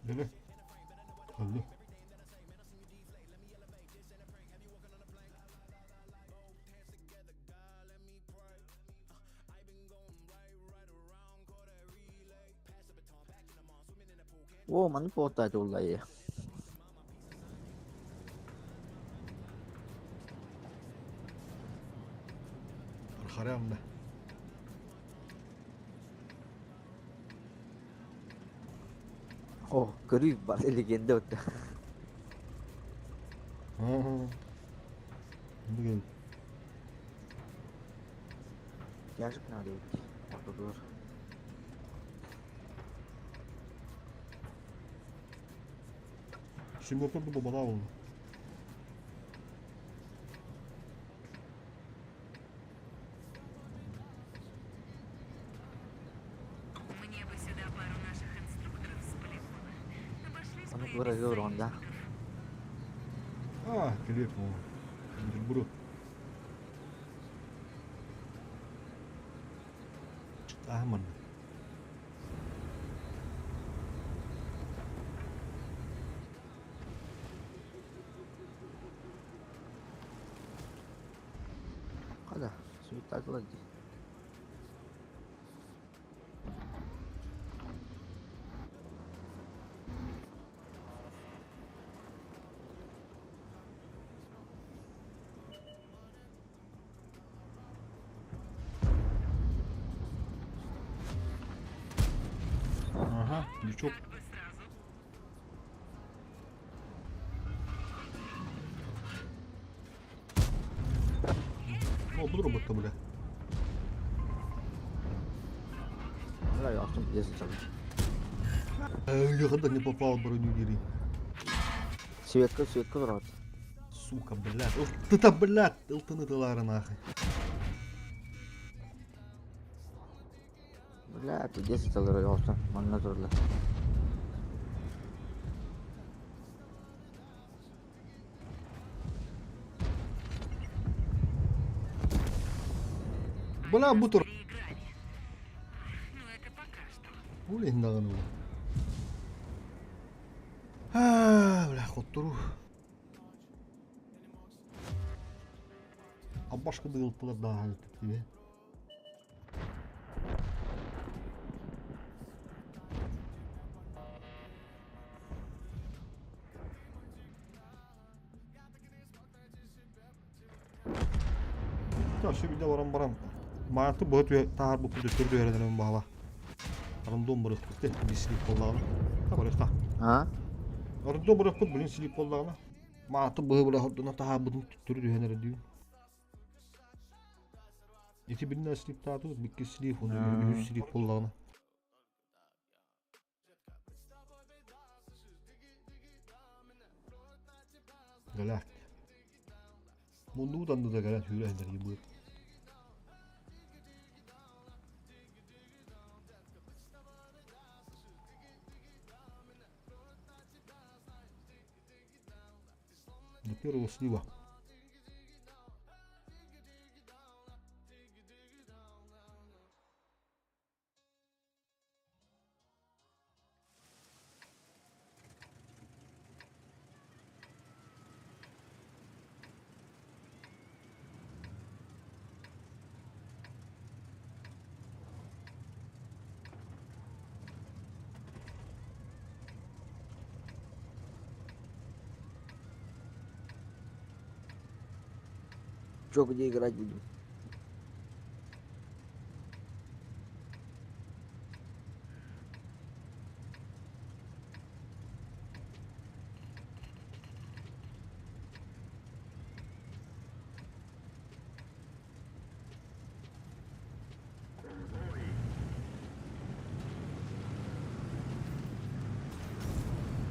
Били. Алло. Оо, маннык буолтаатыллайы. Харам да. Оо, көрүү бар легенда вот. Аа. Бүгүн Яжик надо идти. Ортодугар. Сингапур бу бала oldu. Мне бы сюда пару наших Туора без да. союзников. А, килиэп бутерброд. Ааһан манна. Хада, суйттаатылар дии. Ага, лючок. Так бы сразу. О, буду робота, бля. Бля, ахтым пиздец сылдьабын. Я когда не попал, броню бери. Светка, светка турабыт. Сука, блядь. Ох ты та, блядь, ылтыны тылары нахуй. Бля, пиздец сылдьаллар оҕустан. Манна тураллар. Они Бля, нас бутер. переиграли. Ну это пока что. Блин, даҕаны бу. Аа, бля, хоттору. А башка дыгылтылар дааһан тебе. Та все видео баран баран. Мааты быһа түһэ таһаар бу күрдө түһэрэнэрин баала. Рандом бырыхпыт те били слип буоллаҕына. Та барыхта. А? Рандом бырыхпыт блин слип буоллаҕына. Мааты быһы была хордуна таһаарбытын түттүрү түһэн эрэ дүүн. Ити биннэ слиптаатыбыт бикки слип, уну үһүс слип буоллаҕына. Галак. Муннубут анныда кэлэн сүүрэ иһэллэр быыр. До первого слива. Чё, где играть будем?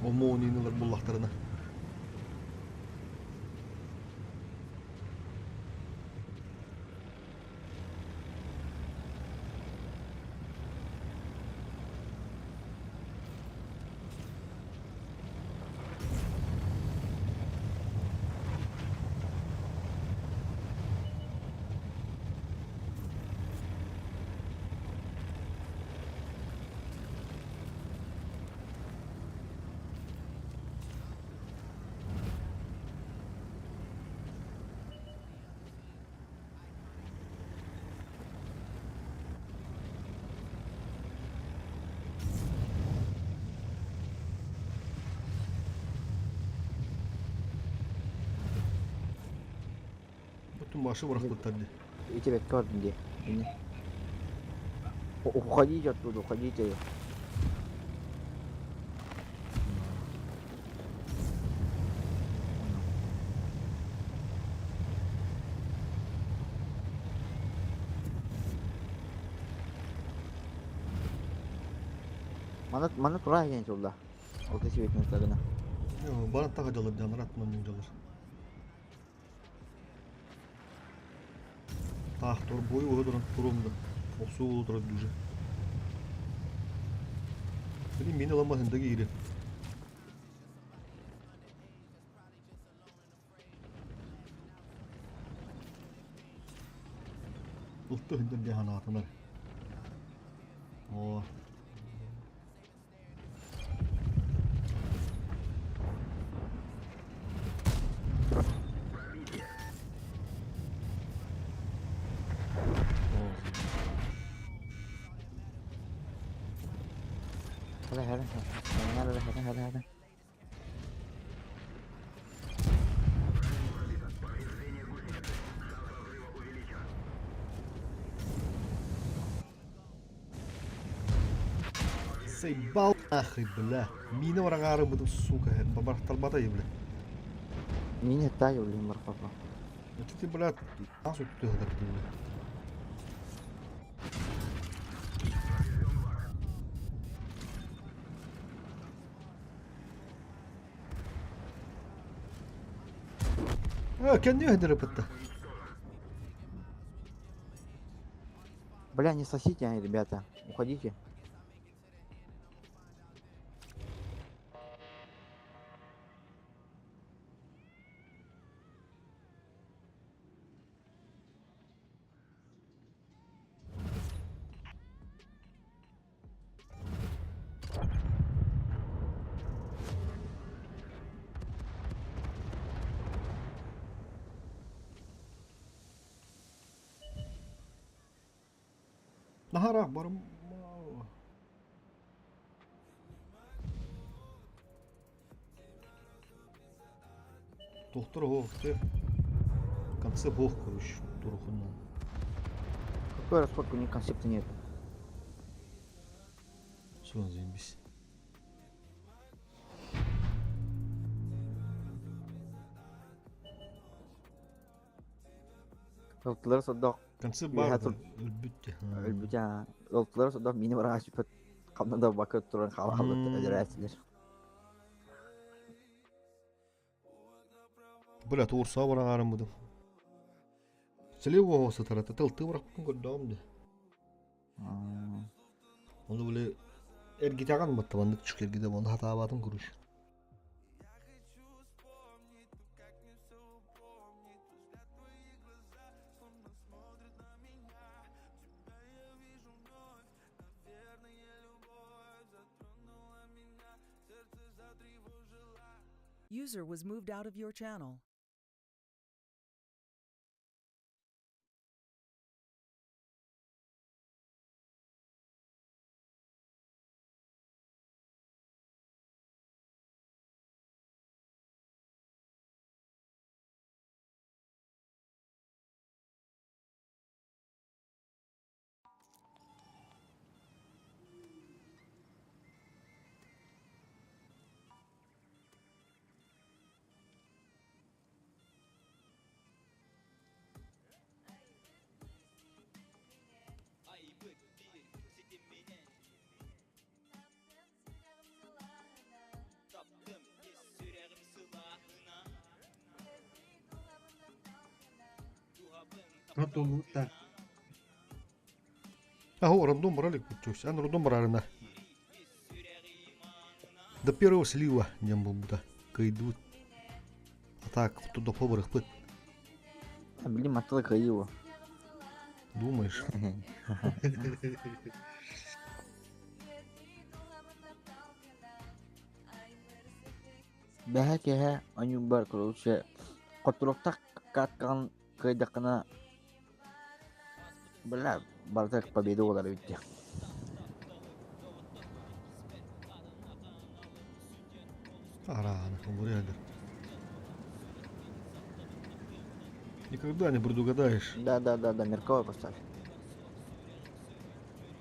Омоонины ылар буллахтарына. Бүтүн башы бырахпыттар дии. И тебе бардым дии. Ини. Уходите оттуда, уходите. Мана мана тура диэн турда. Ол кэсибитин гына. Баран таха дьалар дьанар аттынан дьалар. Таах тур бой уһа туран турум да. Охсуу буола турар дуже. Блин, мин ыламмаһын да киирэ. Ылты сылдьар диэн санаатылар. Оо. Hadi hadi hadi hadi hadi hadi. Заебал нахуй, бля. Мина врагары буду, сука, тарбата бля. Мин это блин, марфапа. Это ты, бля, нас вот ты бля. А, кэнни өһдөрө бытта. Бля, не сосите, ребята. Уходите. Наһаа барым. Доктор оһох те. Конце бог, короче, турухунан. Какой расход, у них концепта нет. Все, заебись. Ылтылар сордох Конце Үөһэ бар тур. өлбүттэ. өлбүтэ. Ылтылар сордох мини бараҕа сүпэт. Ханна да бакы туран хаалаллар өлөрөөччүлэр. Бля, туурсаа бараҥаарым будум. Слева сытарата тыл тыбырахпын көрдөҕүм да. Оны бile эргитаҕан баттабаннык чук эргитэ оны хатаабатын куруш. User was moved out of your channel. Готово, Аһо, рандом баралик бүтчүс. Ан рандом барарына. До первого слива нем был да. Кайдут. А так, туда поборых пыт. Блин, мотор криво. Думаешь? Бэһэ киэһэ ойуунбар короче хотуруктах каткаҕын кыайдаххына бля барыта победа буолар эбит дии. Арана, вряд. Никогда не предугадаешь. Да, да, да, да, Меркова поставь.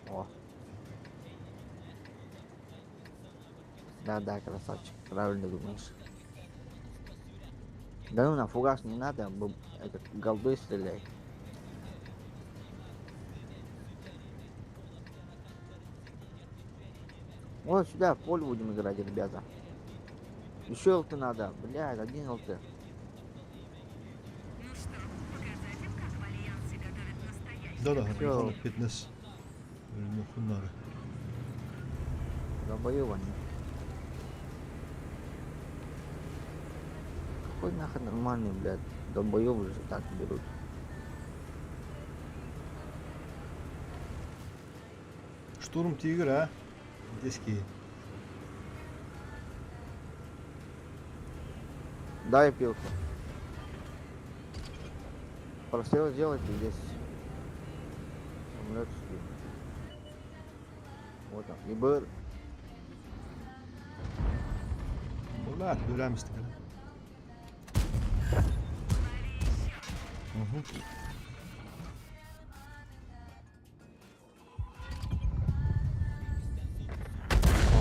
О. Да, да, красавчик, правильно думаешь. Да ну на фугас не надо, этот, голдой стреляй. Вот сюда в поле будем играть, ребята. Еще ЛТ надо, блядь, один ЛТ. Ну что, показать им, как в Альянсе готовят настоящий Да-да, Всё. фитнес. Нахуй Долбоёб они. Какой нахрен нормальный, блядь, долбоёбы же так берут. Штурм Тигр, а? Диски. Дай пилку. Прострел сделайте здесь. Самолет сбил. Вот он. ИБР. Була, бөләм истигән. Угу.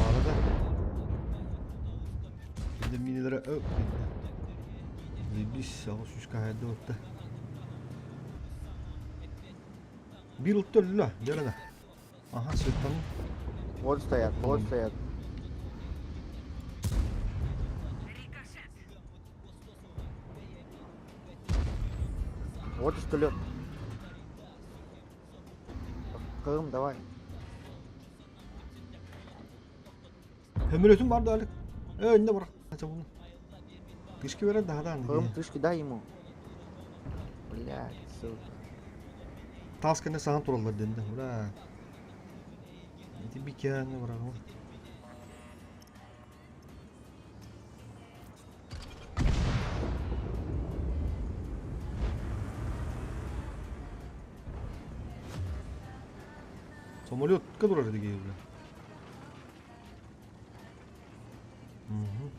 Арада. Şimdi minilere öp. Заебись, алыс үскә хәдде отты. Бир ұтты өлі, жарады. Ага, светтан. Вот стоят, вот стоят. Рикошет. Вот пистолет. Крым, давай. Өмірөтім барды әлі. Э, инде бар. Тышки берер да хадан. Крым, тышки дай ему. Блядь, сука. Тас кene саған туралар денде. Ура. Эти бикәне бара. Самолет турар диге бля. Угу.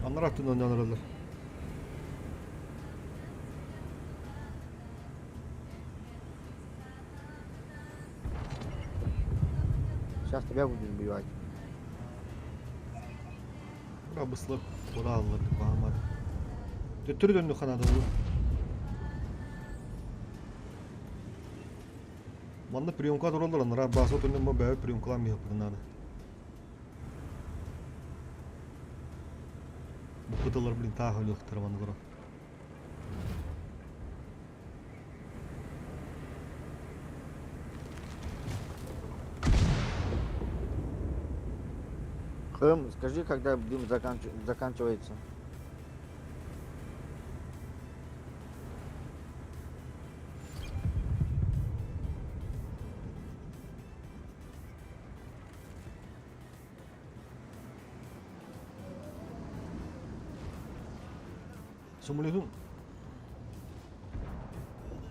Аннар аттын ойнаныралар. Сейчас тебя будут сбивать. Ура быслык, ура аллар баамар. Төттөрү дөннү ханада бу. Манна приемка тураллар, аннара баса түннү мо бәбе приемкалар ми надо. Бу кытылар блин таа хөлөктөр маны көрө. Крым, скажи, когда дым заканчивается. Самолетун.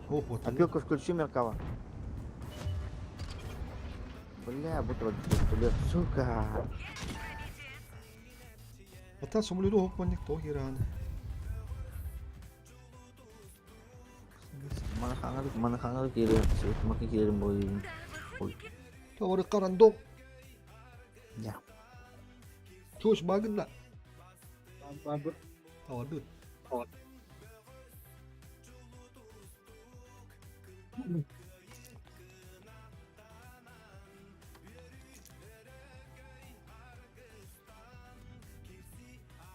Ох, вот. Опилку включи, Меркава. Бля, будто вот пистолет, сука. Ата самолету хоп манник то киран. Mana хаңар кире, маки кире бой. Ой. Товары карандом. Я. Чош багында. Бабы. Таварды.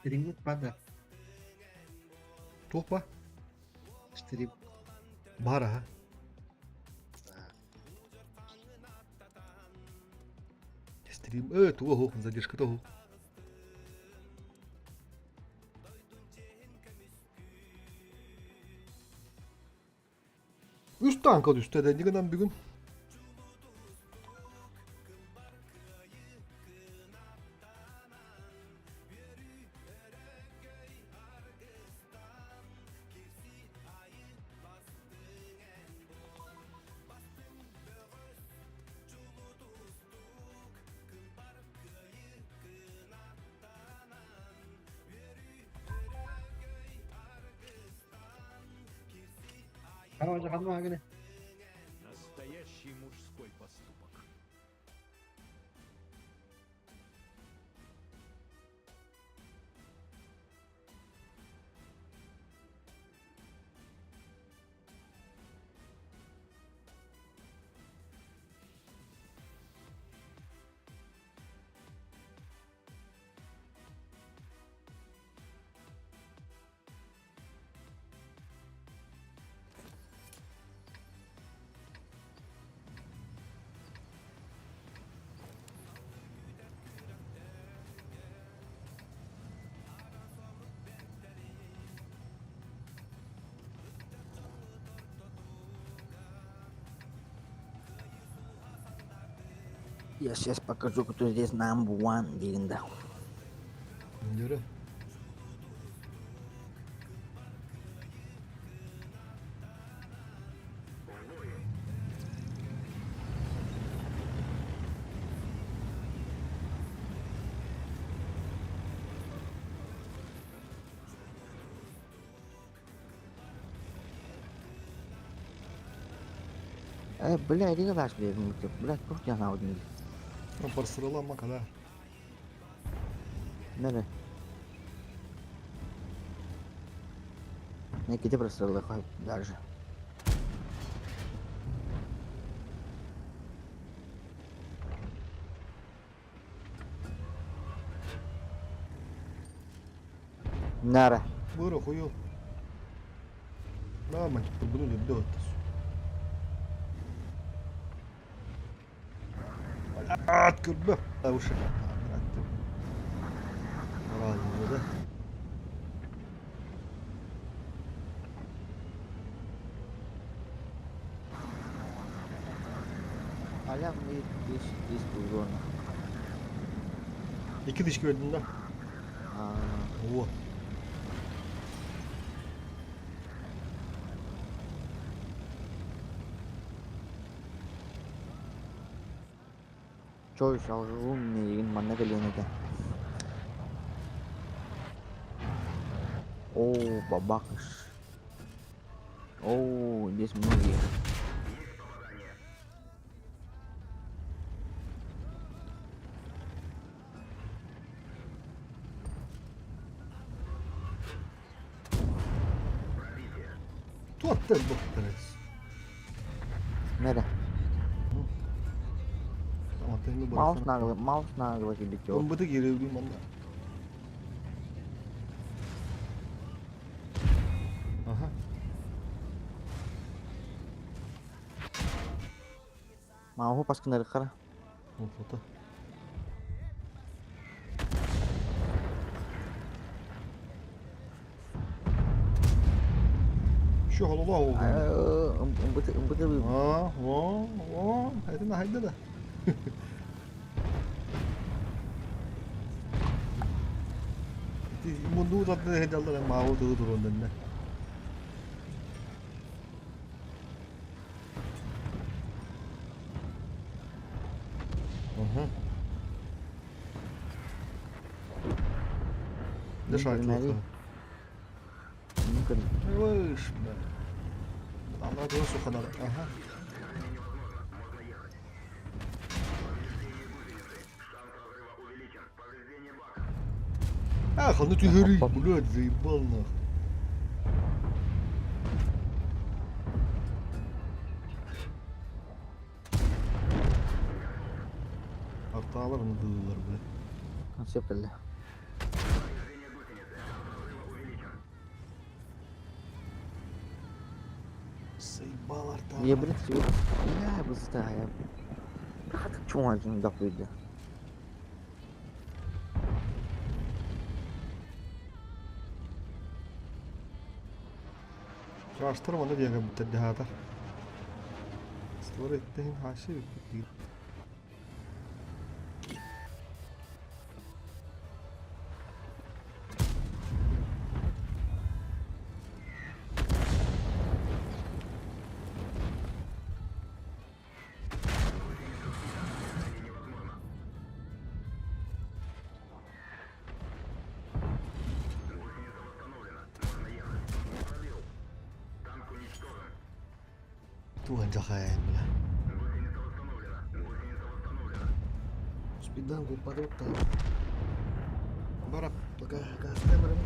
Стрим пада. Топа. Стрим. Бара. ха. Стрим. Э, туга хох, задержка того. Үс танка түстэ да нигынан бүгүн. Хама хама гene. Настоящий мужской поступок. Я сейчас покажу, кто здесь number one диигин да. Дөрө. Э, бля, иди кадаш блядь, туох диэн анаабытын Парсырыламма када. Нere? Не кити прострелы даже. Нара. Быра хуё. Да, мать, буду делать. Блядь, көрбө. Уши. Да. Алям диш диш зона. Икки диш көрдүм да. Во. Чой шалгын миигин манна кэлиэн этэ. Оо, бабахыш. Оо, здесь многие. Туаттан бохтарес. Нere? Антенни Маус барасан. наглы, маус наглы кибит Он быты кирилби манна. Ага. Мауһу паскынары хара. Вот фото. Şu halala oldu. Ымбыты ымбыты А, во, во, это на хайда да. Mundu tatlı heyecanlar mavu tuğu durun ne. Aha. Да шайт. Выш, бля. Она сухо надо. Ага. Ах, ну ты гори, блядь, заебал нахуй. Арталар mı dığırlar бля. Сөп кэллэ. Заебал арта. Я, блядь, бля, быстая. Хатык чуңа дак бүйдө. Чаштыр маны диэгэ бүттердиһаатар. Стор эттеһин хашы бүппүт. Туган жахайын бля. Спидан куппатыбыт Барап, пока гастемерин.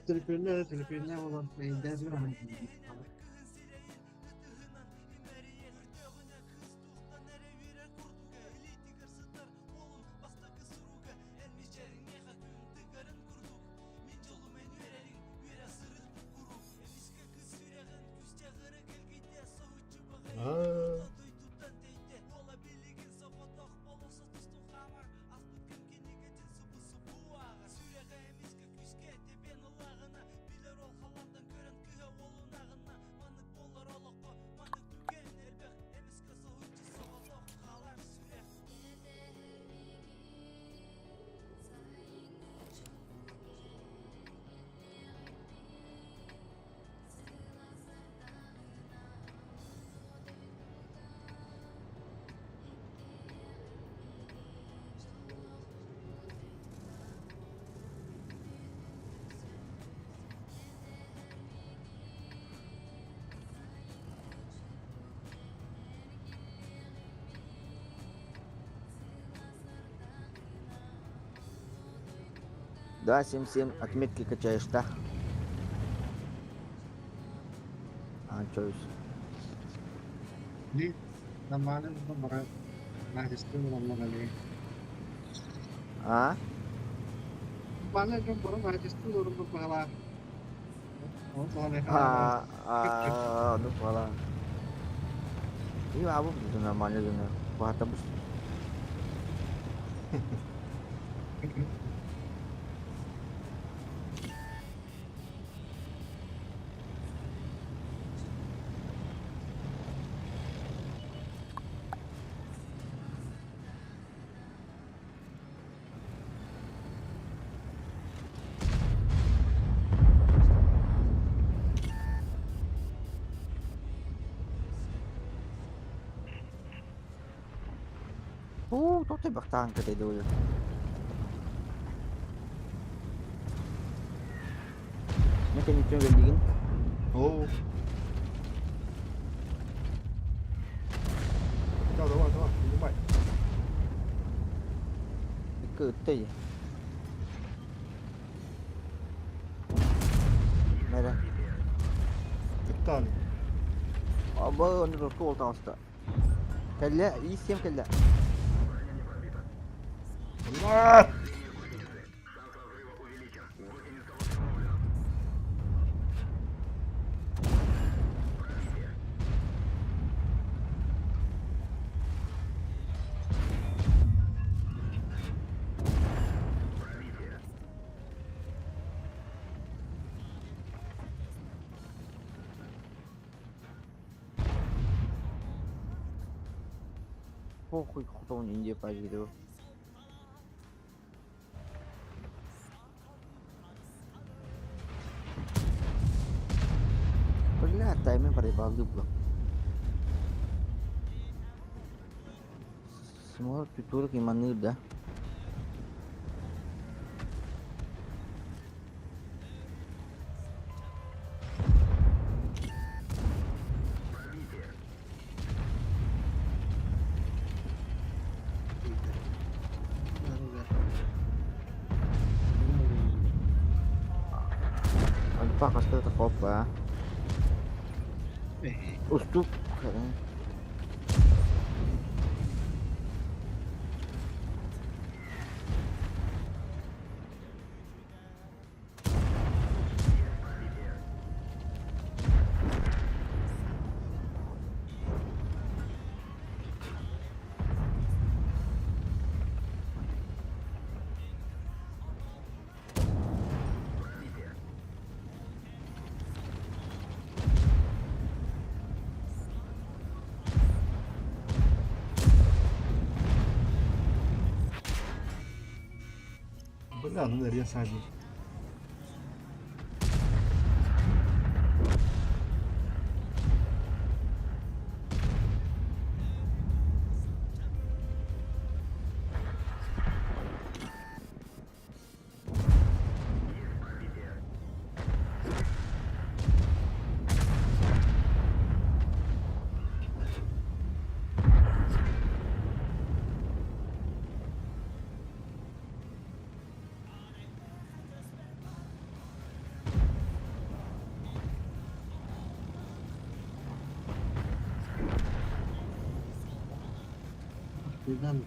Төлөпүөннэ төлөпүөннэ буолан эйдэс Аа. 277 отметки качаешь, да? А, чё Нормально бара наһистын. А? Нормально дьон бары наһистын олорон баҕалаах. А, а, ну пора. И абы нормально дьоно. Баата бус. Оо, тотой бахтаан кэтэй дылы. Не кэнниттэн кэллигин? Оо. Да, давай, давай, принимай. Икки ыттай. Мэрэ. Кыттаан. Аба, ону ротко ол таҕыста. Кэллэ, иис кэллэ. А! Похуй, хотон Индия пожиду. Бля, таймер проебал дубло. Смотрит турок и маныр, да? Альпа хаста хопа. Уступ. Бля, ну нарез сажи. Хайаан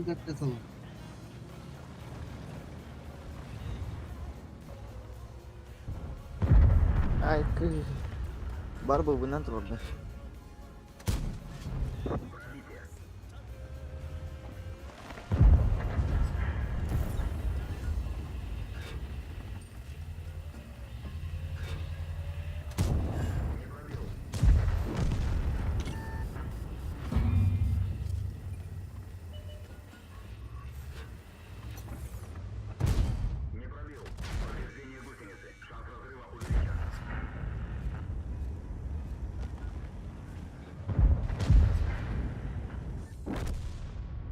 да тыл. Ай, кыыс. Бар быбынан турда.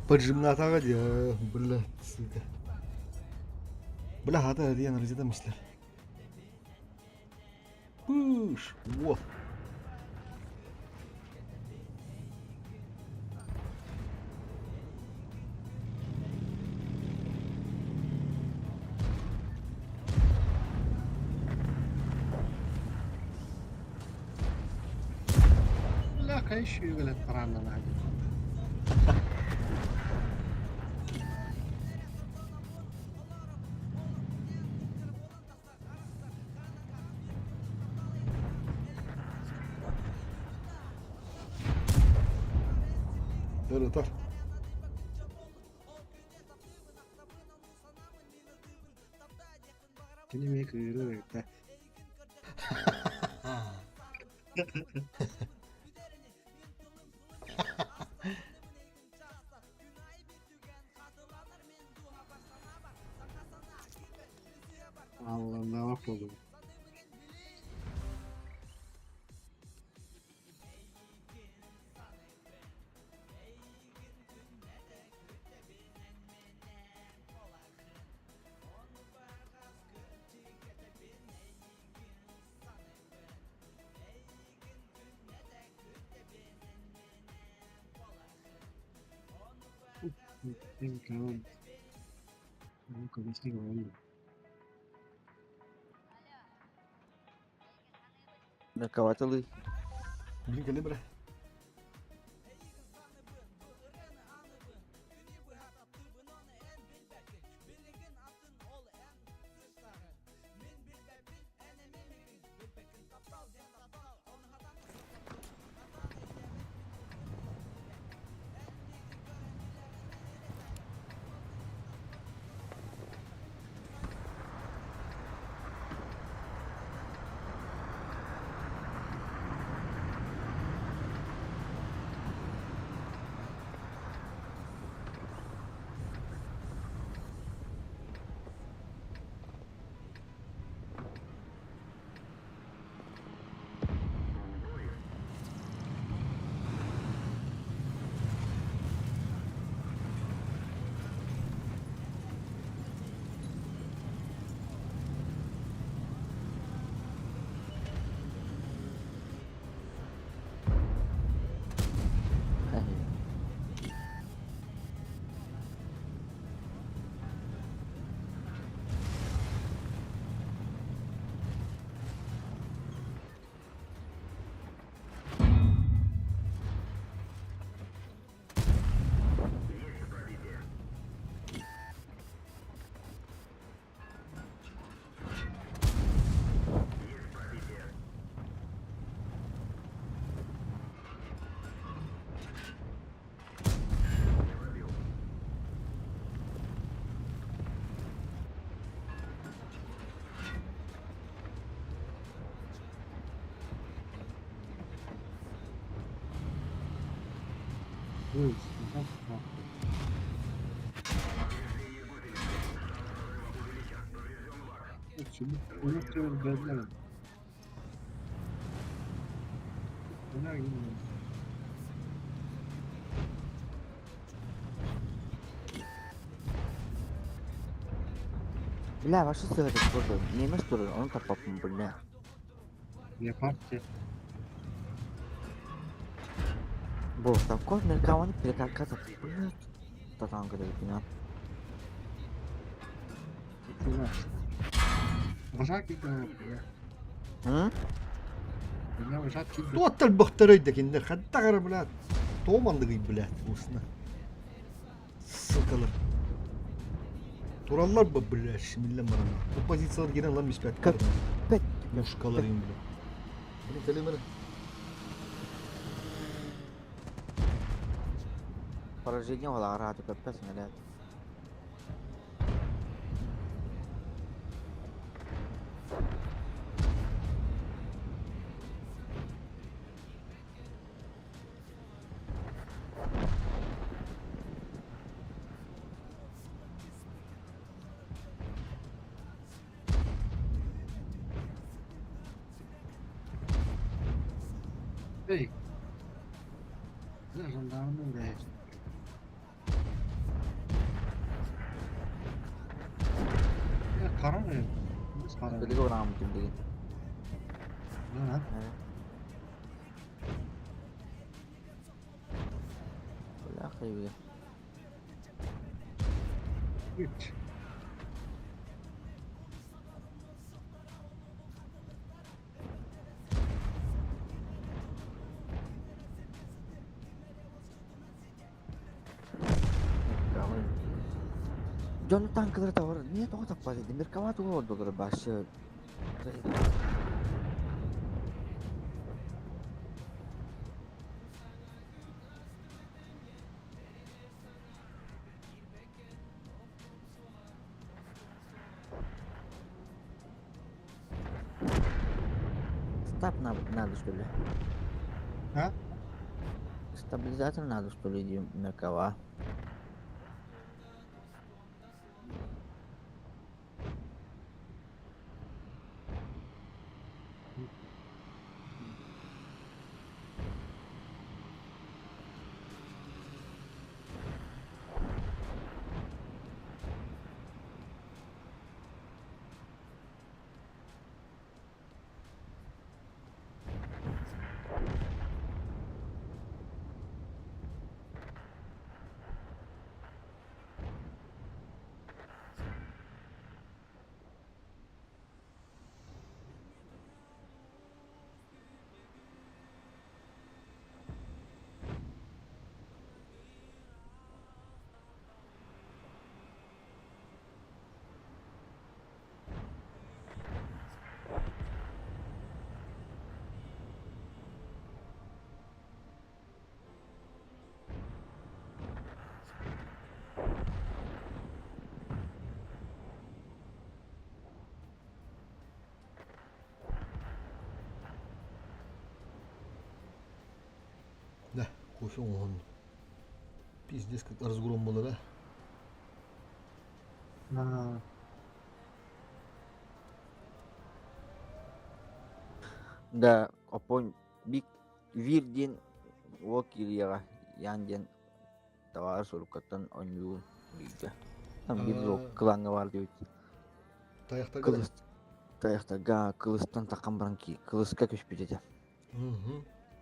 Поджимнатаҕа дии, бля, сука. Бля, хата диэн рызыдамышлар. Пыш, вот. Бля, еще югалет таранна надо. Ырытар. Кини эмиэ кыырыр эбит Алланнаах буолуҥ. Нарковатылый. Блин, кэлэ бра. Бля, ваши сыграть тоже. Не имеешь тоже, он так папа, бля. Yapar ki. Бо, такой наркоман перекакаться. Бля, татанка да Бажак и М? Туоттар бөхтөрөй да кинилэр хайдах эрэ блядь тоҕо манныгый блядь устна ссылкалар тураллар бы блядь шимиллэн баран бу позициялар киирэн ылан испэттэр мушкалар им блядь блин кэлин Поражение олаҕар көппөс блядь. Эй, жандармы блядь. Билиги урааммытым билигин. Дьону танкалары табар эмиэ тоҕо таппат этим Меркава тугу олордулар башы Стаб надо что ли? А? Стабилизатор надо что ли Меркава? Да, кофе он. Пиздец, как разгром был, да? Да, опон бик вир диэн уол киириэҕэ Ян диэн табаарыс уруккаттан оонньуур бииргэ. Там биир кылааҥҥа баар диэбит. Тайахтарга Кылыс тайахтарга кылыстан таххан баран кылыска түспүт этэ.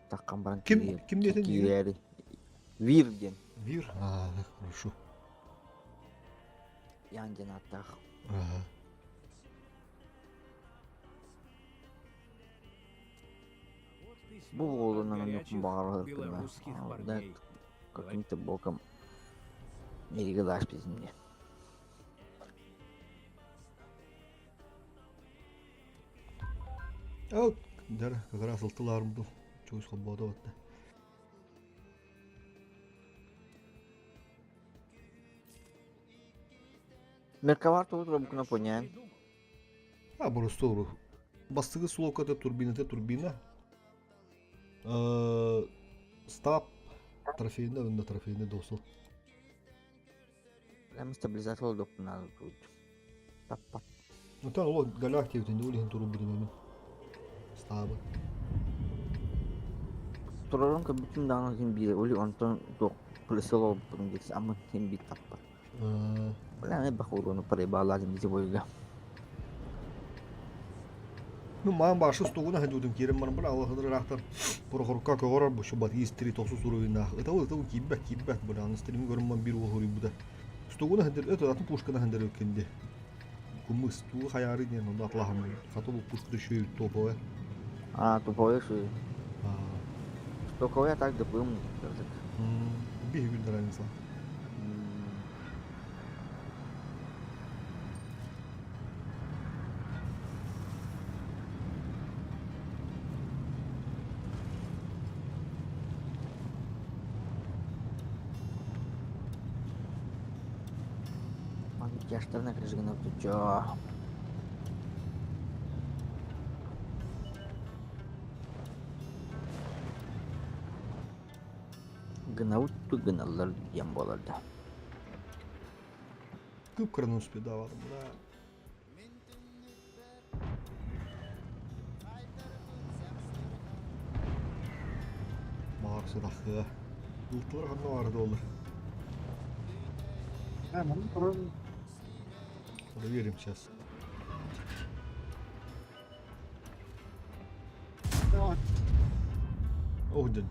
Таххан баран Ким ким диэтин киирээри. Вир диэн. Вир? А, хорошо. Ян диэн ааттаах. Ага. Бу уолунан оннукпун баҕарар гына каким-то боком переглаш без меня. О, да, как раз алтыларым был. Чугас холбоото батта. Меркавар тугу турабыкына понян. А, просто Бастыгы слоката турбината турбина. Стап трофейный, онно трофейный досыл. Прямо стабилизатор олдукпун тут. Таппат. Оттон ол галях диэбитин ол иһин турбутун стабы. Турарым көрбүтүм даҕаны син биир оли онтон туох плесел олбутун диэки аммын син биир таппат. Бля, элбэх уруону проебалаатым ити бойга. Ну, маан башы стугуна хадудум киирэн баран бля аллахыдыр ыраахтар Прохорка көҕөрөр бу шубат истри тохсус уровеннаах ытабыл ытабыл киирбэт киирбэт бля аны стрим көрүмман биир уол хоруйбута стугуна хадыр өтө атын пушкана хадыр кенде кумыс тугу хаяры диэн онно атлаһам хата бу пушка үшүй топовая. А, туповой шуй. Стоковая так дыпым. Биһи күндер разница. Тяжтарына кыржыгына тучо. Гынаут гыналлар диэн буолар да. Кып-кыраны успедаватым, да. Баҕар сытахыа. Ылтылар ханна баара буоллар. А, манна туран Проверим сейчас. Давай. Ох, дед.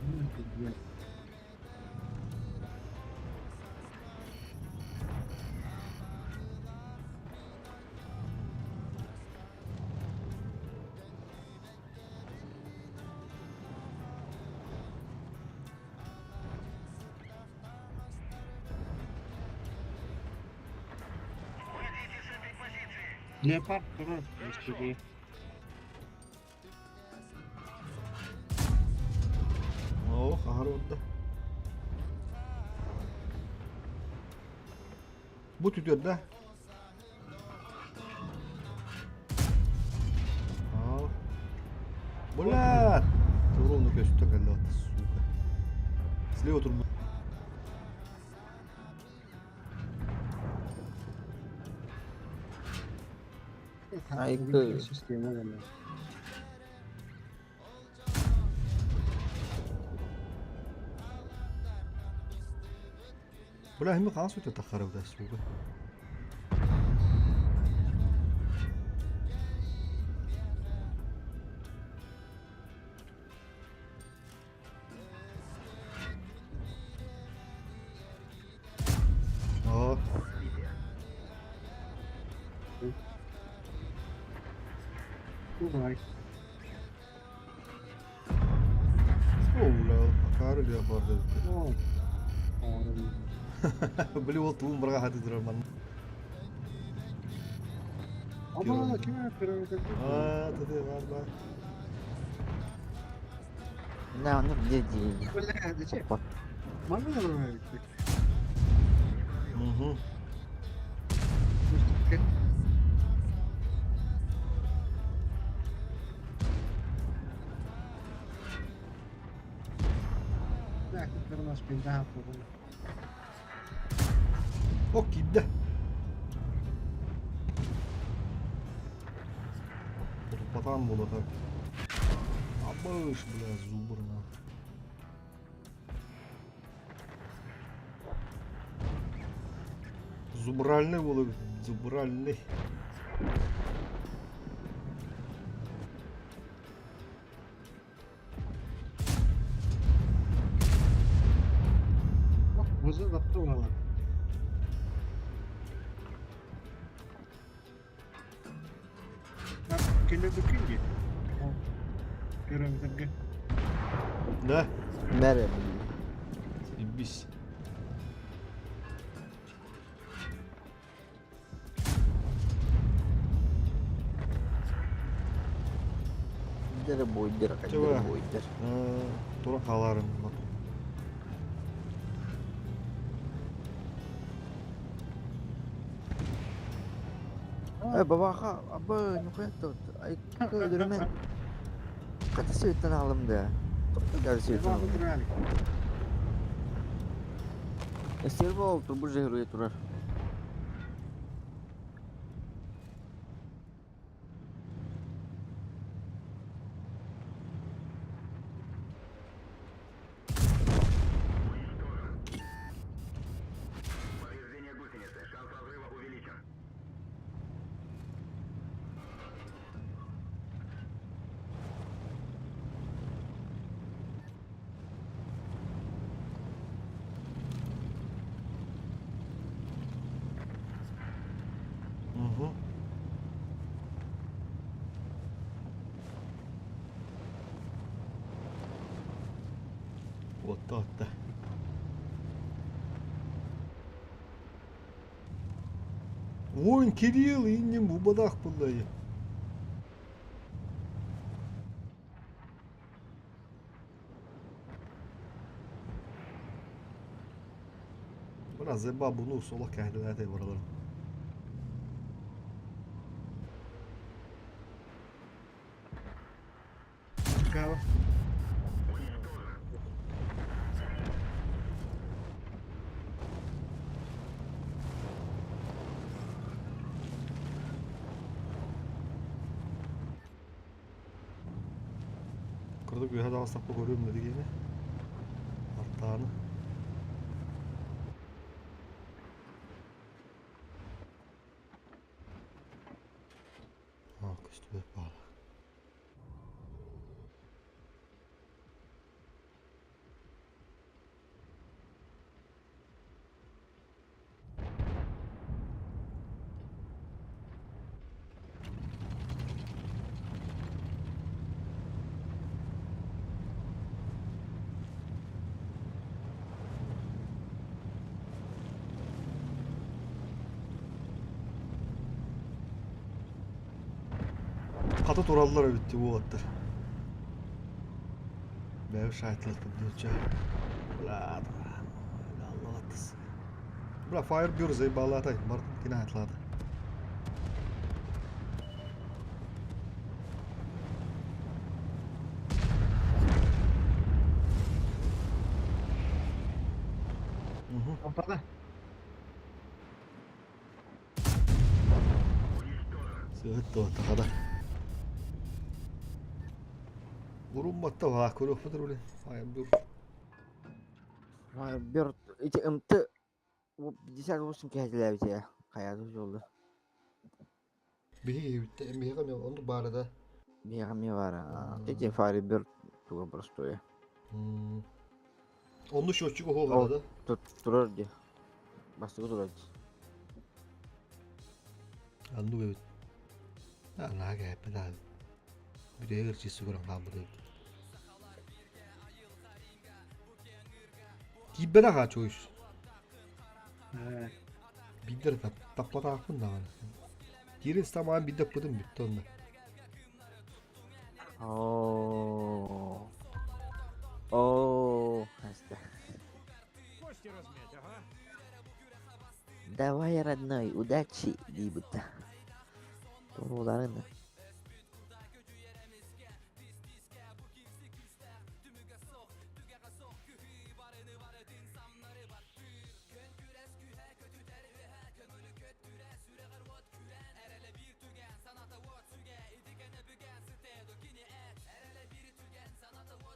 Ну, пиздец. Леопард турар истиги. Ох, аһар отда. Бу түтүөр да? Аа. Блядь! Ровно көстө кэллэ сука. Слева турбут. Айкы. Система гана. Бля, хими хаан сүтэ таххарабыта сука. Аа. Давай. О, бля, акары леопард эбит. О. Били ол туун бырга хаты турар манна. Аба, ким пирамида? Аа, тады бар бар. На, ону где деньги? Бля, зачем? Можно добавить? Угу. Так, это у нас пизда, по-моему. О, киирдэ. Утуппатаан буолуо так. Абыш, бля, зубрна. Зубральный буолуо зубральный. Бузы заптывала. Кэлэ бүкүн Пирамидерге. Да? Бәрі Ебись. Дер бойдер, Чего? дер бойдер. Тура хааларын. Э, бабаха, абы, нухуя тут. Ай, көрмен. Қата сөйттен алым да. Тоқта сөйттен алым. Серво ол турбу жehruye турар. Куотта отта. Воин Кирилл инним бубадах буллайы. Biraz zeba bunu sola kehdelete buraları. Кава. Кырдык үөһэ даҕастахпа көрүөм да диэни. Артааны. Аа, көстүбэт баала. Хата тураллар эбит дии уолаттар. Бэйэм шайтылаппын диэччи. Бля, Бля, Firebird заебалатай, бардым кини атлады. Опана. Сыһыт Урумматта баа көрүөхпүт били Firebird. Firebird ити МТ 58 кэһэтилээбитэ хайаата суолла. Биһиги биһиэхэ эмиэ оннук баара да. Биһиэхэ эмиэ баара. Ити Firebird туга простое. Онну счетчик оһуох да? Турар дии. Бастакы турар дии. Оннук эбит. Анаа кээппин аан. Бүтэһигэр чисто көрөн хаалбыт эбит. Киирбэтэх аа чугас. Биирдэ эрэ таппатаахпын даҕаны. Киирэн самаан биирдэ ыппытым бүттэ онно. Оо. Оо, хаста. Давай, родной, удачи, диибит. Турууларын.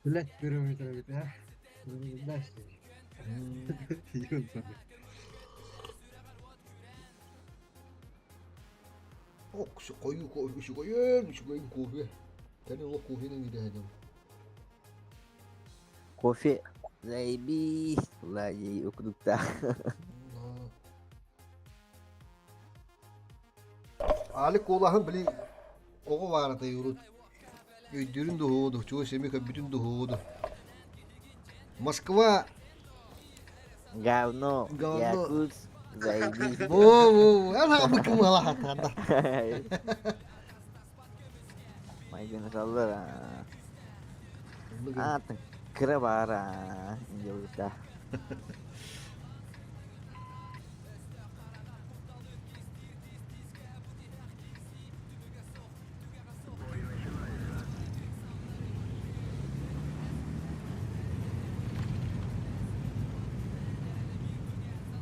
Блять, первый эбит ээ. Хойуу кофе үчүгэйин, үчүгэйин кофе. Кэлин олох кофенан идэһэдим. Кофе заебись, лади укдуктаах. Али куолаһын били оҕо баарата урут өйдүүрүн дуһууду, чугас эми көрбүтүн дуһууду. Москва Говно, Говно. Якутск, заебись. Во, во, ана быкымала хатанда. Майгынсаллар аа. Аатын кыра баар аа диэбитэ.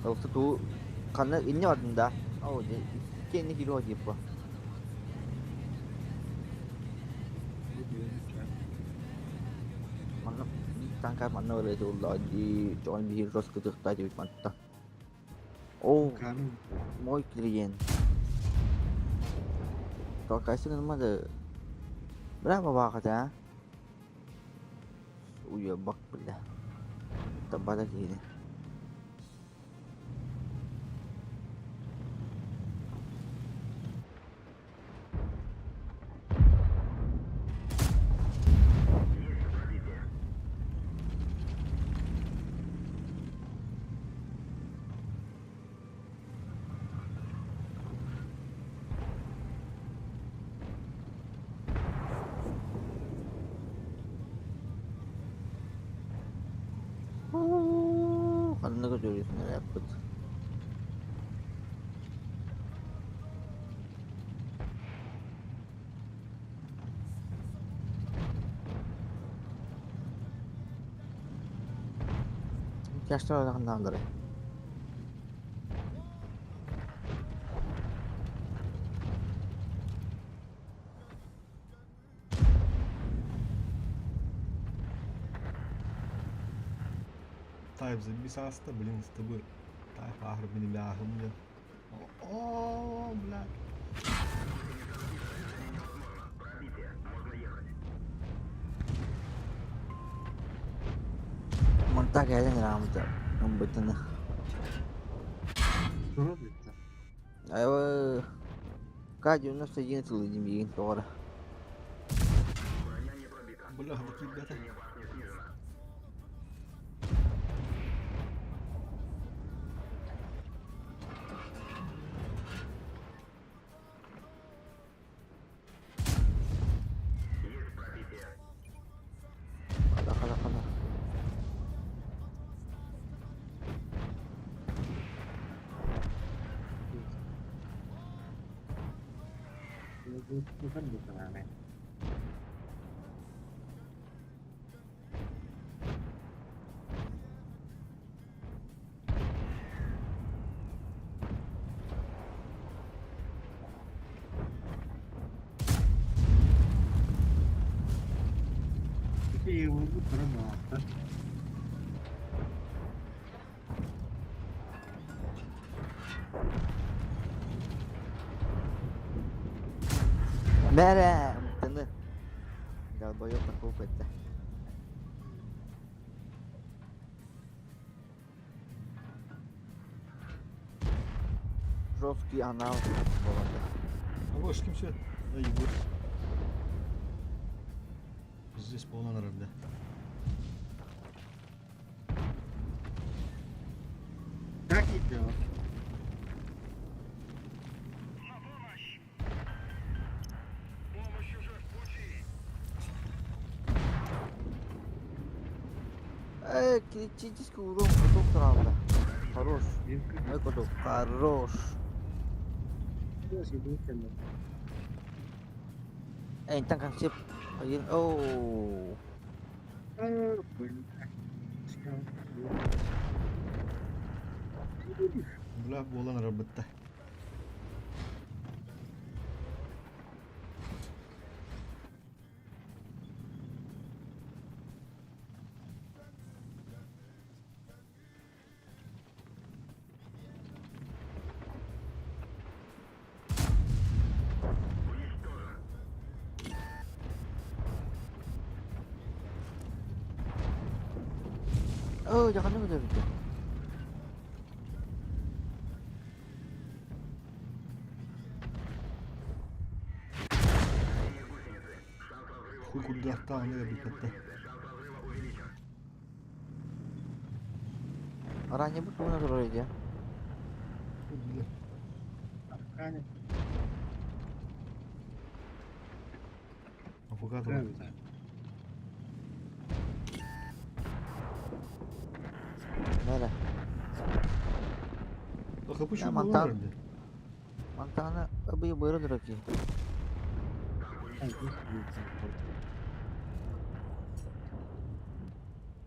Ол туу ханна инньэ бардым да? Оо дьэ иккиэннэ киирэ диэппэ. Манна танка манна ырыа уллаа дии дьон биһиги роскытыахтаа диэбит манта. Оо мой клиент. Толкайсы гынмады. Браво баахата а. Уйа-бак бля. Табата киһини. Ханна көтөрүсүн эрэппит. Тяжко ханнааллары. Тайп забис ааста, блин, с тобой тайп ааһар мин ааһым диэн. О, блядь. Монтак кэлэн ыраамыта ымбытыны. Турар бүттэ. Айва К-91 сылы миигин тоҕо эрэ. Бля, киирбэтэ. Хана хана хана. Мэрэ, мытыны. Долбоёб такого это. Жесткий анал болады. А больше ким все? Да, Егор. Здесь полно народа. Как идет? Помощь уже в пути. Э, критический урон каток правда. Хорош. Мой каток хорош. Э, там концепт один. Оу. Бля, буолан арабытта. Оо, дьаханы көтөрбүтэ. Хуй курдуктаах аны бүппэттэ. Араанньабыт тугунан турар дии? Бля. Аркане. Авокадо. Нэрэ. Хапычу мантан- буолан Мантаана абый быара турар киһи.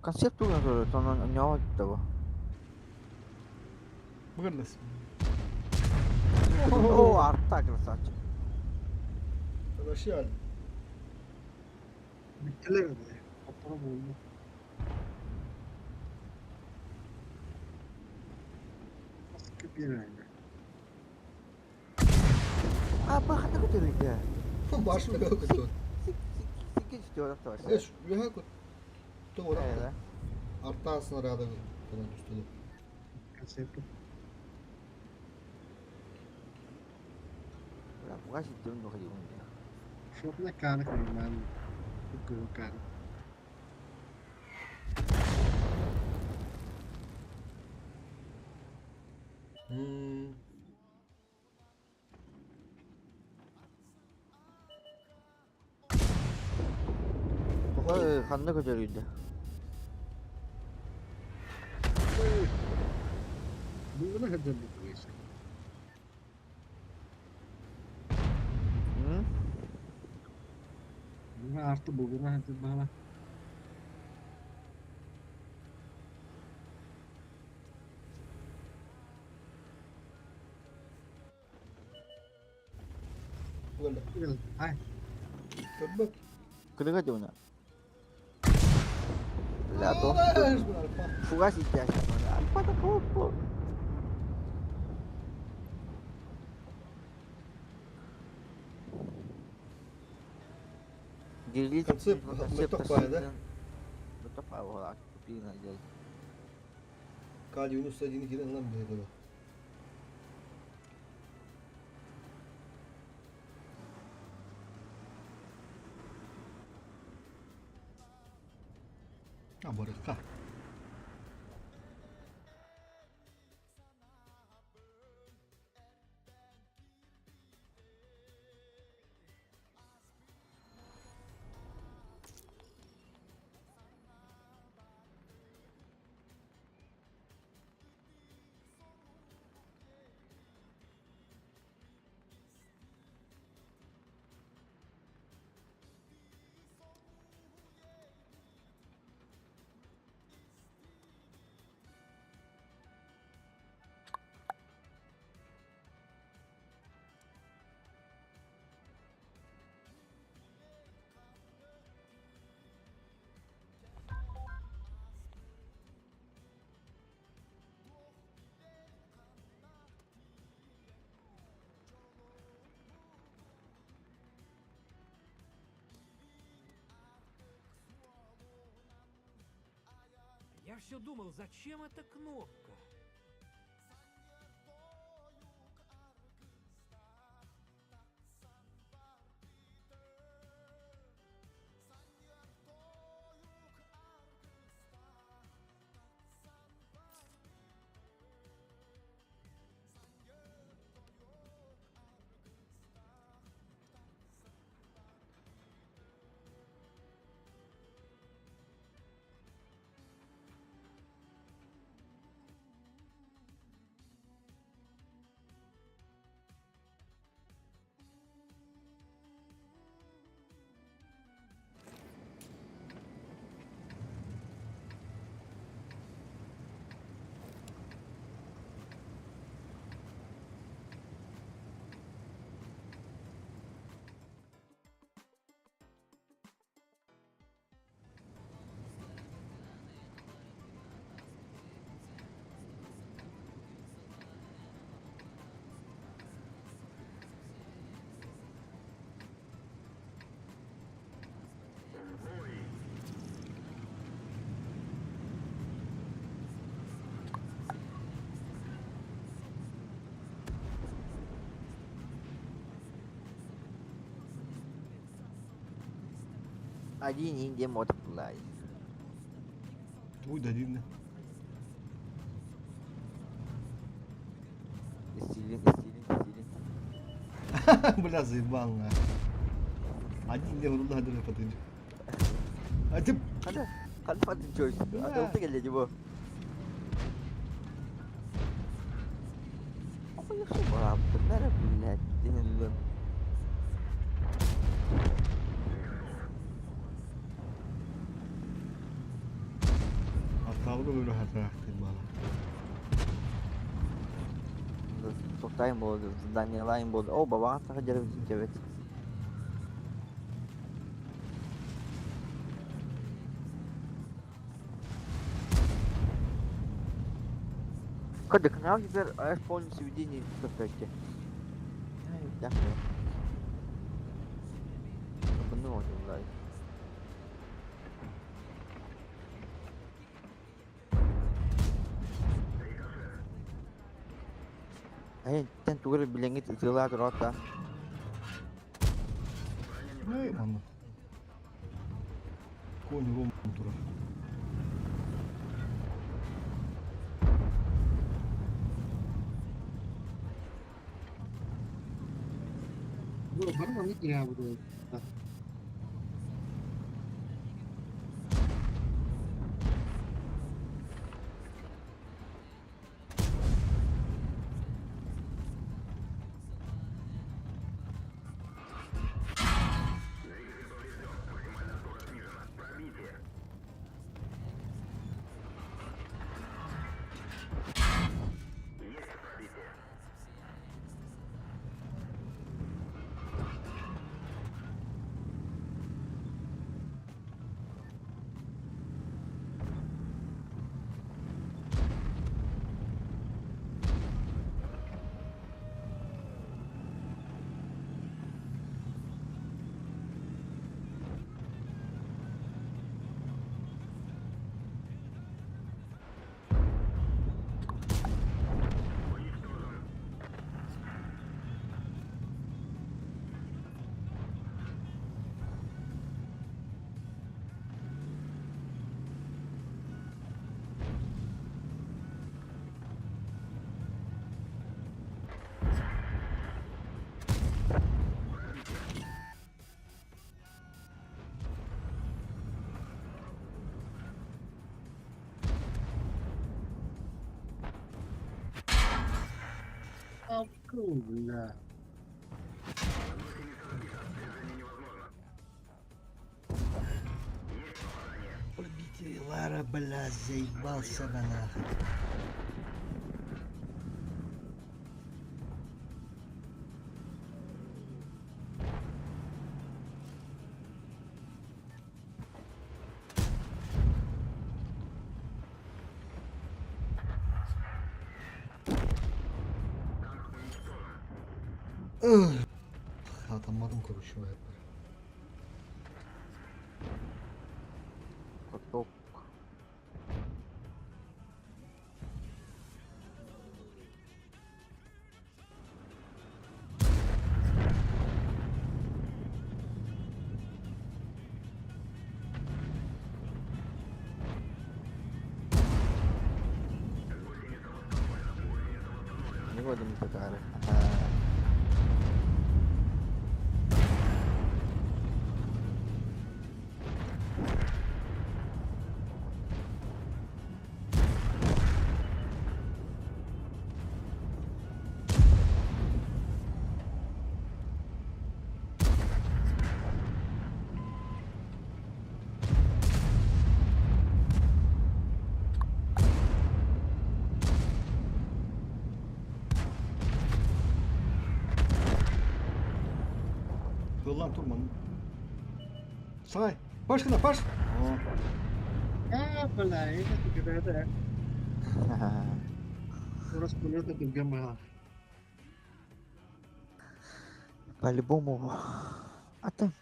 Концерт тугунан турар, онон онньоҕо того. Быгырлас. О, арта красавчик. Вообще Биттилер де. Попробуем. Скопирование. А, бахата көтөрүйдэ. Башы көтөр. Сикки түстү тавар. Эш, үһэ көт. Тоғыра. Арттан снаряды кынан түстү. Концепт. Буга ситтим дохи дьон. Шоп на канах нормально. Такой кан. Ой, ханна көтөрүйдэ. Булгуна сылдьар буолуо. М? Аарты булгуна сылдьар баҕала. Ай, Көрбөт. Кырга дьоно. Бля, то фугас иттээхин. Альпата поппо. Гирилит Концепт мөлтөх да? Мөлтөх баай буолар. К-91 киирэн ылан биэрдэ. Абырыкка. Я все думал, зачем эта кнопка? Один Индия Мотоплай. Туй дадин. Стилин, стилин, стилин. Бля, заебал на. Один день руда дыры потыдь. А ты... Хана, хана фатын choice. Ата улта келе жибо. Охуй шо барап, нара блядь, динлен. Атталгы бөлі хатырақтың бала. Тоқтайын болды, заданиялайын болды. О, бабаға тағы жеріп жебет. Кode, канал теперь аж полностью сведение в Ай, дякую. Ну, да. Эй, тен тугары билеңит ытыылаа туруотта. Эй, манна. Конь ром тура. бу бары маннык иһээбит Бля. Пробитие Лара, бля, заебался на нахуй. Хатамматым короче баар. Каток. Не будем такая. Ыллаан турман. Сай, пашкана, паш! О, А, бля, это ты когда Распылета ГМА. По-любому. А там...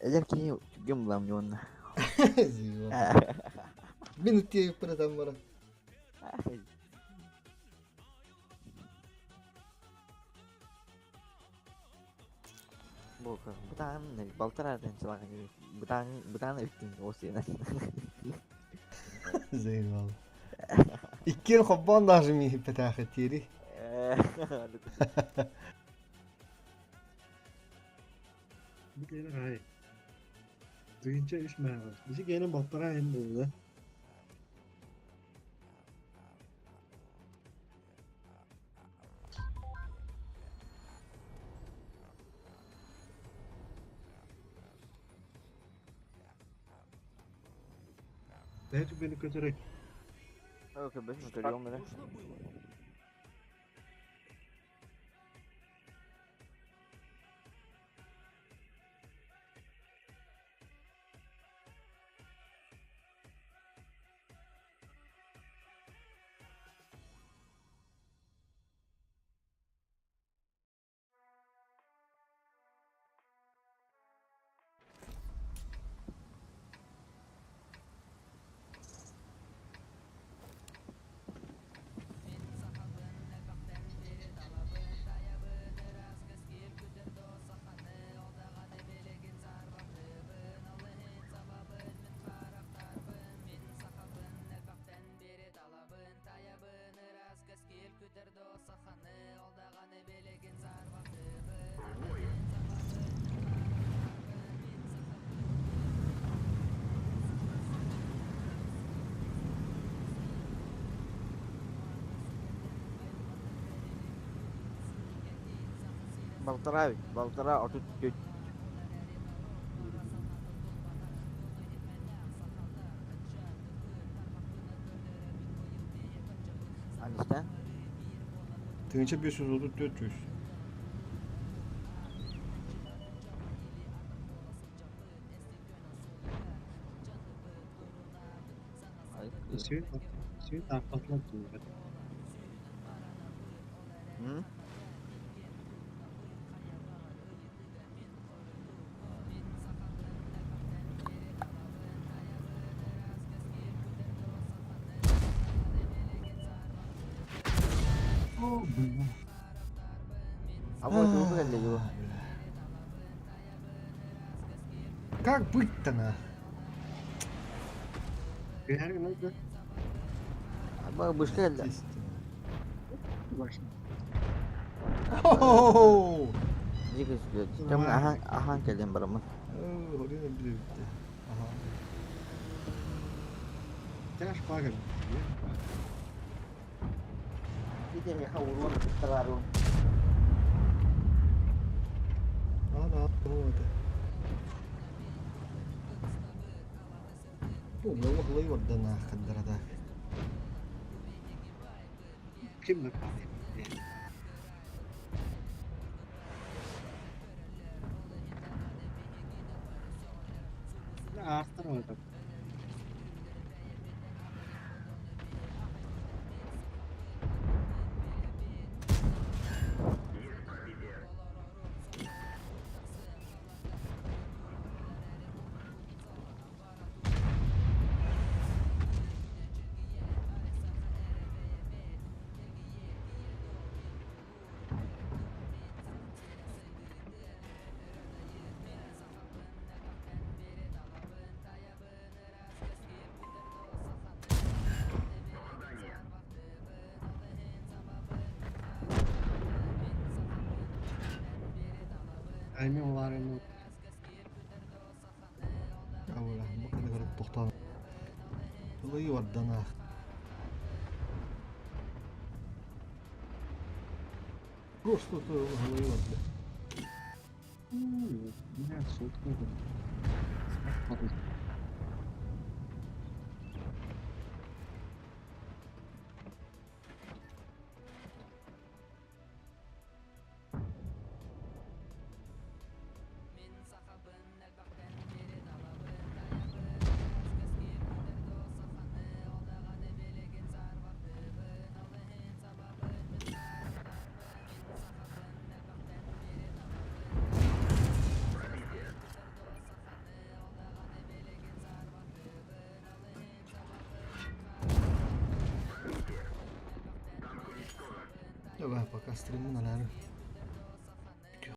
Эдер кини түгем булам дьонна. Зиба. Мин үттиэ там бара. Бока, бытаан балтара тенчалаан бытаан бытаан үттүн осена. Заебал. Иккиэн хоббоон даже ми хиппэтээхэтиэри. Bir kere hay. Duyunca üç merhaba. Bizi gene battara hem buldu. Belki beni kötürek. Okey, бэс Так көрүөм эрэ. нужно было. Балтара балтара отут түт. Аниста? Тыһыынча 534 400. Suyu patlat diyor. М? Oh, бля. А вот выбрали его. Как быть-то на? Her gün oldu. Аба бышка эле. Başla. Оу! Диги Там ахан ахан келен барамын. Орина биле битте. Ага. Тяж паган. Видели, ха урон тарару. Аан аан этэ. Бу лой бардан ааххаддара так. Ким да Аахтар оҕото. Аймы улаарыны Аула, бу кэннигэр тохтоон. Ылый бардан аах. Просто ылый барда. Меня сотка. Давай, пока стриму наверное.